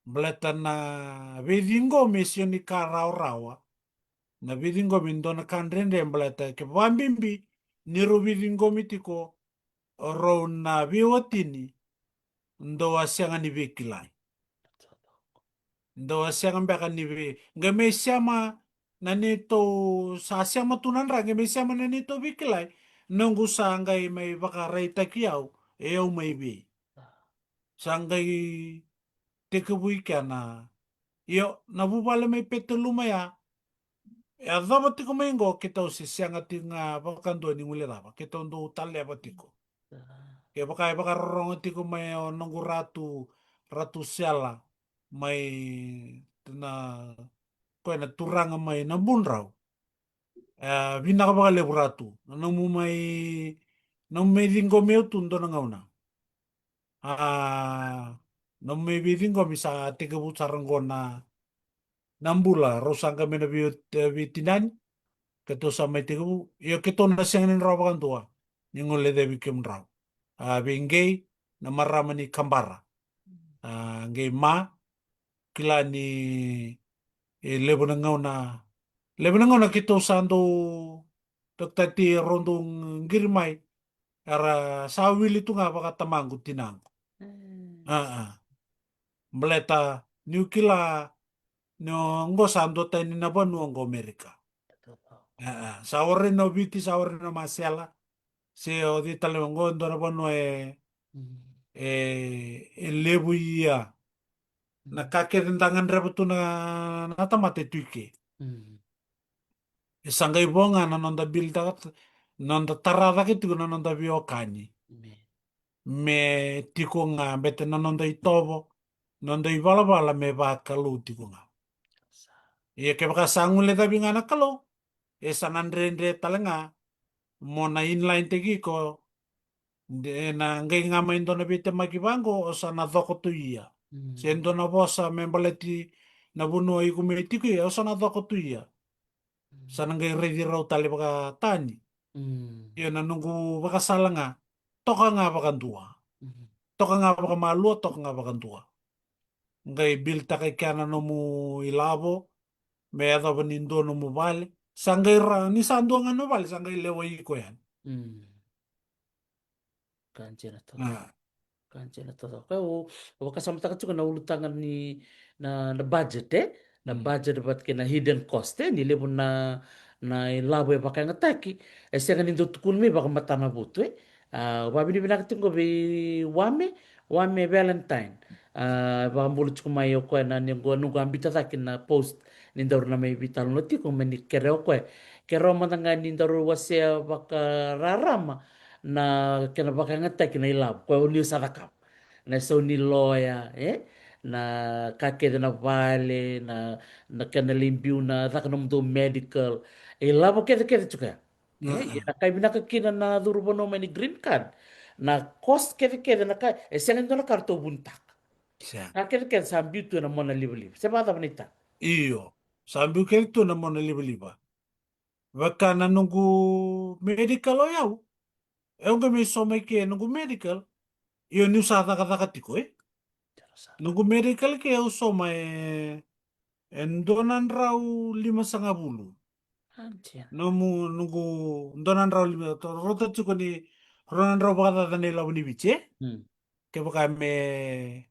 Baleta na veiciqomi e sega ni ka rawarawa. Na veiciqomi e dua na ka dredre baleta ke vakabibi ni rau veiciqomi tiko o rau na veiwatini, dau a sega ni veikilai. Dau a sega beka ni vei, qai mai sema na neitou, sa sema tu na dra, qai mai sema na neitou veikilai. Noqu sa qai mai vakaraitaki au, e au mai vei. Sa qai tekivu i kea na, io, na vuvale mai Petaluma ya, e yacova tiko mai qo keitou se sega tiko ga vakadua ni guilecava, keitou dau taleva tiko. Kevaka e vakarorogo tiko mai o noqu ratu, Ratu Sela, mai na, koya na turaga mai Nabudrau. E, vinaka vakalevu Ratu. Na nomu mai, nomu mai ciqomi au tu dua na gauna. A, nomu mai veiciqomi sa tekivu sara qo na, na bula, rau sa qai mai na vei, e, veitinani. Keitou sa mai tekivu. Io keitou na sega ni rawa vakadua ni guilecavi kemudrau. A, vei qei na marama ni Kabara. A, qei ma, kila ni, e, levu na gauna, levu na gauna keitou sa dau, Dokta T, rau dau qiri mai, era sa wili tu ga vakatamaqu tinaqu. Mm. A, a. Baleta niu kila ni o qo sa dua tani na vanua qo Amerika. A, a. Sa warai na o Viti, sa warai na o Masela. Se o cei tale qo e dua na vanua e, mm, e, e levu ia. Na ka kece da gadreva tu na, na tamata e tu i ke. Mm. E sa qai vo ga na noda build taka, noda tara cake tiko na noda veiwekani. Amen. Me tiko ga bete na noda itovo, noda ivalavala me vakalou tiko ga. Ia kevaka sa guilecavi ga na Kalou, e sa na dredre tale ga mo na inline taki iko. De na qai ga mai dua na veitemaki vaqo, o sa na coko tu ia. Mm. Se dua na vosa me baleti na vanua iko mai tiko ia, o sa na coko tu ia. Mm. Sa na qai raici rau tale vakatani. Mm. Ia na noqu vakasala ga, toka ga vakadua. Mm. Toka ga vakamalua, toka ga vakadua. Qai build taka i kea na nomu ilavo, me yacova ni dua nomu vale. Sa qai ra, ni sa dua ga nomu vale, sa qai lewa iko yani. Mm. Ka dina toka. A. Ka dina toka. Ka o, o vakasamataka tiko na ulutaga ni na, na budget, e? Na, mm, budget vata kei na hidden cost, e? Ni levu na, na ilavo e vakayagataki. E sega ni dau tukuni mai vakamatana vutu, e? A, vakavinavinaka tiko vei Wame, Wame Valentine. A, vakabula tiko mai o koya na noqu, noqu a bita cake na post ni daru na mai veitalanoa tiko, me ni kerea o koya. Kerea mada ga ni daru wasea vakararama na kena vakayagataki na ilavo koya o ni sa cakava. Na sau ni loya, e? Na ka kece na vale, na, na kena lai biu na caka nomudou medical. E ilavo kecekece tiko ya. E, mm, ia na ka e vinaka kina na curu vanua mai ni green card. Na cost kecekece na ka, e sega ni dua na ka ratou vunitaka. Sega. Ka kecekece sa biu tu ena mona livaliva. Se vakacava na ita? Io, sa biu kece tu na mona livaliva. Vaka na noqu medical o yau. E au qai mai soma i ke noqu medical. Io niu sa cakacaka tiko, e? Noqu medical ke au soma e, e dua na drau limasagavulu. Nomu, noqu dua na drau lima, rauta tiko ni rua na drau vakacaca na ilavo ni Viti, e? Mm. Kevaka me,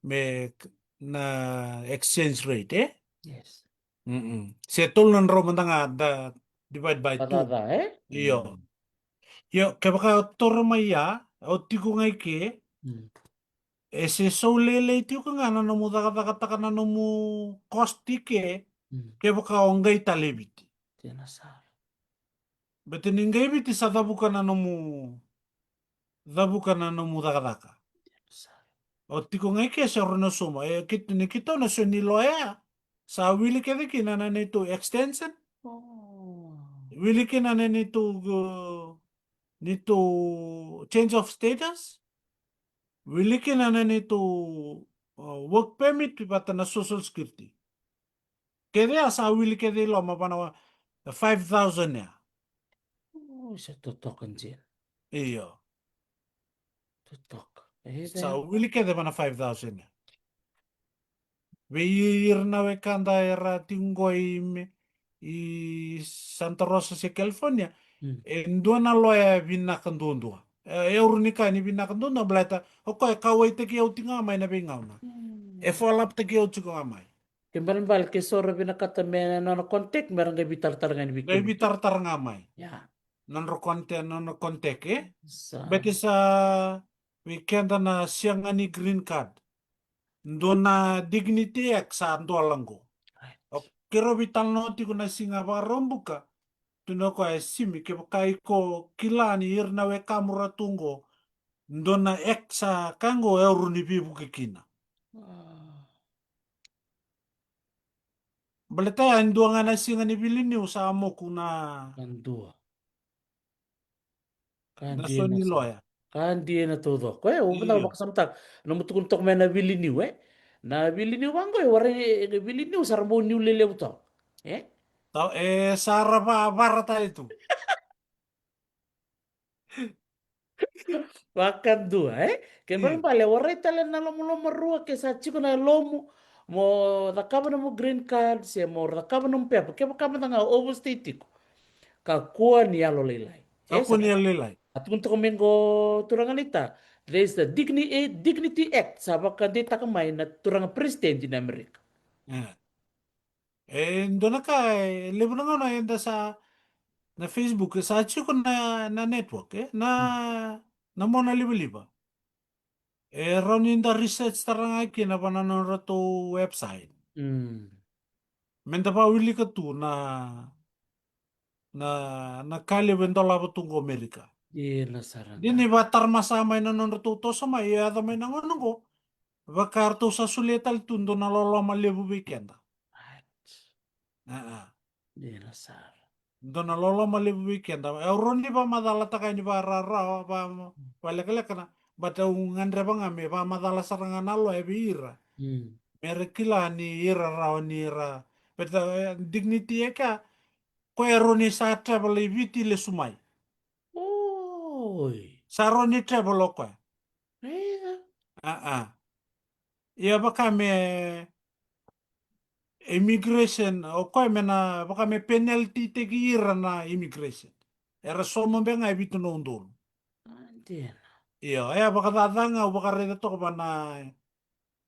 me na exchange rate, e? Yes. Mm-mm. Se tolu na drau mada ga da divide by two. Vakacaca, e? Io. Mm. Io, kevaka o toro mai ya, o tiko ga i ke, Mm. e se sau lailai tiko ga na nomu cakacakataka na nomu cost i ke, Mm. kevaka o qai tale i Viti. Dina sara. Baleta ni qai Viti sa cavuka na nomu, cavuka na nomu cakacaka. Dina sara. O tiko ga i ke se rawa ni o sauma. E, kit-, ni keitou na so ni loya, sa wili kece kina na neitou extension. Oh. Wili kina na neitou, uh, neitou change of status. Wili kina na neitou, uh, work permit vata na social security. Kece ya sa wili kece i loma va na five thousand ya. Oh, sa totoka dina. Io. Totoka. E, sa wili kece va na five thousand ya. Vei ira na wekada era tiko qo i me, i Santa Rosa se California, Mm. e dua na loya vinaka duadua. E, e uru ni ka ni vinaka duadua, baleta o koya e kauwaitaki au tiko ga mai na veigauna. Mm. E follow up taki au tiko ga mai. Ke balebale ke so ra vinakata me nona contact, me ra qai veitaratara ga ni vei Qai kemuni. veitaratara ga mai. Ya. Nodra contact, nona contact, e? Sa. Baleta sa vei keda na sega ni green card. Dua na Dignity Act sa dola qo. Right. O keirau veitalanoa tiko na siga Vakaraubuka. Tukuna o koya, e Simi, kevaka iko kila ni ira na wekamu ra tu qo, dua na act sa ka qo e rawa ni veivuke kina. Ah. Baleta ya e dua ga na siga ni viliniu sa moku na Ka dua. Ka na dina so ni sa. loya. Ka dina taucoko. E, au vinaka Io. vakasamataka. Nomu tukuna toka mai na viliniu, e? Na viliniu vaqo, e warai, e, viliniu sa ra bau niu lelevu toka. E? Tau, e, sa ra va, vara tale tu. Vakadua, e? Ke Io. balebale, warai tale na lomalomarua ke sa tiko na yalomu, mo cakava nomu green card, se mo cakava nomu pepa, kevaka mada ga o overstay tiko. Kakua ni yalolailai. E, Kakua sa ni yalolailai. A tukuna toka mai qo turaga naita. There's the Digni-, eh, Dignity Act, sa vakadeitaka mai na turaga president ni Amerika. E. E dua na ka, e levu na gauna eda sa, na Facebook, e sa tiko na, na network, e? Na, Mm. na mona livaliva. E rawa ni da research tara ga kina va na nodratou website. Mm. Meda vawilika tu na, na, na ka levu e dolava tu qo Amerika. Dina sara ga. Dina ni vataramasa mai na nodratou toso mai, e yaco mai na gauna qo. Vaka ratou sa solia tale tu dua na loloma levu vei keda. Right. A, a. Dina sara. Dua na loloma levu vei keda. E, au rawa ni vakamacalataka yani vakararawa, va, vakalekaleka na, but au gadreva ga me vakamacala sara ga na loya vei ira. Mm. Me ra kila ni ira rawa ni ra. But, e, Dignity e kea, koya e rawa ni sa travel i Viti lesu mai. Oi. Sa rawa ni travel o koya. Io. A, a. Ia vaka me immigration, o koya me na, vaka me penalty taki ira na immigration. Era sauma beka ga e vitu na udolu. A, dina. Io, e vakacaca ga, au vakaraica toka va na,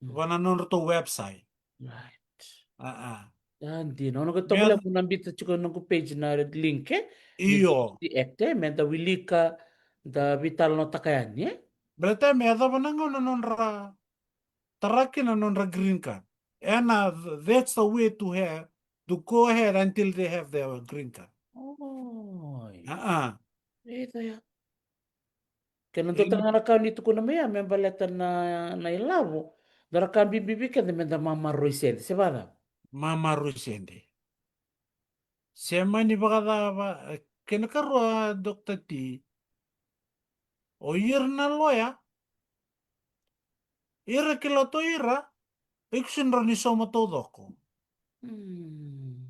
Mm. va na nodratou website. Right. A, a. A, dina. Au na qai Me tovolea mo na biuta tiko na noqu page na link, e? Ni Io. Dignity Act, e? Meda wilika, da veitalanoataka yani, e? Baleta me yacova na gauna nodra tara kina nodra green card. Ena, th-, that's the way to have, to go ahead until they have their green card. Oi. A, a. Io, ia. Kena dua tale ga na ka ni tukuna mai ya me baleta na, na ilavo. Dua na ka bibi vei keda meda mamaroroi sede, se vacava? Mamaroroi sede. Se mani vakacava, e, kena karua, Doctor T. O ira na loya, ira ki loto ira, iko sega ni rawa ni sauma taucoko. Mm.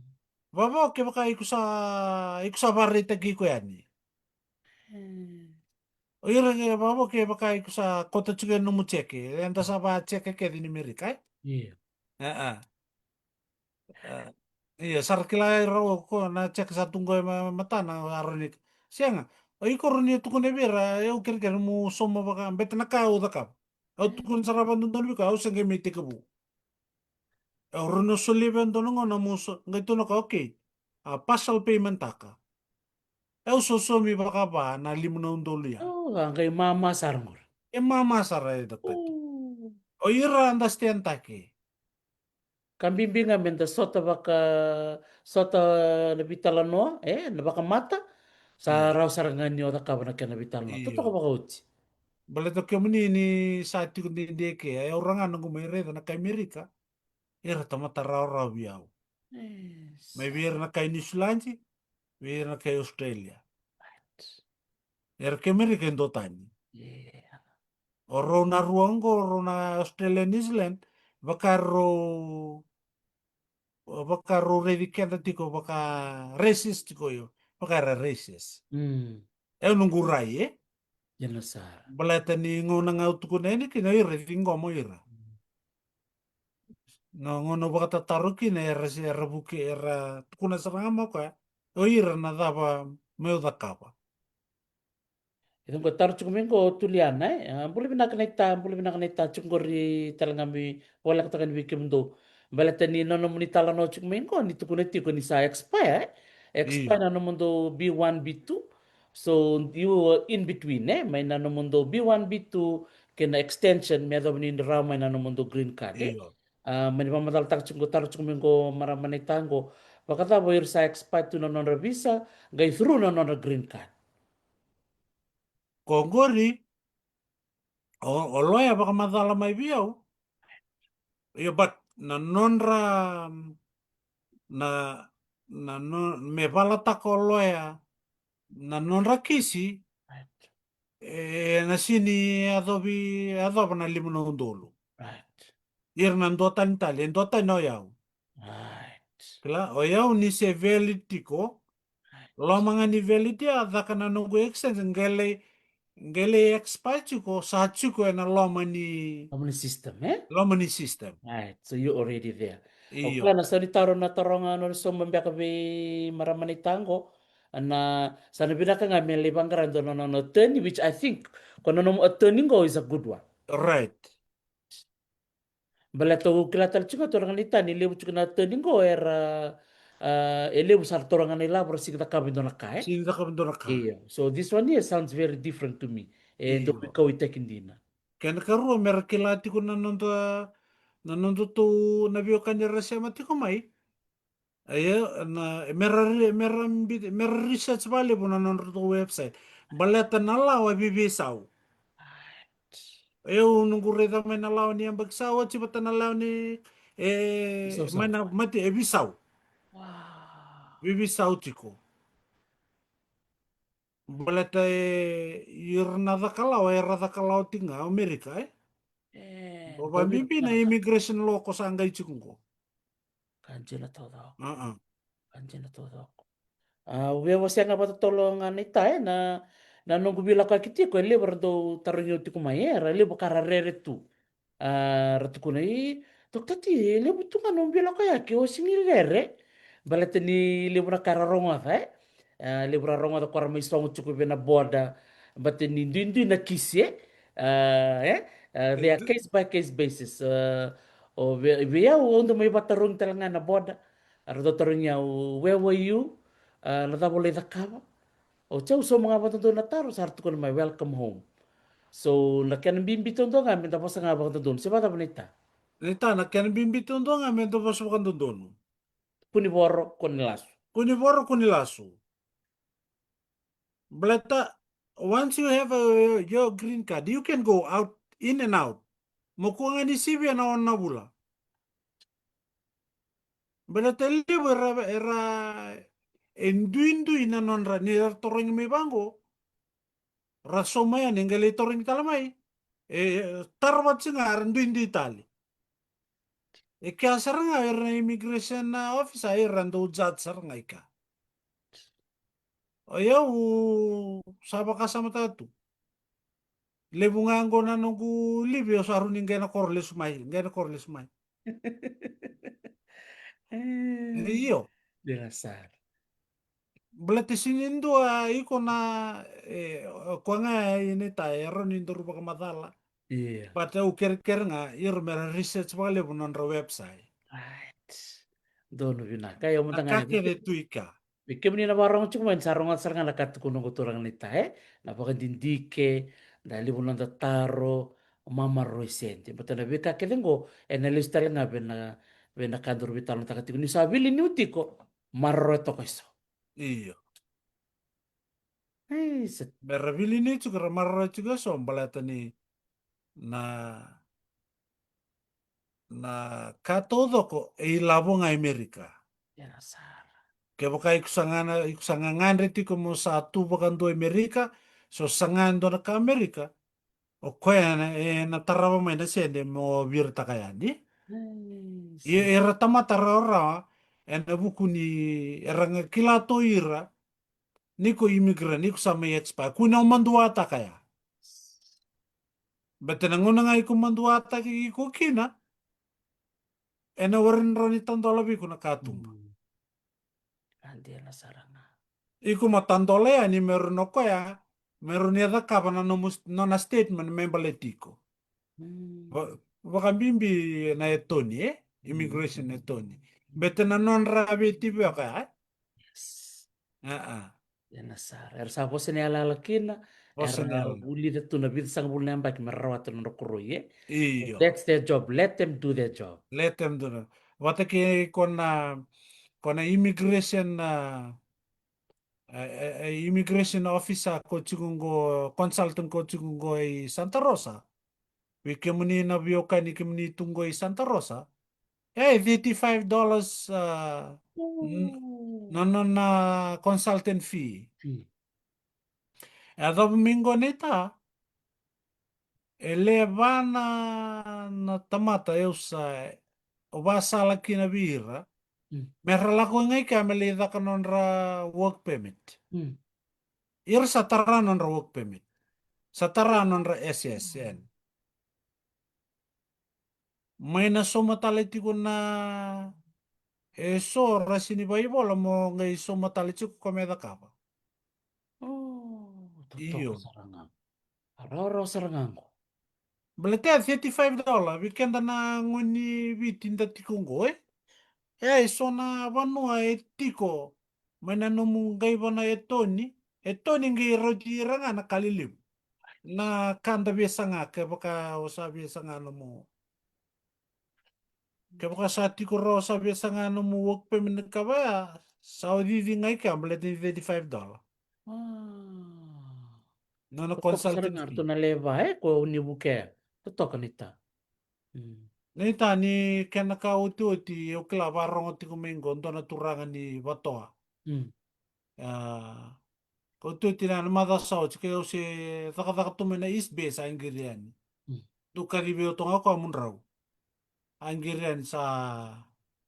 Vavo kevaka iko sa, iko sa vakaraitaki iko yani. Mm. O ira ke vavo kevaka iko sa kauta tiko yani nomu check, eda sa va check kece ni Merika, e? Io. A, a. A, ia, sa ra kila e rau ko na check sa tu qo e ma-, matana, a rawa ni. Sega, o iko rawa ni tukuna vei ira, e, au kerekere mo sauma vaka, beta na ka au cakava. Au tukuna sara vakadodonu vei iko, au se qai mai tekivu. E, au rawa ni solia vei au dua na gauna mo so-, qai tukuna o koya, okay. A, partial payment taka. E au sosomi vakava na lima na udolu ya. O, a qai mama sara qori. E mama sara e da kati. O ira understand take. Ka bibi ga me da sota vaka, sota na vitalanoa, e, na vakamata. Sa rawa sara ga ni o cakava na kena vitalanoa. Totoka vakaoti. Baleta kemuni ni sa tiko dede ke, e au raga na qu mai raica na kai Merika. Ira tamata rawarawa vei au. Mai vei ira na kai Niusiladi, vei ira na kai Australia. Era ke Merika e dua tani. O rau na rua oqo, o rau na Australia, New Zealand, vaka rau, vaka rau raici keda tiko vaka racist tiko io, vaka era racist. E au noqu rai, e? Ia na sara. Baleta ni gauna ga au tukuna yani kina o ira e ciqoma o ira. Na gauna au vakatataro kina era se, era vuke, era tukuna sara ga mai o koya. O ira na cava meu cakava. E qo taro tiko mai qo Tuliana, e? A, bula vinaka naita, bula vinaka naita, tiko qori tale ga me volekataka yani vei kemudou. Baleta ni na nomuni talanoa tiko mai qo ni tukuna tiko ni sa expire, e? Expire na nomudou B one, B two. So you were in between, e? Mai na nomudou B one, B two kei na extension me yacova ni rawa mai na nomudou green card, e? A, mani vakamacalataka tiko qo, taro tiko mai qo marama naita qo. Vakacava o ira sa expire tu na nodra visa, qai through na nodra green card. Ko qori, o, o loya vakamacala mai vei au. Io, but na nodra, na, na no, me valataka o loya na nodra kisi, e na sini yacovi, yacova na lima na udolu. Ira na dua tani tale, e dua tani o yau. Kila, o yau ni se valid tiko, loma ga ni valid ya, caka na noqu extension, qai lai, qai lai expire tiko, sa tiko ena loma ni, loma ni system, e? Loma ni system. Right, so you already there. Io. Au kila na sau ni taro na taroga na nona sauma beka vei marama naita qo. Na, sa na vinaka ga me lai vaqara dua na nona attorney, which I think ko na nomu attorney qo is a good one. Right. Baleta au kila tale tiko ga turaga naita ni levu tiko na attorney qo era, a, e levu sara turaga na ilavo ra sega ni cakava e dua na ka, e? Sega ni cakava e dua na ka. Io. So this one here sounds very different to me. E dau veikauwaitaki dina. Kena karua me ra kila tiko na noda, na noda tou na veiwekani era sema tiko mai. Io, na, me ra re-, me ra bi-, me ra research vakalevu na nodratou website. Baleta na lawa e veiveisau. Io, noqu raica mai na lawa ni yabaki sa oti vata na lawa ni, e, mai na mate e veisau. Veiveisau tiko. Baleta e, ira na caka lawa, era caka lawa tiko ga o Amerika, e? E, o vabibi na immigration law ko sa qai tiko qo. Ka dina taucoko. Ka dina taucoko. A, au via wasea ga vakatotolo ga naita, e, na, na noqu veilakoyaki tiko, e levu era dau tarogi au tiko mai, e, era levu ka ra rere tu. A, ra tukuna, i, Doctor T, e levu tu ga nomu veilakoyaki, o sega ni rere. Baleta ni levu na ka ra rogoca, e? A, levu ra rogoca ko ra mai sogo tiko vei na border, baleta ni duidui na kisi, e? A, e? A, they are case by case basis. A, o vei, vei au, au dau mai vakatarogi tale ga na border. A, ra dau tarogi au, where were you? A, na cava o lai cakava? Oti au sauma ga vakadodonu na taro, sa ra tukuna mai, welcome home. So, na kena bibi taudua ga me da vosa ga vakadodonu. Se vakacava naita? Naita, na kena bibi taudua ga me da vosa vakadodonu. Kunivoro, kua ni lasu. Kunivoro, kua ni lasu. Baleta, once you have a, your green card, you can go out, in and out. Mo kua ga ni sivia na ono na vula. Baleta e levu era, era, e duidui na nodra ni ra tarogi mai vaqo. Ra sauma yani, qai lai tarogi tale mai. E, tara vata ga, era duidui tale. E kea sara ga era na immigration, a, officer, era dau judge sara ga i kea. O yau sa vakasamataka tu. Levu ga qo na noqu livi, au sa rawa ni qai na koro lesu mai, qai na koro lesu mai. E, io. Dina sara. Baleta sega ni dua iko na, e, o koya ga e naita, e rawa ni daru vakamacala. Io. But au kerekere ga, ira me ra research vakalevu na nodra website. Right. Donu vinaka. Io, mada ga. Na ka kece tu i kea. Vei kemuni na vakarorogo tiko mai, ni sa rogoca sara ga na ka tukuna oqo turaga naita, e? Na vakadidike, na levu noda taro, mamaroroi sede. Baleta na veika kece oqo ena lesu tale ga vei na, vei na ka daru veitalanoataka tiko. Ni sa veiliutaki tiko, maroroya toka eso. Io. Ei, sa Me ra veiliutaki tiko, ra maroroya tiko eso, baleta ni na, na ka taucoko e ilavo ga e Amerika. Ia na sara. Kevaka iko sa ga na, iko sa gagadre tiko mo sa tu vakadua e Amerika, so saga e dua na ka Amerika, o koya ena, ena tarava mai na sede mo viritaka yani. Ei, Ia sa. era tamata rawarawa, ena vuku ni era ga kila tu o ira, ni ko immigrant, ni ko sa mai expire, kua ni o maduataka ya. Baleta na gauna ga iko maduataki iko kina, ena warai ni rawa ni tadola vei iko na katuba. Mm. A, dina sara ga. Iko mo tadola yani me rawa ni o koya, me rawa ni cakava na nomu s-, nona statement me baleti iko. Mm. Va-, vakabibi na attorney, e? Immigration Mm. attorney. Baleta na nodra veitivioka, e? Yes. A, a. Ia na sara. Era sa vosa ni yalayala kina, Vosa ni era yalayala. vulica tu na vica sagavulu na yabaki me ra rawata na nodra koroi, e? Io. That's their job. Let them do their job. Let them do that. Vata kei ko na, ko na immigration, a, e, e, e, immigration officer ko tiko qo, consultant ko tiko qo i Santa Rosa. Vei kemuni na veiwekani kemuni tu qo i Santa Rosa. E, thirty-five dollars, a, n-, Ooh. na nona consultant fee. Fee. E yacova mai qo naita, e levu na, na tamata au sa, au vakasala kina vei ira. Mm. Me ra lako ga i kea me lai caka nodra work permit. Mm. Ira sa tara nodra work permit. Sa tara nodra S S N. Mai na sauma tale tiko na eso ra sega ni vakaivola mo qai sauma tale tiko ko me cakava. Oh, totoka Io. sara ga. Rawarawa sara ga qo. Baleta thirty-five dollar, vei keda na gone ni Viti da tiko qo, e? E, e so na vanua e tiko mai na nomu qai vana attorney, attorney qai rauti ira ga na ka lelevu. Na ka da via saga, kevaka o sa via saga nomu. Kevaka sa tiko rawa o sa via saga nomu work permit na ka vaya, sa o cici ga i kea baleta ni thirty-five dollar. Ah. Nona Totoka sara consultant ga fee. ratou na leva, e, ko ni vukea. Totoka naita. Mm. Naita ni kena ka otioti, au kila vakarogo tiko mai qo, dua na turaga ni Vatoa. Mm. A, ko otioti na macawa sa oti, ke au se cakacaka tu mai na East Bay sa qiri yani. Mm. Dou kacivi au toka ga ko a mudrau. A qiri yani sa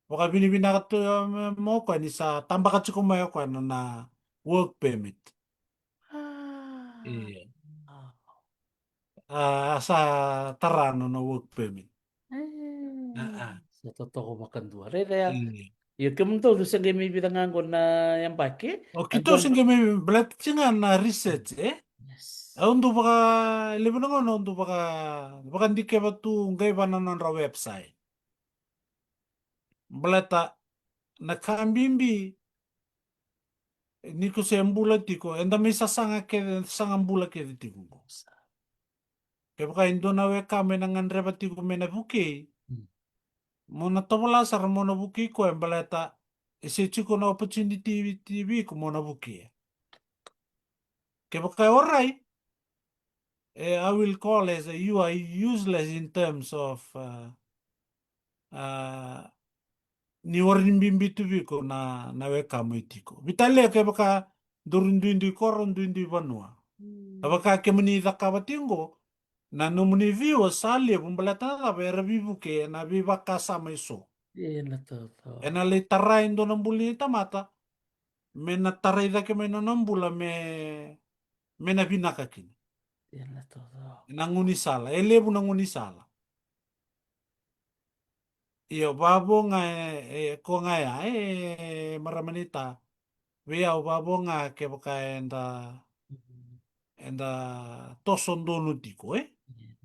vakavinavinaka tu, e, mo koya ni sa tabaka tiko mai o koya na, na work permit. Ah. Io. Ah. A, sa tara nona work permit. Eh. Ah, ah. Sa totoka vakadua. Raica ya. Io. Io, kemudou dou se qai mai vica ga qo na yabaki. O A keitou dua se qai mai baleta tiko ga na research, e? Yes. Au dau vaka, levu na gauna au dau vaka, vakadikeva tu qai vana nodra website. Baleta na ka bibi, ni ko se bula tiko, eda mai sasaga kece, saga bula kece tiko qo. Kevaka e dua na wekamu ena gadreva tiko me na vukei, Mm. mo na tovolea sara mo na vukei koya baleta e se tiko na opportunity vei iko mo na vukei. Kevaka e orai, e, I will call as a, you are useless in terms of, uh, a, ni warai ni bibi tu vei iko na, na wekamu e tiko. Veitalia kevaka dou duidui koro, duidui vanua. Mm. Kevaka kemuni cakava tiko qo, na nomuni viewers sa levu baleta na cava, era veivuke ena veivakasama eso. Ena taucoko. Ena lai tara e dua na bula ni tamata, me na tarai cake mai na nona bula me, me na vinaka kina. Ena taucoko. Ena gaunisala, e levu na gaunisala. Io, vavo ga e, e, ko ga ya, e, marama naita. Vei au vavo ga kevaka eda, eda toso donu tiko, e? Io.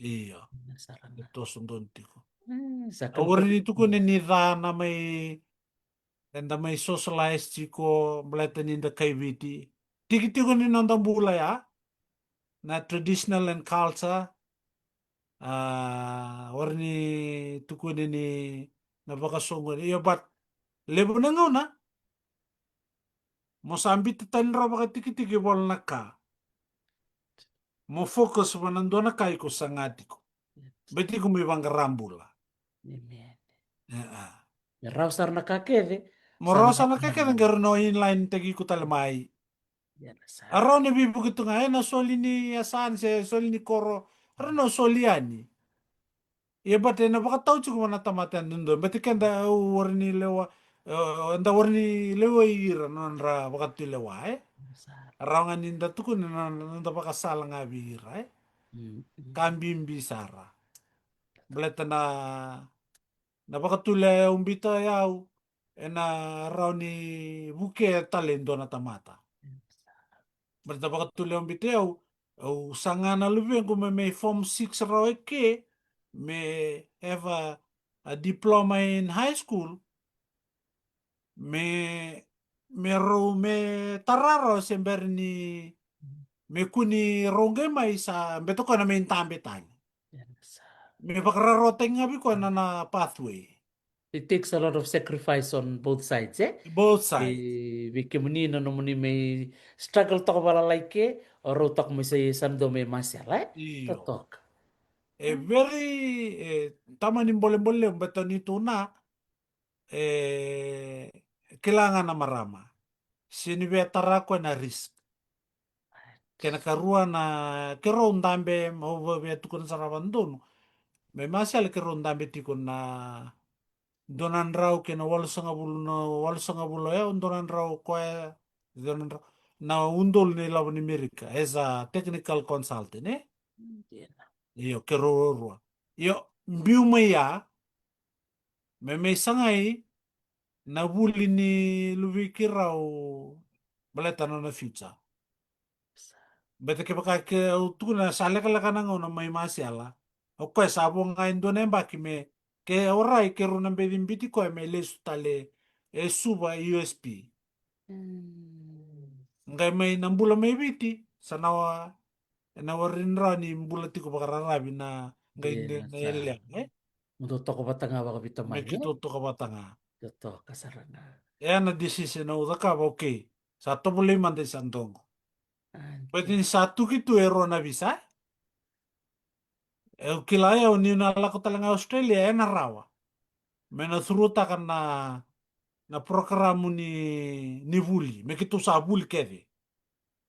Io. Ena sara Eda ga. toso donu tiko. Mm, sa Au warai ni tukuni ni ca na mai eda mai socialize tiko baleta ni da kai Viti. Tikitiki ni noda bula ya, na traditional and culture, a, ori ni tukuni ni na vakasoqoni. Io, but levu na gauna mo sa biuta tani rawa vakatikitiki voli na ka. Mo focus vua na dua na ka iko saga tiko. Beti iko mai vaqara bula. Amen. E, a. Me rawa sara na ka kece. Mo rawa sara na ka kece, qai rawa ni inline taki iko tale mai. Ia na sa. A rawa ni veivuke tu ga ena soli ni yasana se soli ni koro. A rawa ni soli yani. Ia, but ena vakatau tiko vua na tamata yadudua. But keda, au warai ni lewa, e, eda warai ni lewai ira na nodra vakatulewa, e? Sa. Rawa ga ni da tukuna na, na noda vakasala ga vei ira, e? Mm, mm. Ka bibi sara. Baleta na, na vakatulewa e au biuta o yau, ena rawa ni vukea tale e dua na tamata. Baleta vakatulewa biuta o yau, au saga na luvequ me mai form six rawa eke, me have a, a diploma in high school, me, me rau, me tara rawa se bera ni, me kua ni rau qai mai sa, beta koya na mai dabe tale. Ia na sa. Me vakararawataki ga vei koya na, na pathway. It takes a lot of sacrifice on both sides, e? Both sides. Vei, vei kemuni na nomuni mai struggle toka vakalalai ke, o rau toka mai sa, sa dua mai Masela, e? Io. Totoka. E very, e, tamani bolebole, beta ni tu na, e, kila ga na marama. Se ni via tara koya na risk. Kena karua na, keirau dabe, au via tukuna sara vakadodonu. Mai Masela keirau dabe tiko na dua na drau kei na walusagavulu na, walusagavulu, e, dua na drau koya, dua na drau. Na udolu na ilavo ni Merika, as a technical consultant, e? Ia. Io, keirau ruarua. Io, biu mai ya, me mai sagai na vuli ni luvei keirau baleta na nona future. Beta kevaka ke au tukuna sa lekaleka na gauna mai Masela. O koya sa vo ga e dua na yabaki me ke orai keirau na beci biuti koya me lesu tale e Suva e U S P. Mm. Qai mai na bula mai Viti, sa na wa, ena warai ni rawa ni bula tiko vakararavi na qai, io, de, na sa. Yalewa, e? Mo dou toka vata ga vakavita mai, e? Me keitou toka vata ga. Totoka sara ga. E na decision au cakava, okay. Sa tovolei mada i Sadogo. But ni sa tuki tu e rua na visa. E au kila au niu na lako tale ga Australia, ena rawa. Me na through taka na, na program ni, ni vuli. Me keitou sa vuli kece.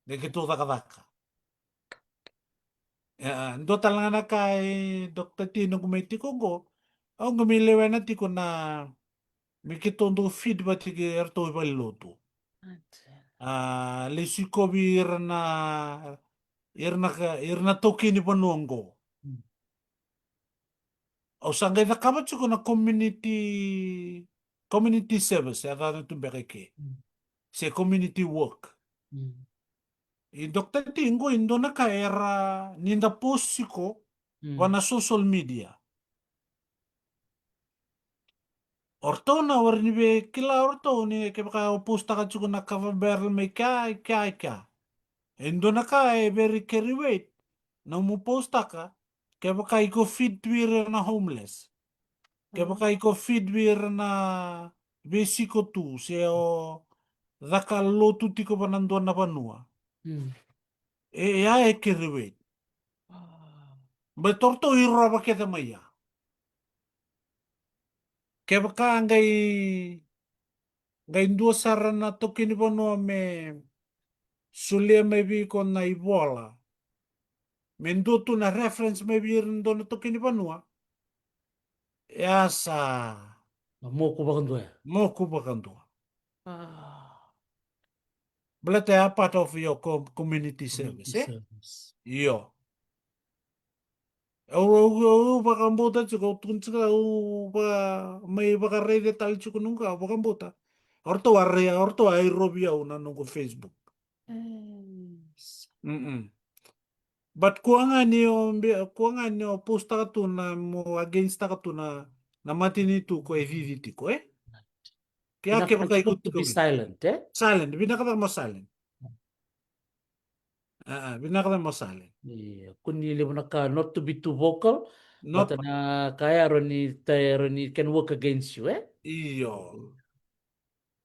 Me keitou cakacaka. E, dua tale ga na ka e Doctor T noqu mai tiko oqo. Au qai mai lewena tiko na, me keitou dau feed vata kei iratou i valenilotu. A, lesu kovi ira na, ira na ka, ira na taukei ni vanua oqo. Mm. Au sa qai cakava tiko na community, community service, e cava tu beka i ke. Mm. Se community work. Mm. I Doctor T qo, i dua na ka era ni da post tiko, mm, va na social media. O ratou na warai ni via kila o ratou ni kevaka o postaka tiko na kava barrel mai kea, i kea, i kea. E dua na ka e very carry weight. Na mu postaka, kevaka iko feed vei ira na homeless. Kevaka iko feed vei ira na veisiko tu, se o caka lotu tiko va na dua na vanua. Mm. E, e a e carry weight. Ah. Baleta o ratou i rova kece mai ya. Kevaka qai, qai dua sara na taukei ni vanua me solia mai vei iko na ivola. Me dua tu na reference mai vei ira na dua na taukei ni vanua. E a sa. Na moku vakadua ya. Moku vakadua. Ah. Baleta e a part of your com-, community service, e? Community service. Io. Au, au, au vakabauta tiko, au tukuna tiko, au va-, mai vakaraica tale tiko noqu, au vakabauta. O ratou a rai, o ratou a irovi au na noqu Facebook. Yes. Mm-mm. But kua ga ni o be-, kua ga ni o postaka tu na mo against taka tu na, na matanitu ko e cici tiko, e? Ke a Vinaka kevaka na iko not to tiko be vei. Silent, e? Silent, vinaka cake mo silent. A, a, vinaka cake mo silent. Io, kua ni levu na ka, not to be too vocal, Not baleta na ka ya rawa ni, ta, rawa ni can work against you, e? Io.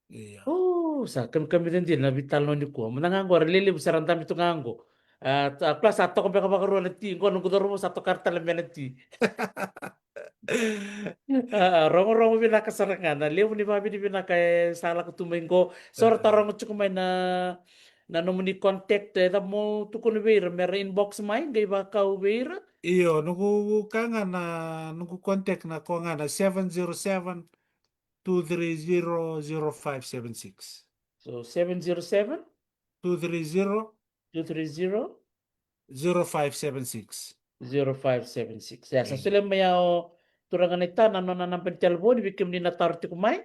Io. O, sa kamikamica dina na veitalanoa nikua. Mada ga qo ra lelevu sara, dabe tu ga qo. A, ta, kua sa toka beka vakarua na ti, qo noqu cauravou sa tokara tale mai na ti. A, a, rogorogo vinaka sara ga, na levu ni vavinavinaka e sa lako tu mai qo. So ra taroga tiko mai na, na nomuni contact, e cava mo tukuna vei ira, me ra inbox mai, qai vakau vei ira. Io, noqu ka ga na, noqu contact na ko ga na seven zero seven, two three zero, zero five seven six. So, seven zero seven? Two three zero? Two three zero? Zero five seven six. Zero five seven six. Ia, sa solia mai ya o turaga naita na nona naba ni talevoni vei kemuni na taro tiko mai.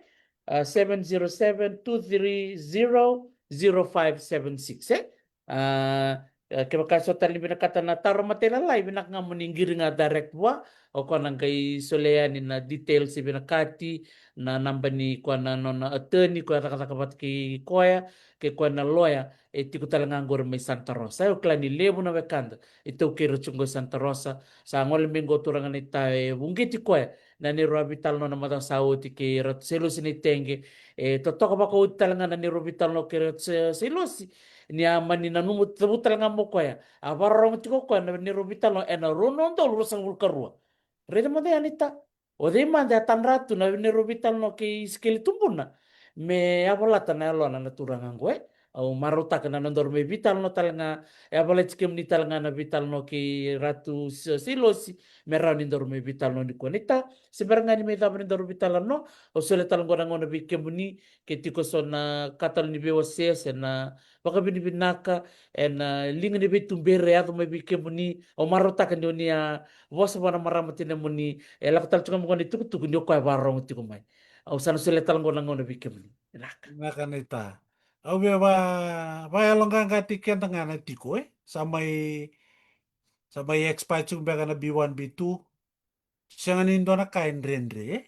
A, seven zero seven, two three zero, zero five seven six, e? A, e, kevaka so tale ni vinakata na taro matailalai, vinaka ga mo ni qiri ga direct vua, o koya na qai solia yani na details e vinakati, na naba ni koya na nona attorney, koya cakacaka vata kei koya, kei koya na lawyer, e tiko tale ga qori mai Santa Rosa. Au kila ni levu na wekada e taukei ira tiko qo i Santa Rosa. Sa gole mai qo turaga naita, e vuqeti koya na neirau a veitalanoa na macawa sa oti kei Ratu Sailosi Naiteqe. E totoka vakaoti tale ga na neirau veitalanoa kei Ratu Sa-, Sailosi. Ni a mani nanuma, cavuta tale ga mai o koya, a vakarorogo tiko o koya na neirau veitalanoa ena rua na udolu ruasagavulu ka rua. Raica mada ya naita. O cei mada e tadra tu na neirau veitalanoa kei Isikeli Tubuna me yavalata na yalona na turaga qo, e? Au marautaka na nodaru mai veitalanoa tale ga, e yavalati kemuni tale ga na veitalanoa kei Ratu Sa-, Sailosi, me rawa ni daru mai veitalanoa nikua. Naita, se bera ga ni mai cava ni daru veitalanoa, au solia tale qo na gauna vei kemuni, ke tiko so na ka tale ni veiwasewase, na vakavinavinaka ena liga ni veituberi e yaco mai vei kemuni. Au marautaka ni o ni a vosa vua na marama tinamuni e lako tale tiko mai qo na itukutuku, ni o koya e vakarorogo tiko mai. Au sa na solia tale qo na gauna vei kemuni. Vinaka. Vinaka naita. Au via va, vakayaloqaqataki keda ga na tiko, e? Sa mai, sa mai expire tiko beka na B one, B two. Sega ni dua na ka e dredre, e?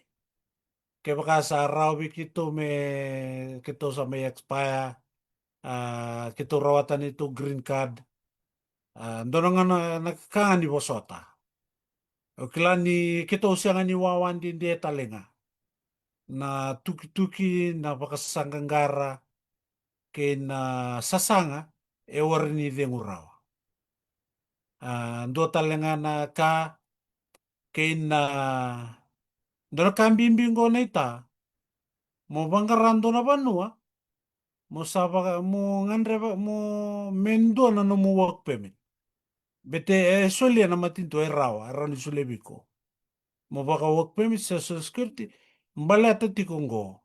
Kevaka sa rawa vei keitou me, keitou sa mai expire, a, keitou rawata neitou green card, a, dua na gauna na ka ga ni vosota. Au kila ni keitou sega ni wawa dede tale ga. Na tukituki, na vakasaqaqara kei na sasaga e warai ni cegu rawa. A, dua tale ga na ka kei na, dua na ka bibi qo naita, mo vaqara dua na vanua, mo sa vaka, mo gadreva, mo me dua na nomu work permit. Baleta e solia na matanitu e rawa, e rawa ni solia vei iko. Mo vaka work permit, social security, baleta tiko qo.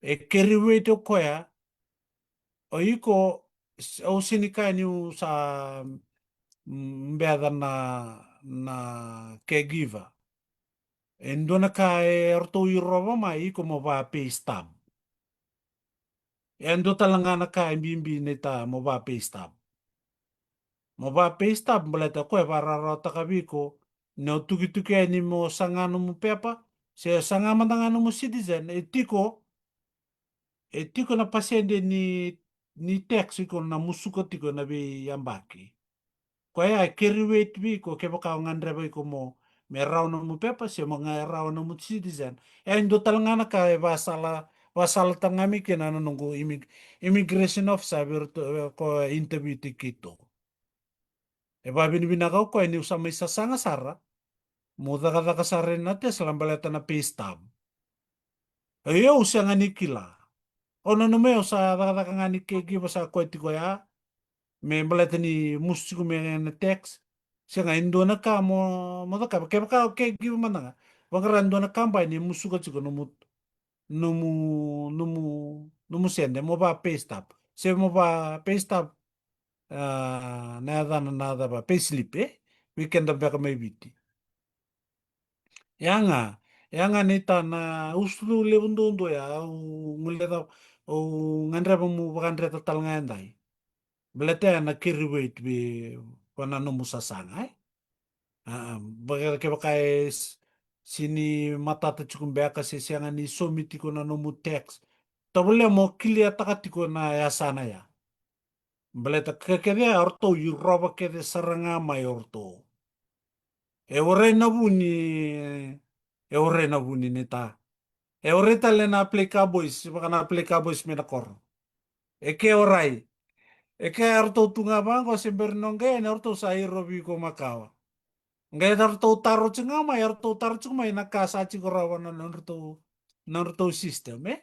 E carry weight o koya, o iko, s-, au sega ni kaya niu sa, mm, beca na, na caregiver. E dua na ka e ratou irova mai iko mo va pay stub. E dua tale ga na ka e bibi naita mo va pay stub. Mo va pay stub, baleta o koya e vakararawataka vei iko, ni o tukituki yani mo saga nomu pepa, se saga mada ga nomu citizen, e tiko, e tiko na pasede ni, ni tax iko na musuka tiko na veiyabaki. Koya e carry weight vei iko kevaka o gadreva iko mo, me rawa nomu pepa, se mo ga rawa nomu citizen. E dua tale ga na ka e vasala, vasala tale ga mai kina na noqu immig-, immigration officer vei iratou, e, ko interview tiko keitou. E vavinavinaka o koya niu sa mai sasaga sara, mo cakacaka sara ena Tesla baleta na pay stub. E, au sega ni kila. O nanuma au sa cakacaka ga ni caregiver sa koya tiko ya, me baleta ni musu tiko mai na tax. Sega, e dua na ka mo, mo cakava. Kevaka o caregiver mada ga, vaqara dua na kabani e musuka tiko nomu, nomu, nomu, nomu sede, mo va pay stub. Se mo va pay stub, a, na yacana na cava, pay slip, e? Vei keda beka mai Viti. Ya ga, ya ga naita na usutu levu duadua ya, au guileca, au gadreva mo vakadreta tale ga edai. Baleta ya na carry weight vei, vua na nomu sasaga, e? A, a, vaka, kevaka e s-, Se ni matata tiko beka se sega ni saumi tiko na nomu tax. Tavale mo kiliataka tiko na yasana ya. Baleta ka kece ya o ratou i rova kece sara ga mai o ratou. E warai na vuni, e warai na vuni ni ta. E warai tale na Play Cowboys, vaka na Play Cowboys me na koro. E ke warai. E ke o ratou tu ga vaqo se bera ni o qai yani o ratou sa i rovi iko makawa. Qai o ratou taro tiko ga mai, o ratou taro tiko mai na ka sa tiko rawa na nodratou, nodratou system, e?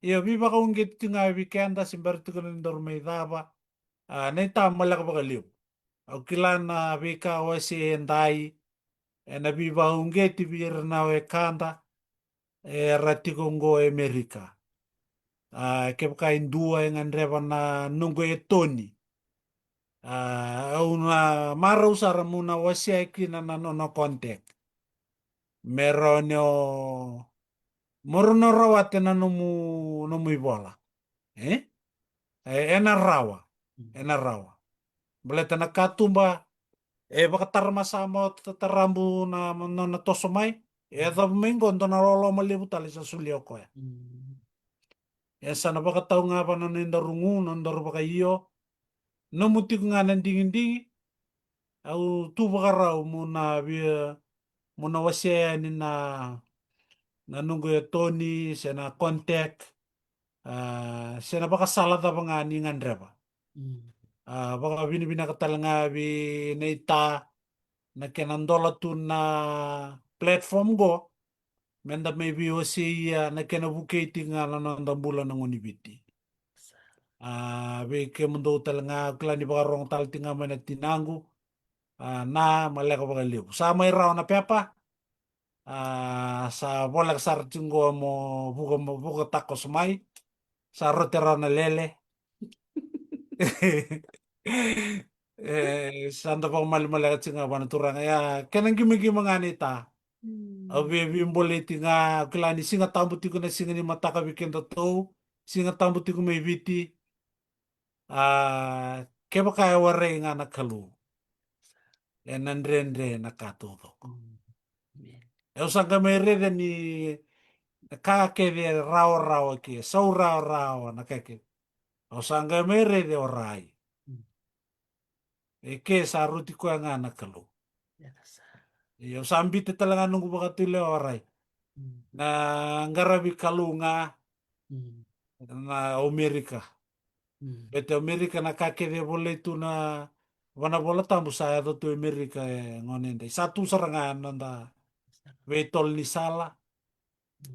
Io, veivakauqeti tiko ga vei keda se bera tiko ni daru mai cava. A, na ita maleka vakalevu. Au kila na veika o se e dai, e na veivakauqeti vei ira na wekada, era tiko qo e Amerika. A, kevaka e dua e gadreva na noqu e Toni. A, au na marau sara mo na wasea kina na nona contact. Me rawa ni o, mo rawa ni o rawata na nomu, nomu ivola. E? E, e na rawa. E na rawa. Baleta na katuba, e vakatara ma sa mo ta-, tarabu na, na, na toso mai. E yacova mai qo, dua na loloma levu tale sa solia o koya. E sa na vakatau ga va na nodaru gu, nodaru vakaio. Nomu tiko ga na digidigi. Au tu vakarau mo na via, mo na wasea yani na, na noqu e Toni, se na contact, a, se na vakasala cava ga ni gadreva. A, vakavinavinaka tale ga vei na ita, na kena dola tu na platform qo, me da mai veiwaseia na kena vukei tiko ga na noda bula na gone ni Viti. A, vei kemudou tale ga, au kila ni vakarogo tale tiko ga mai na tinaqu. A, na maleka vakalevu. Sa mai rawa na pepa. A, sa voleka sara tiko qo mo vuka, mo vuka takoso mai. Sa rote rawa na lele. E, sa da vakamalemaleka tiko ga vua na Turaga. Ia, kena qimaqima ga ni ta. Au via veibolei tiko ga, au kila ni Siga Tabu tiko na siga ni mataka vei kedatou. Siga Tabu tiko mai Viti. A, kevaka e warai ga na Kalou, e na dredre na ka taucoko. Au sa qai mai raica ni na ka kece e rawarawa ke, sau rawarawa na ka kece. Au sa qai mai raica e warai. E ke sa roti koya ga na Kalou. Ia, au sa bita tale ga noqu vakatulewa, warai. Na qaravi Kalou ga na Amerika. Bete Amerika na ka kece e volai tu na vana Vola Tabu sa yaco tu Amerika e gone dai. Sa tu sara ga na noda veitolo ni sala,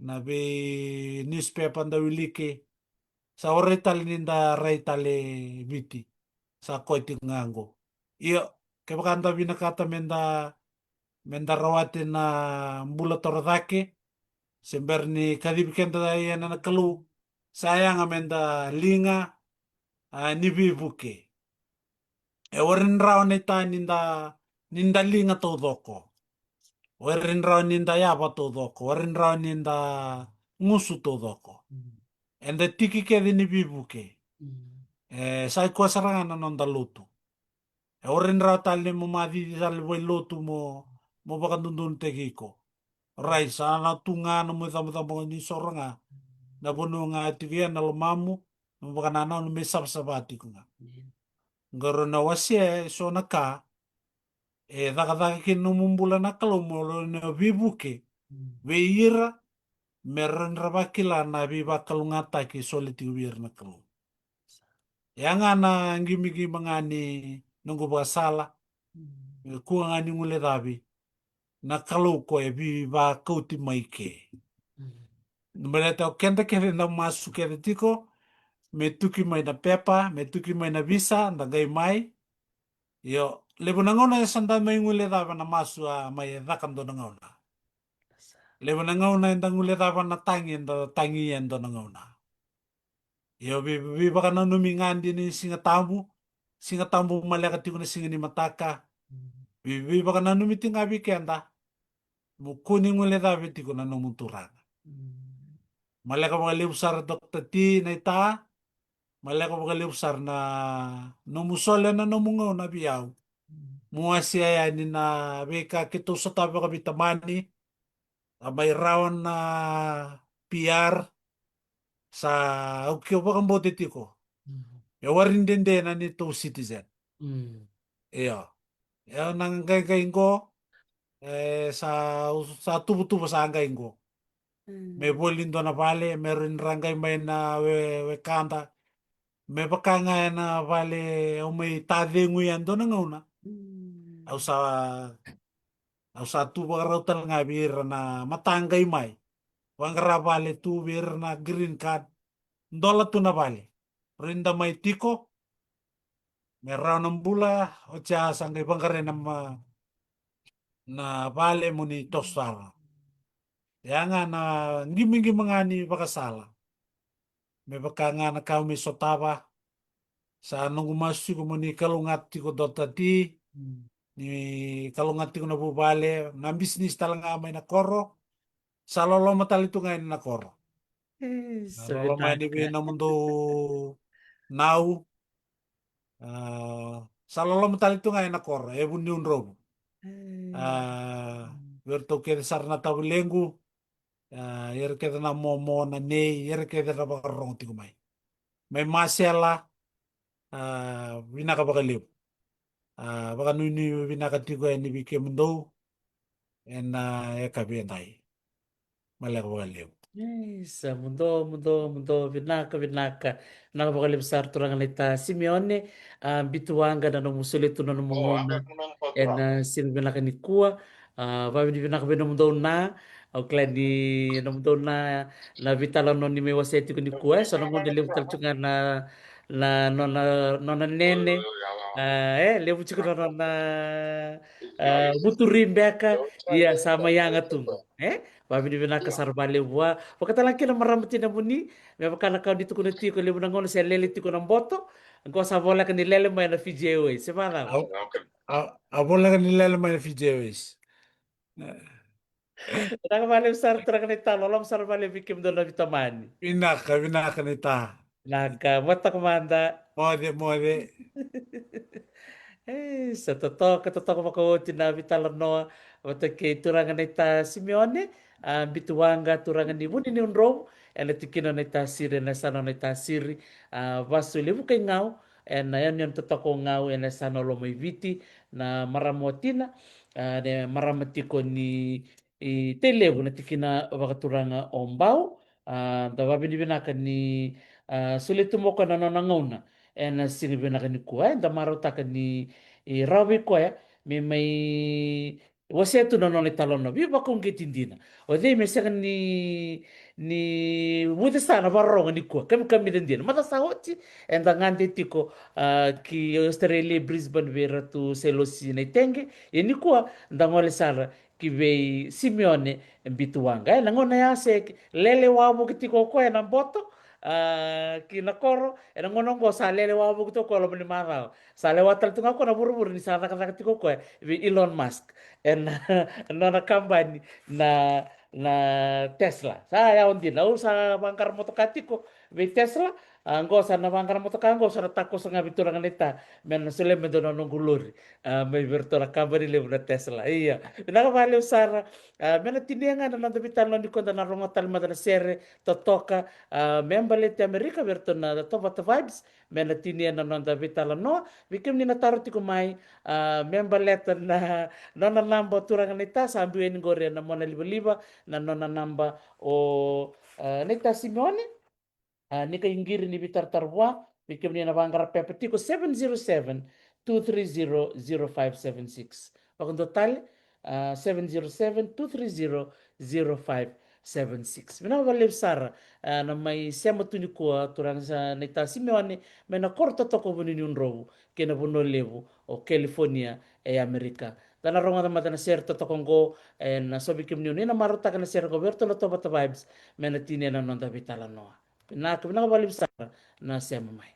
na vei newspaper da wiliki. Sa warai tale ni da rai tale Viti. Sa koya tiko ga qo. Io, kevaka da vinakata me da, me da rawati na bula torocake, se bera ni kacivi keda yani na Kalou, sa yaga me da liga, a, ni veivuke. E warai ni rawa ni ta ni da, ni da liga taucoko. Warai ni rawa ni da yava taucoko. Warai ni rawa ni da gusu taucoko. Eda tiki kece ni veivuke. E, sa i koya sara ga na noda lotu. E warai ni rawa tale ni mo macici tale vailotu mo, mo vakadodonutaki iko. Rai, sa na tu ga na mo icabocabo ni soro ga. Na vanua ga tiko ia na lomamu, na mo vakanananu me savasava tiko ga. Qai rau na wasea e so na ka e cakacaka kina nomu bula na Kalou mo rau na veivuke vei ira, me rau na vakila na veivakalougatataki e soli tiko vei ira na Kalou. E a ga na qimaqima ga ni noqu vakasala, e kua ga ni guilecavi na Kalou ko e veivakauti mai ke. Baleta o keda kece da masu kece tiko, me tuki mai na pepa, me tuki mai na visa, da qai mai. Io, levu na gauna e sa da mai guilecavi na masu a mai e caka dua na gauna. Levu na gauna e da guilecavi na tagi, e da tagi e dua na gauna. Io, vei, veivakananumi ga dina ni Siga Tabu, Siga Tabu maleka tiko na siga ni mataka. Vei, veivakananumi tiko ga vei keda. Mo kua ni guilecavi tiko na nomu Turaga. Maleka vakalevu sara Dokta T, na ita. Maleka vakalevu sara na nomu sole na nomu gauna vei au. Mo wasea yani na veika keitou sotava vakaveitamani. A mai rawa na P R, sa au ke vakabauta tiko. Mm. E waridede na neitou citizen. Mm. Io. E na qaiqai qo, e, sa, sa tuvatuva sa qai qo. Mm. Me voli dua na vale, me rawa ni ra qai mai na we, wekada. Me vaka ga e na vale au mai tacegu ya dua na gauna. Mm. Au sa, au sa tu vakarau tale ga vei ira na mataqai mai. Vaqara vale tu vei ira na green card. Dola tu na vale. Rawa ni da mai tiko. Me rawa na bula, oti ya sa qai vaqarai na ma-, na vale mo ni toso sara. Ya ga na qimuqimu ga ni vakasala. Me vaka ga na ka au mai sotava. Sa noqu masu tiko mo ni kalougata tiko Doctor T. Mm. Ni kalougata tiko na vuvale, na bisinisi tale ga mai na koro. Sa loloma tale tu ga ena koro. E, sa loloma yani vei nomudou nau. A, sa loloma tale tu ga ena koro, e Vuniudrovu. E. A, vei iratou kece sara na tavulequ. A, ira kece na momo, na nei, ira kece ra vakarorogo tiko mai. Mai Masela, a, vinaka vakalevu. A, vakanuinui vinaka tiko yani vei kemudou ena yakavi edai. Maleka vakalevu. Isa, muduo, muduo, muduo, vinaka, vinaka. Vinaka vakalevu sara turaga naita Simeone, a, Bitu Waqa na nomu solia tu na nomu gauna ena siga vinaka nikua. A, vavinavinaka vei nomudou na, au kila ni nomudou na, na veitalanoa ni mai wasea tiko nikua, e, so na gauna levu tale tu ga na, na nona, nona nene, a, e, levu tiko na nona, a, vuturi beka, ia sa mai yaga tu qo, e? Vavinavinaka sara vakalevu vua. Vakatale ga kina marama tinamuni, me vaka na ka ni tukuna tiko, levu na gauna se lele tiko na boto, qo sa voleka ni lele mai na Fiji Airways, se vacava? A, a, a voleka ni lele mai na Fiji Airways. Vinaka vakalevu sara turaga naita, loloma sara vakalevu vei kemudou na veitamani. Vinaka, vinaka naita. Vinaka, mataka mada. Moce, moce. E, sa totoka, totoka vakaoti na veitalanoa vata kei turaga naita Simeone, a, Bitu Waqa, turaga ni Vuniudrovu, ena tikina o Naitasiri, ena yasana o Naitasiri, a, vasu Levuka i Gau, ena yanuyanu totoka o Gau, ena yasana o Lomaiviti, na marama watina, a, na marama tiko ni i Tailevu, na tikina vakaturaga o Bau. A, da vavinavinaka ni, a, solia tu mai o koya na nona gauna ena siga vinaka nikua, e, da marautaka ni, i, rawa vei koya me mai wasea tu na nona italanoa, veivakauqeti dina. O cei me sega ni, ni vucesa na vakarorogo nikua, kamikamica dina. Macawa sa oti, eda gade tiko, a, ki Australia, Brisbane, vei Ratu Selosi Naiteqe. Ia nikua da gole sara ki vei Simeone Bitu Waqa. E, na gauna ya se lele wavoki tiko o koya na boto, a, ki na koro, ena gauna oqo sa lele wavoki tiko o koya loma ni macawa. Sa lewa tale tu ga o koya na vuravura ni sa cakacaka tiko o koya vei Elon Musk ena nona kabani na, na Tesla. Sa yawa dina, au sa vaqara motoka tiko vei Tesla, a, qo sa na vaqara motoka qo, sa na takoso ga vei turaga naita me na solia me dua na noqu lori, a, mai vei iratou na kabani levu na Tesla. Ia, vinaka vakalevu sara. A, me na tinia ga na noda veitalanoa nikua, da na rogoca tale mada na sere totoka, a, me baleti Amerika vei iratou na Tovata Vibes, me na tinia na noda veitalanoa. Vei kemuni na taro tiko mai, a, me baleta na nona naba o turaga naita, sa biu yani qori ena mona livaliva na nona naba o, a, naita Simeone. A, ni qai qiri ni veitaratara vua, vei kemuni na vaqara pepa tiko, seven zero seven, two three zero, zero five seven six. Vakadua tale, a, seven zero seven, two three zero, zero five seven six. Vinaka vakalevu sara, a, na mai sema tu nikua turaga sa naita Simeone mai na koro totoka o Vuniudrovu kei na vanua levu o California e Amerika. Da na rogoca mada na sere totoka oqo, ena so vei kemuni o ni na marautaka na sere oqo vei iratou na Tovata Vibes, me na tinia na noda veitalanoa. Vinaka, vinaka vakalevu sara na sema mai.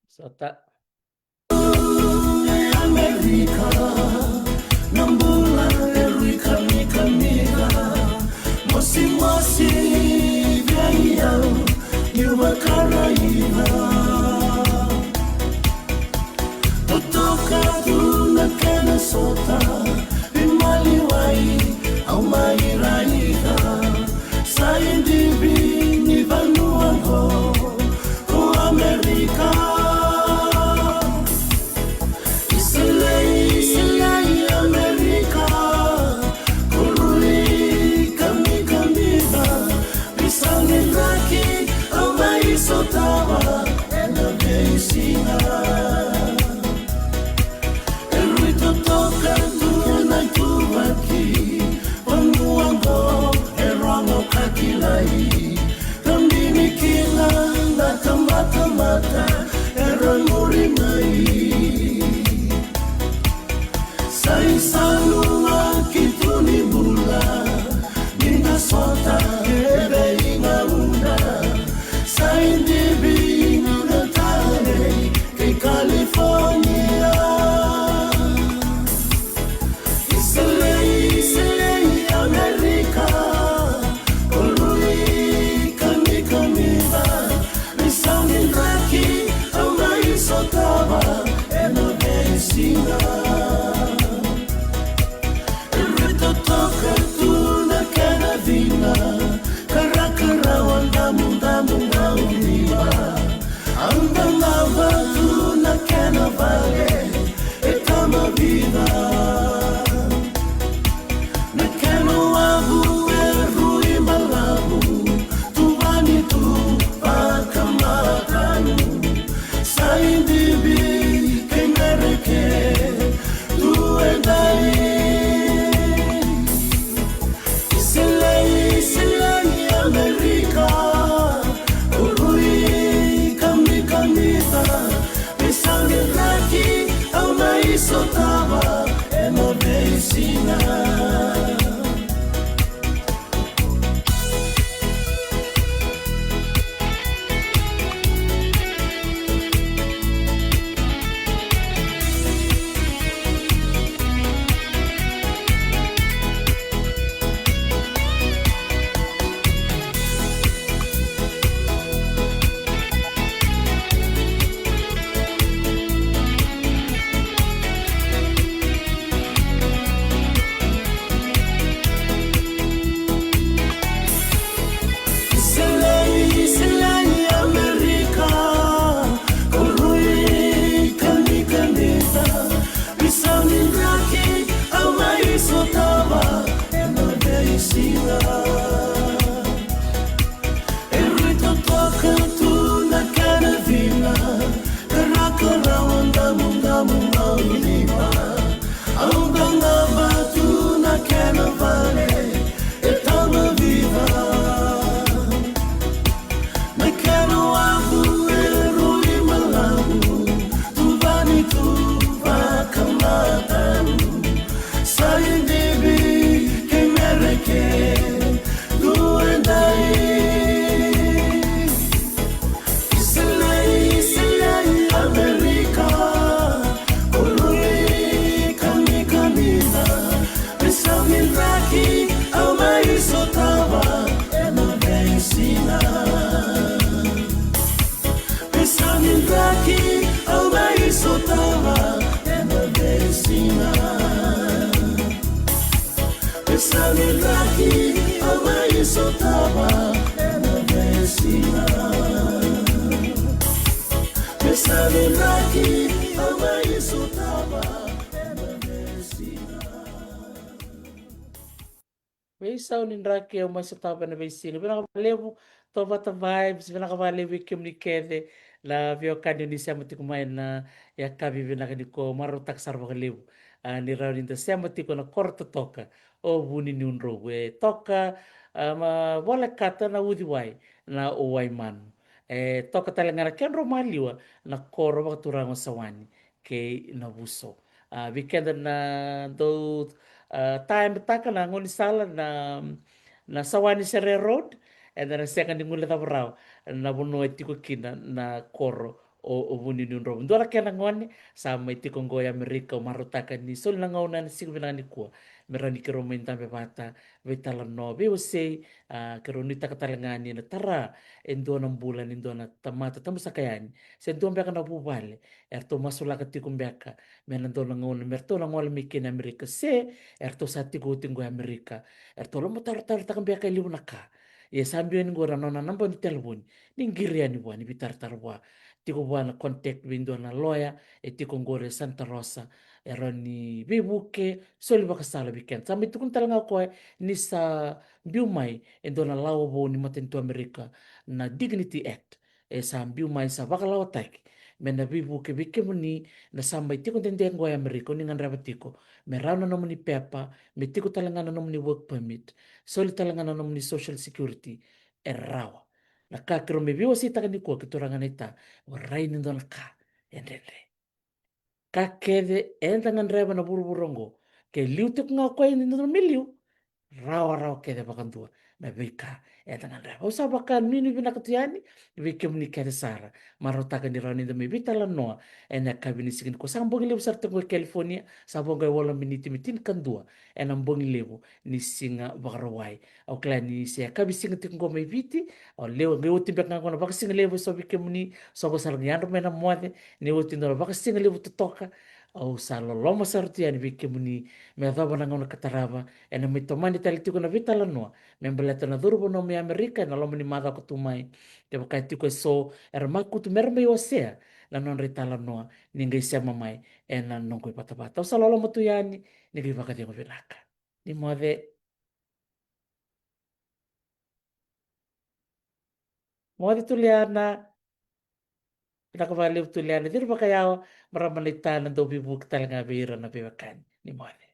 Sota. Amerika, na bula e rui kamikamica. Mosimosi vei au niu vakaraica. Totoka tu na kena sota, veimaliwai au mai raica. Sa idivi ni vanua qo ko Amerika. Iselei, Iselei, Amerika, ko rui kamikamica. Veisau ni draki au mai sotava ena veisiga. E rui totoka tu na ituvaki, vanua qo e rogo ka kilai. Ka bini kina na tabatamata era muri mai. Sa isau na ki tu ni bula, ni da sota e veigauna. Sa idivi na talei kei California. Iselei, Iselei, Amerika, ko rui kamikamica. Veisau ni draki au mai sotava ena veisiga. E rui totoka tu na kena cina, karakarawa damudamu gauniva. Au dagava tu na kena vale e tama vica. Na kena wavu e rui balavu, tuvani tu vakamatau. Sa idivi kei Mereke tu e dai. Iselei, Iselei, Amerika, ko rui kamikamica. Veisau ni draki au mai sotava ena veisiga. Iselei, Iselei, Amerika, ko rui kamikamica. Veisau ni draki au mai sotava ena veisiga. E rui totoka tu na kena cina, karakarawa damudamu gauniva. Au dagava tu na kena vale e tama vica. Na kena wavu e rui balavu, tuvani tu vakamatau. Sa idivi kei Mereke tu e dai. Iselei, Iselei, Amerika, ko rui kamikamica. Veisau ni draki au mai sotava ena veisiga. Veisau ni draki au mai sotava ena veisiga. Veisau ni draki au mai sotava ena veisiga. Veisau ni draki au mai sotava ena veisiga. Veisau ni draki au mai sotava ena veisiga. Vinaka vakalevu, Tovata Vibes, vinaka vakalevu vei kemuni kece na veiwekani ni sema tiko mai na yakavi vinaka nikua. Marautaka sara vakalevu, a, ni rawa ni da sema tiko na koro totoka o Vuniniudrovu. E toka, a, ma volekata na uciwai na Waimanu. E toka tale ga na kedrau maliwa na koro vakaturaga o Sawani kei Navuso. A, vei keda na dau, a, tayamataka na gaunisala na, na Sawani Serere Road, eda na sega ni guilecava rawa na vanua e tiko kina na koro o, o Vuniuniudromu. Dua na kena gone sa mai tiko oqo e Amerika, au marautaka ni soli na gauna ena siga vinaka nikua me rawa ni keirau mai dabe vata, veitalanoa, veiwasei, a, keirau nuitaka tale ga ni na tara e dua na bula ni dua na tamata tabusaka yani se dua beka na vuvale eratou masulaka tiko beka me na dua na gauna me ratou na gole mai kina Amerika se eratou sa tiko oti oqo e Amerika, eratou lomatarotaro taka beka e levu na ka. Ia sa biu yani oqo na nona naba ni telefoni, ni qiri yani vua ni veitaratara vua. Tiko vua na contact vei dua na loya e tiko oqori e Santa Rosa, e rawa ni veivuke, soli vakasala vei keda. Sa mai tukuna tale ga o koya ni sa biu mai e dua na lawa vou ni matanitu Amerika, na Dignity Act. E sa biu mai, sa vakalawataki me na veivuke vei kemuni na sa mai tiko dede oqo e Amerika, o ni gadreva tiko me rawa na nomuni pepa, me tiko tale ga na nomuni work permit, soli tale ga na nomuni social security, e rawa. Na ka keirau mai veiwaseitaka nikua kei turaga naita, warai ni dua na ka e dredre. Ka kece eda gadreva na vuravura oqo, ke liu tiko ga o koya ni dodonu me liu, rawarawa kece vakadua na veika eda gadreva. Au sa vakanuinui vinaka tu yani vei kemuni kece sara. Marautaka ni rawa ni da mai veitalanoa ena yakavi ni siga nikua. Sa bogi levu sara tiko e California, sa vo ga e walu na miniti me tinikadua ena bogi levu ni siga Vakarauwai. Au kila ni se yakavi siga tiko oqo mai Viti, au lewa qai oti beka ga oqo na vakasigalevu eso vei kemuni, soqo sara ga yadra mai na moce, ni oti dua na vakasigalevu totoka. Au sa loloma sara tu yani vei kemuni me yacova na gauna ka tarava, ena mai tomani tale tiko na veitalanoa me baleta na curu vanua mai Amerika ena loma ni macawa ka tu mai. Kevaka e tiko eso era makutu me ra mai wasea na nodra italanoa, ni qai sema mai ena noqu ivatavata. Au sa loloma tu yani, ni qai vakacegu vinaka. Ni moce. Moce Tuliana. Vinaka vakalevu Tuliana. Ciri vakayawa, marama naita, na dau veivuke tale ga vei ira na veiwekani. Ni moce.